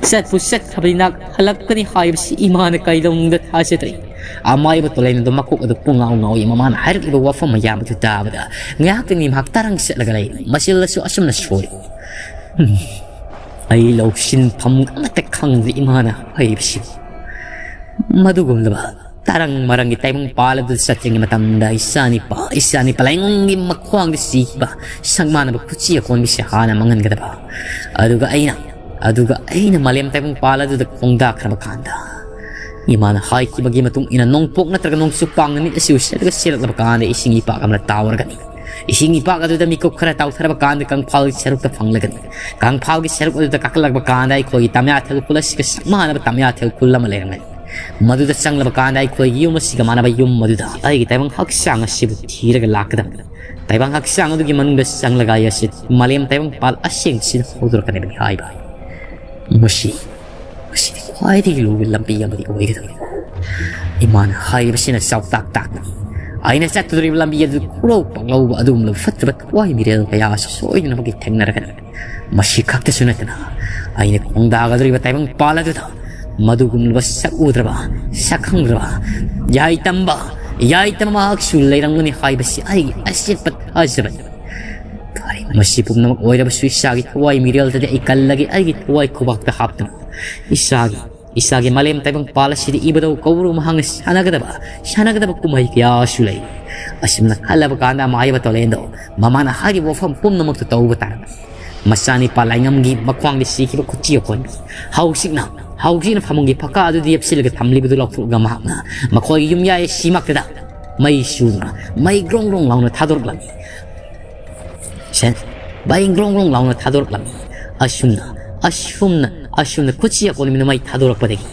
ꯆꯠꯄꯨ ꯆꯠꯈ꯭ꯔꯕꯗꯤ ꯅꯍꯥꯛ ꯍꯜꯂꯛꯀꯅꯤ ꯍꯥꯏꯕꯁꯤ ꯏꯃꯥꯅ ꯀꯩꯗꯧꯅꯨꯡꯗ ꯊꯥꯖꯗ꯭ꯔꯦ꯫ ꯑꯃꯥꯏꯕ ꯇꯣꯂꯩꯅꯗꯣ ꯃꯀꯣꯛ ꯑꯗꯨ ꯄꯨꯡꯉꯥꯎ ꯉꯥꯎꯏ꯫ ꯃꯃꯥꯅ ꯍꯥꯏꯔꯛꯂꯤꯕ ꯋꯥꯐꯝ ꯃꯌꯥꯝ ꯑꯗꯨ ꯇꯥꯕꯗ ꯉꯥꯏꯍꯥꯛꯇꯪꯗꯤ ꯃꯍꯥꯛ ꯇꯔꯪ ꯆꯠꯂꯒ ꯂꯩ꯫ ꯃꯆꯤꯜꯗꯁꯨ ꯑꯁꯨꯝꯅ ꯁꯣꯏ꯫ "ꯎꯝ, ꯑꯩ ꯂꯧꯁꯤꯟꯐꯝ ꯑꯃꯠꯇ ꯈꯪꯗꯦ ꯏꯃꯥꯅ ꯍꯥꯏꯔꯤꯕꯁꯤ꯫ ꯃꯗꯨꯒꯨꯝꯂꯕ ꯇꯔꯪ ꯃꯔꯪꯒꯤ ꯇꯥꯏꯕꯪ ꯄꯥꯜ ꯑꯗꯨꯗ ꯆꯠꯇ꯭ꯔꯤꯉꯩ ꯃꯇꯝꯗ ꯏꯆꯥꯅꯤꯄꯥ, ꯏꯆꯥꯅꯤꯄꯥ ꯂꯥꯏꯉꯣꯡꯒꯤ ꯃꯈ꯭ꯋꯥꯡꯗ ꯁꯤꯈꯤꯕ ꯁꯛꯃꯥꯟꯅꯕ ꯈꯨꯠꯁꯤ ꯑꯀꯣꯟꯕꯤꯁꯦ ꯍꯥꯟꯅ ꯃꯥꯡꯍꯟꯒꯗꯕ꯫ ꯑꯗꯨꯒ ꯑꯩꯅ, ꯑꯗꯨꯒ ꯑꯩꯅ ꯃꯥꯂꯦꯝ ꯇꯥꯏꯕꯪ ꯄꯥꯜ ꯑꯗꯨꯗ ꯈꯣꯡꯗꯥꯈ꯭ꯔꯕ ꯀꯥꯟꯗ ꯏꯃꯥꯅ ꯍꯥꯏꯈꯤꯕꯒꯤ ꯃꯇꯨꯡ ꯏꯟꯅ ꯅꯣꯡꯄꯣꯛ ꯅꯠꯇ꯭ꯔꯒ ꯅꯣꯡꯆꯨꯞ ꯄꯥꯡꯅ ꯃꯤꯠ ꯑꯁꯤ ꯎꯁꯤꯜꯂꯒ ꯆꯦꯜꯂꯛꯂꯕ ꯀꯥꯟꯗ ꯏꯁꯤꯡ ꯏꯄꯥꯛ ꯑꯃꯅ ꯇꯥꯎꯔꯒꯅꯤ꯫ ꯏꯁꯤꯡ ꯏꯄꯥꯛ ꯑꯗꯨꯗ ꯃꯤꯀꯨꯞ ꯈꯔ ꯇꯥꯎꯊꯔꯕ ꯀꯥꯟꯗ ꯀꯪꯐꯥꯜꯒꯤ ꯁꯔꯨꯛꯇ ꯐꯪꯂꯒꯅꯤ꯫ ꯀꯪꯐꯥꯜꯒꯤ ꯁꯔꯨꯛ ꯑꯗꯨꯗ ꯀꯥꯈꯠꯂꯛꯄ ꯀꯥꯟꯗ ꯑꯩꯈꯣꯏꯒꯤ ꯇꯝꯌꯥꯊꯦꯜ ꯈꯨꯜ ꯑꯁꯤꯒ ꯆꯞ ꯃꯥꯟꯅꯕ ꯇꯝꯌꯥꯊꯦꯜ ꯈꯨꯜ ꯑꯃ ꯂꯩꯔꯝꯒꯅꯤ꯫ ꯃꯗꯨꯗ ꯆꯪꯂꯕ ꯀꯥꯟꯗ ꯑꯩꯈꯣꯏꯒꯤ ꯌꯨꯝ ꯑꯁꯤꯒ ꯃꯥꯟꯅꯕ ꯌꯨꯝ ꯑꯗꯨꯗ ꯑꯩꯒꯤ ꯇꯥꯏꯕꯪ ꯍꯛꯆꯥꯡ ꯑꯁꯤꯕꯨ ꯊꯤꯔꯒ ꯂꯥꯛꯀꯗꯕꯅꯤ꯫ ꯇꯥꯏꯕꯪ ꯍꯛꯆꯥꯡ ꯑꯗꯨꯒꯤ ꯃꯅꯨꯡꯗ ꯆꯪꯂꯒ ꯑꯩ ꯑꯁꯤ ꯃꯥꯂꯦꯝ ꯇꯥꯏꯕꯪ ꯄꯥꯜ ꯑꯁꯦꯡꯕꯁꯤꯗ ꯍꯧꯗꯣꯔꯛꯀꯗꯕꯅꯤ" ꯍꯥꯏꯕ꯫ ꯃꯁꯤ, ꯃꯁꯤꯗꯤ ꯈ꯭ꯋꯥꯏꯗꯒꯤ ꯂꯨꯕ ꯂꯝꯕꯤ ꯑꯃꯗꯤ ꯑꯣꯏꯒꯗꯕꯅꯤ꯫ ꯏꯃꯥꯅ ꯍꯥꯏꯔꯤꯕꯁꯤꯅ ꯆꯥꯎꯇꯥꯛ ꯇꯥꯛꯅ ꯑꯩꯅ ꯆꯠꯀꯗꯧꯔꯤꯕ ꯂꯝꯕꯤ ꯑꯗꯨ ꯈꯨꯔꯧ ꯄꯥꯛꯂꯧꯕ ꯑꯗꯨꯒꯨꯝꯂꯕ ꯐꯠꯇꯕ ꯊꯋꯥꯏ ꯃꯤꯔꯦꯜ ꯀꯌꯥ ꯑꯁꯤ ꯁꯣꯏꯗꯅꯃꯛꯀꯤ ꯊꯦꯡꯅꯔꯒꯅꯤ꯫ ꯃꯁꯤ ꯈꯛꯇꯁꯨ ꯅꯠꯇꯅ ꯑꯩꯅ ꯈꯣꯡꯗꯥꯒꯗꯧꯔꯤꯕ ꯇꯥꯏꯕꯪ ꯄꯥꯜ ꯑꯗꯨꯗ ꯃꯗꯨꯒꯨꯝꯂꯕ ꯁꯛ ꯎꯗ꯭ꯔꯕ, ꯁꯛ ꯈꯪꯗ꯭ꯔꯕ, ꯌꯥꯏꯇꯝꯕ, ꯌꯥꯏꯇꯝꯕ ꯃꯍꯥꯛꯁꯨ ꯂꯩꯔꯝꯒꯅꯤ ꯍꯥꯏꯕꯁꯤ ꯑꯩꯒꯤ ꯑꯆꯦꯠꯄ ꯊꯥꯖꯕꯅꯤ꯫ ꯐꯔꯦ, ꯃꯁꯤ ꯄꯨꯝꯅꯃꯛ ꯑꯣꯏꯔꯕꯁꯨ ꯏꯁꯥꯒꯤ ꯊꯋꯥꯏ ꯃꯤꯔꯦꯜꯗꯗꯤ ꯑꯩ ꯀꯜꯂꯒꯦ꯫ ꯑꯩꯒꯤ ꯊꯋꯥꯏ ꯈꯨꯕꯥꯛꯇ ꯍꯥꯞꯇꯨꯅ ꯏꯁꯥꯒꯤ ꯏꯁꯥꯒꯤ ꯃꯥꯂꯦꯝ ꯇꯥꯏꯕꯪ ꯄꯥꯜ ꯑꯁꯤꯗ ꯏꯕꯨꯙꯧ ꯀꯧꯕ꯭ꯔꯨ ꯃꯍꯥꯛꯅ ꯁꯥꯟꯅꯒꯗꯕ, ꯁꯥꯟꯅꯒꯗꯕ ꯀꯨꯝꯍꯩ ꯀꯌꯥꯁꯨ ꯂꯩ꯫ ꯑꯁꯨꯝꯅ ꯈꯜꯂꯕ ꯀꯥꯟꯗ ꯑꯃꯥꯏꯕ ꯇꯣꯂꯦꯟꯗꯣ ꯃꯃꯥꯅ ꯍꯥꯏꯔꯤꯕ ꯋꯥꯐꯝ ꯄꯨꯝꯅꯃꯛꯇ ꯇꯧꯕ ꯇꯥꯔꯕꯅꯤ꯫ ꯃꯆꯥꯅꯤꯄꯥ ꯂꯥꯏꯉꯝꯒꯤ ꯃꯈ꯭ꯋꯥꯡꯗ ꯁꯤꯈꯤꯕ ꯈꯨꯠꯆꯤ ꯑꯀꯣꯟꯕꯤ ꯍꯧꯖꯤꯛꯅ, ꯍꯧꯖꯤꯛꯅ ꯐꯃꯨꯡꯒꯤ ꯐꯛꯀꯥ ꯑꯗꯨꯗ ꯌꯦꯞꯁꯤꯜꯂꯒ ꯊꯝꯂꯤꯕꯗꯨ ꯂꯧꯊꯣꯛꯂꯒ ꯃꯍꯥꯛꯅ ꯃꯈꯣꯏꯒꯤ ꯌꯨꯝꯌꯥꯏ ꯑꯁꯤꯃꯛꯇꯗ ꯃꯩ ꯆꯨꯗꯨꯅ, ꯃꯩ ꯒ꯭ꯔꯣꯡ ꯒ꯭ꯔꯣꯡ ꯂꯥꯎꯅ ꯊꯥꯗꯣꯔꯛꯂꯝꯃꯤ꯫ ꯁꯦ, ꯃꯩ ꯒ꯭ꯔꯣꯡ ꯒ꯭ꯔꯣꯡ ꯂꯥꯎꯅ ꯊꯥꯗꯣꯔꯛꯂꯝꯃꯤ꯫ ꯑꯁꯨꯝꯅ, ꯑꯁꯨꯝꯅ, ꯑꯁꯨꯝꯅ ꯈꯨꯠꯆꯤ ꯑꯀꯣꯟꯕꯤꯅ ꯃꯩ ꯊꯥꯗꯣꯔꯛꯄꯗꯒꯤ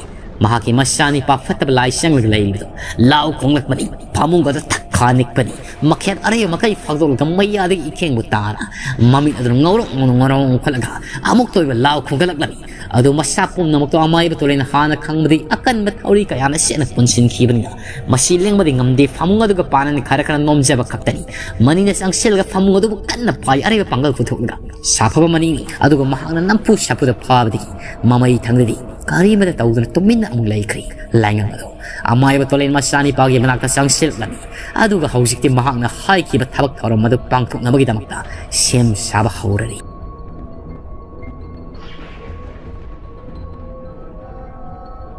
ꯃꯍꯥꯛꯀꯤ ꯃꯆꯥꯅꯤꯄꯥ ꯐꯠꯇꯕ ꯂꯥꯏ ꯆꯪꯂꯒ ꯂꯩꯔꯤꯕꯗꯣ ꯂꯥꯎ ꯈꯣꯡꯂꯛꯄꯅꯤ꯫ ꯐꯃꯨꯡ ꯑꯗꯨ ꯊꯛ ꯈꯥ ꯅꯤꯛꯄꯅꯤ꯫ ꯃꯈꯦꯠ ꯑꯔꯩꯕ ꯃꯈꯩ ꯐꯥꯛꯇꯣꯛꯂꯒ ꯃꯩꯌꯥꯗꯒꯤ ꯏꯈꯦꯡꯕꯨ ꯇꯥꯅ ꯃꯃꯤꯠ ꯑꯗꯨꯅ ꯉꯧꯔꯣꯛ ꯉꯧꯅ ꯉꯧꯔꯣꯛ ꯉꯧꯈꯠꯂꯒ ꯑꯃꯨꯛꯇ ꯑꯣꯏꯕ ꯂꯥꯎ ꯈꯣꯡꯒꯠꯂꯛꯂꯝꯃꯤ꯫ ꯑꯗꯨ ꯃꯁꯥ ꯄꯨꯝꯅꯃꯛꯇꯣ ꯑꯃꯥꯏꯕ ꯇꯣꯂꯦꯟꯅ ꯍꯥꯟꯅ ꯈꯪꯕꯗꯒꯤ ꯑꯀꯟꯕ ꯊꯧꯔꯤ ꯀꯌꯥꯅ ꯁꯦꯠꯅ ꯄꯨꯟꯁꯤꯟꯈꯤꯕꯅꯤꯅ ꯃꯁꯤ ꯂꯦꯡꯕꯗꯤ ꯉꯝꯗꯦ꯫ ꯐꯃꯨꯡ ꯑꯗꯨꯒ ꯄꯥꯅꯅꯤ ꯈꯔ ꯈꯔ ꯅꯣꯝꯖꯕ ꯈꯛꯇꯅꯤ꯫ ꯃꯅꯤꯡꯅ ꯆꯪꯁꯤꯜꯂꯒ ꯐꯃꯨꯡ ꯑꯗꯨꯕꯨ ꯀꯟꯅ ꯄꯥꯏ꯫ ꯑꯔꯩꯕ ꯄꯥꯡꯒꯜ ꯄꯨꯊꯣꯛꯂꯒ ꯁꯥꯐꯕ ꯃꯅꯤꯡꯅꯤ꯫ ꯑꯗꯨꯒ ꯃꯍꯥꯛꯅ ꯅꯝꯐꯨ ꯁꯥꯐꯨꯗ ꯐꯥꯕꯗꯒꯤ ꯃꯃꯩ ꯊꯪꯗꯗꯤ ꯀꯔꯤꯃꯇ ꯇꯧꯗꯅ ꯇꯨꯃꯤꯟꯅ ꯑꯃꯨꯛ ꯂꯩꯈ꯭ꯔꯤ꯫ ꯂꯥꯏꯉꯝ ꯑꯗꯣ ꯑꯃꯥꯏꯕ ꯇꯣꯂꯦꯟ ꯃꯆꯥꯅꯤꯄꯥꯒꯤ ꯃꯅꯥꯛꯇ ꯆꯪꯁꯤꯜꯂꯛꯂꯝꯃꯤ꯫ ꯑꯗꯨꯒ ꯍꯧꯖꯤꯛꯇꯤ ꯃꯍꯥꯛꯅ ꯍꯥꯏꯈꯤꯕ ꯊꯕꯛ ꯊꯧꯔꯝ ꯑꯗꯨ ꯄꯥꯡꯊꯣꯛꯅꯕꯒꯤꯗꯃꯛꯇ ꯁꯦꯝ ꯁꯥꯕ ꯍꯧꯔꯔꯤ꯫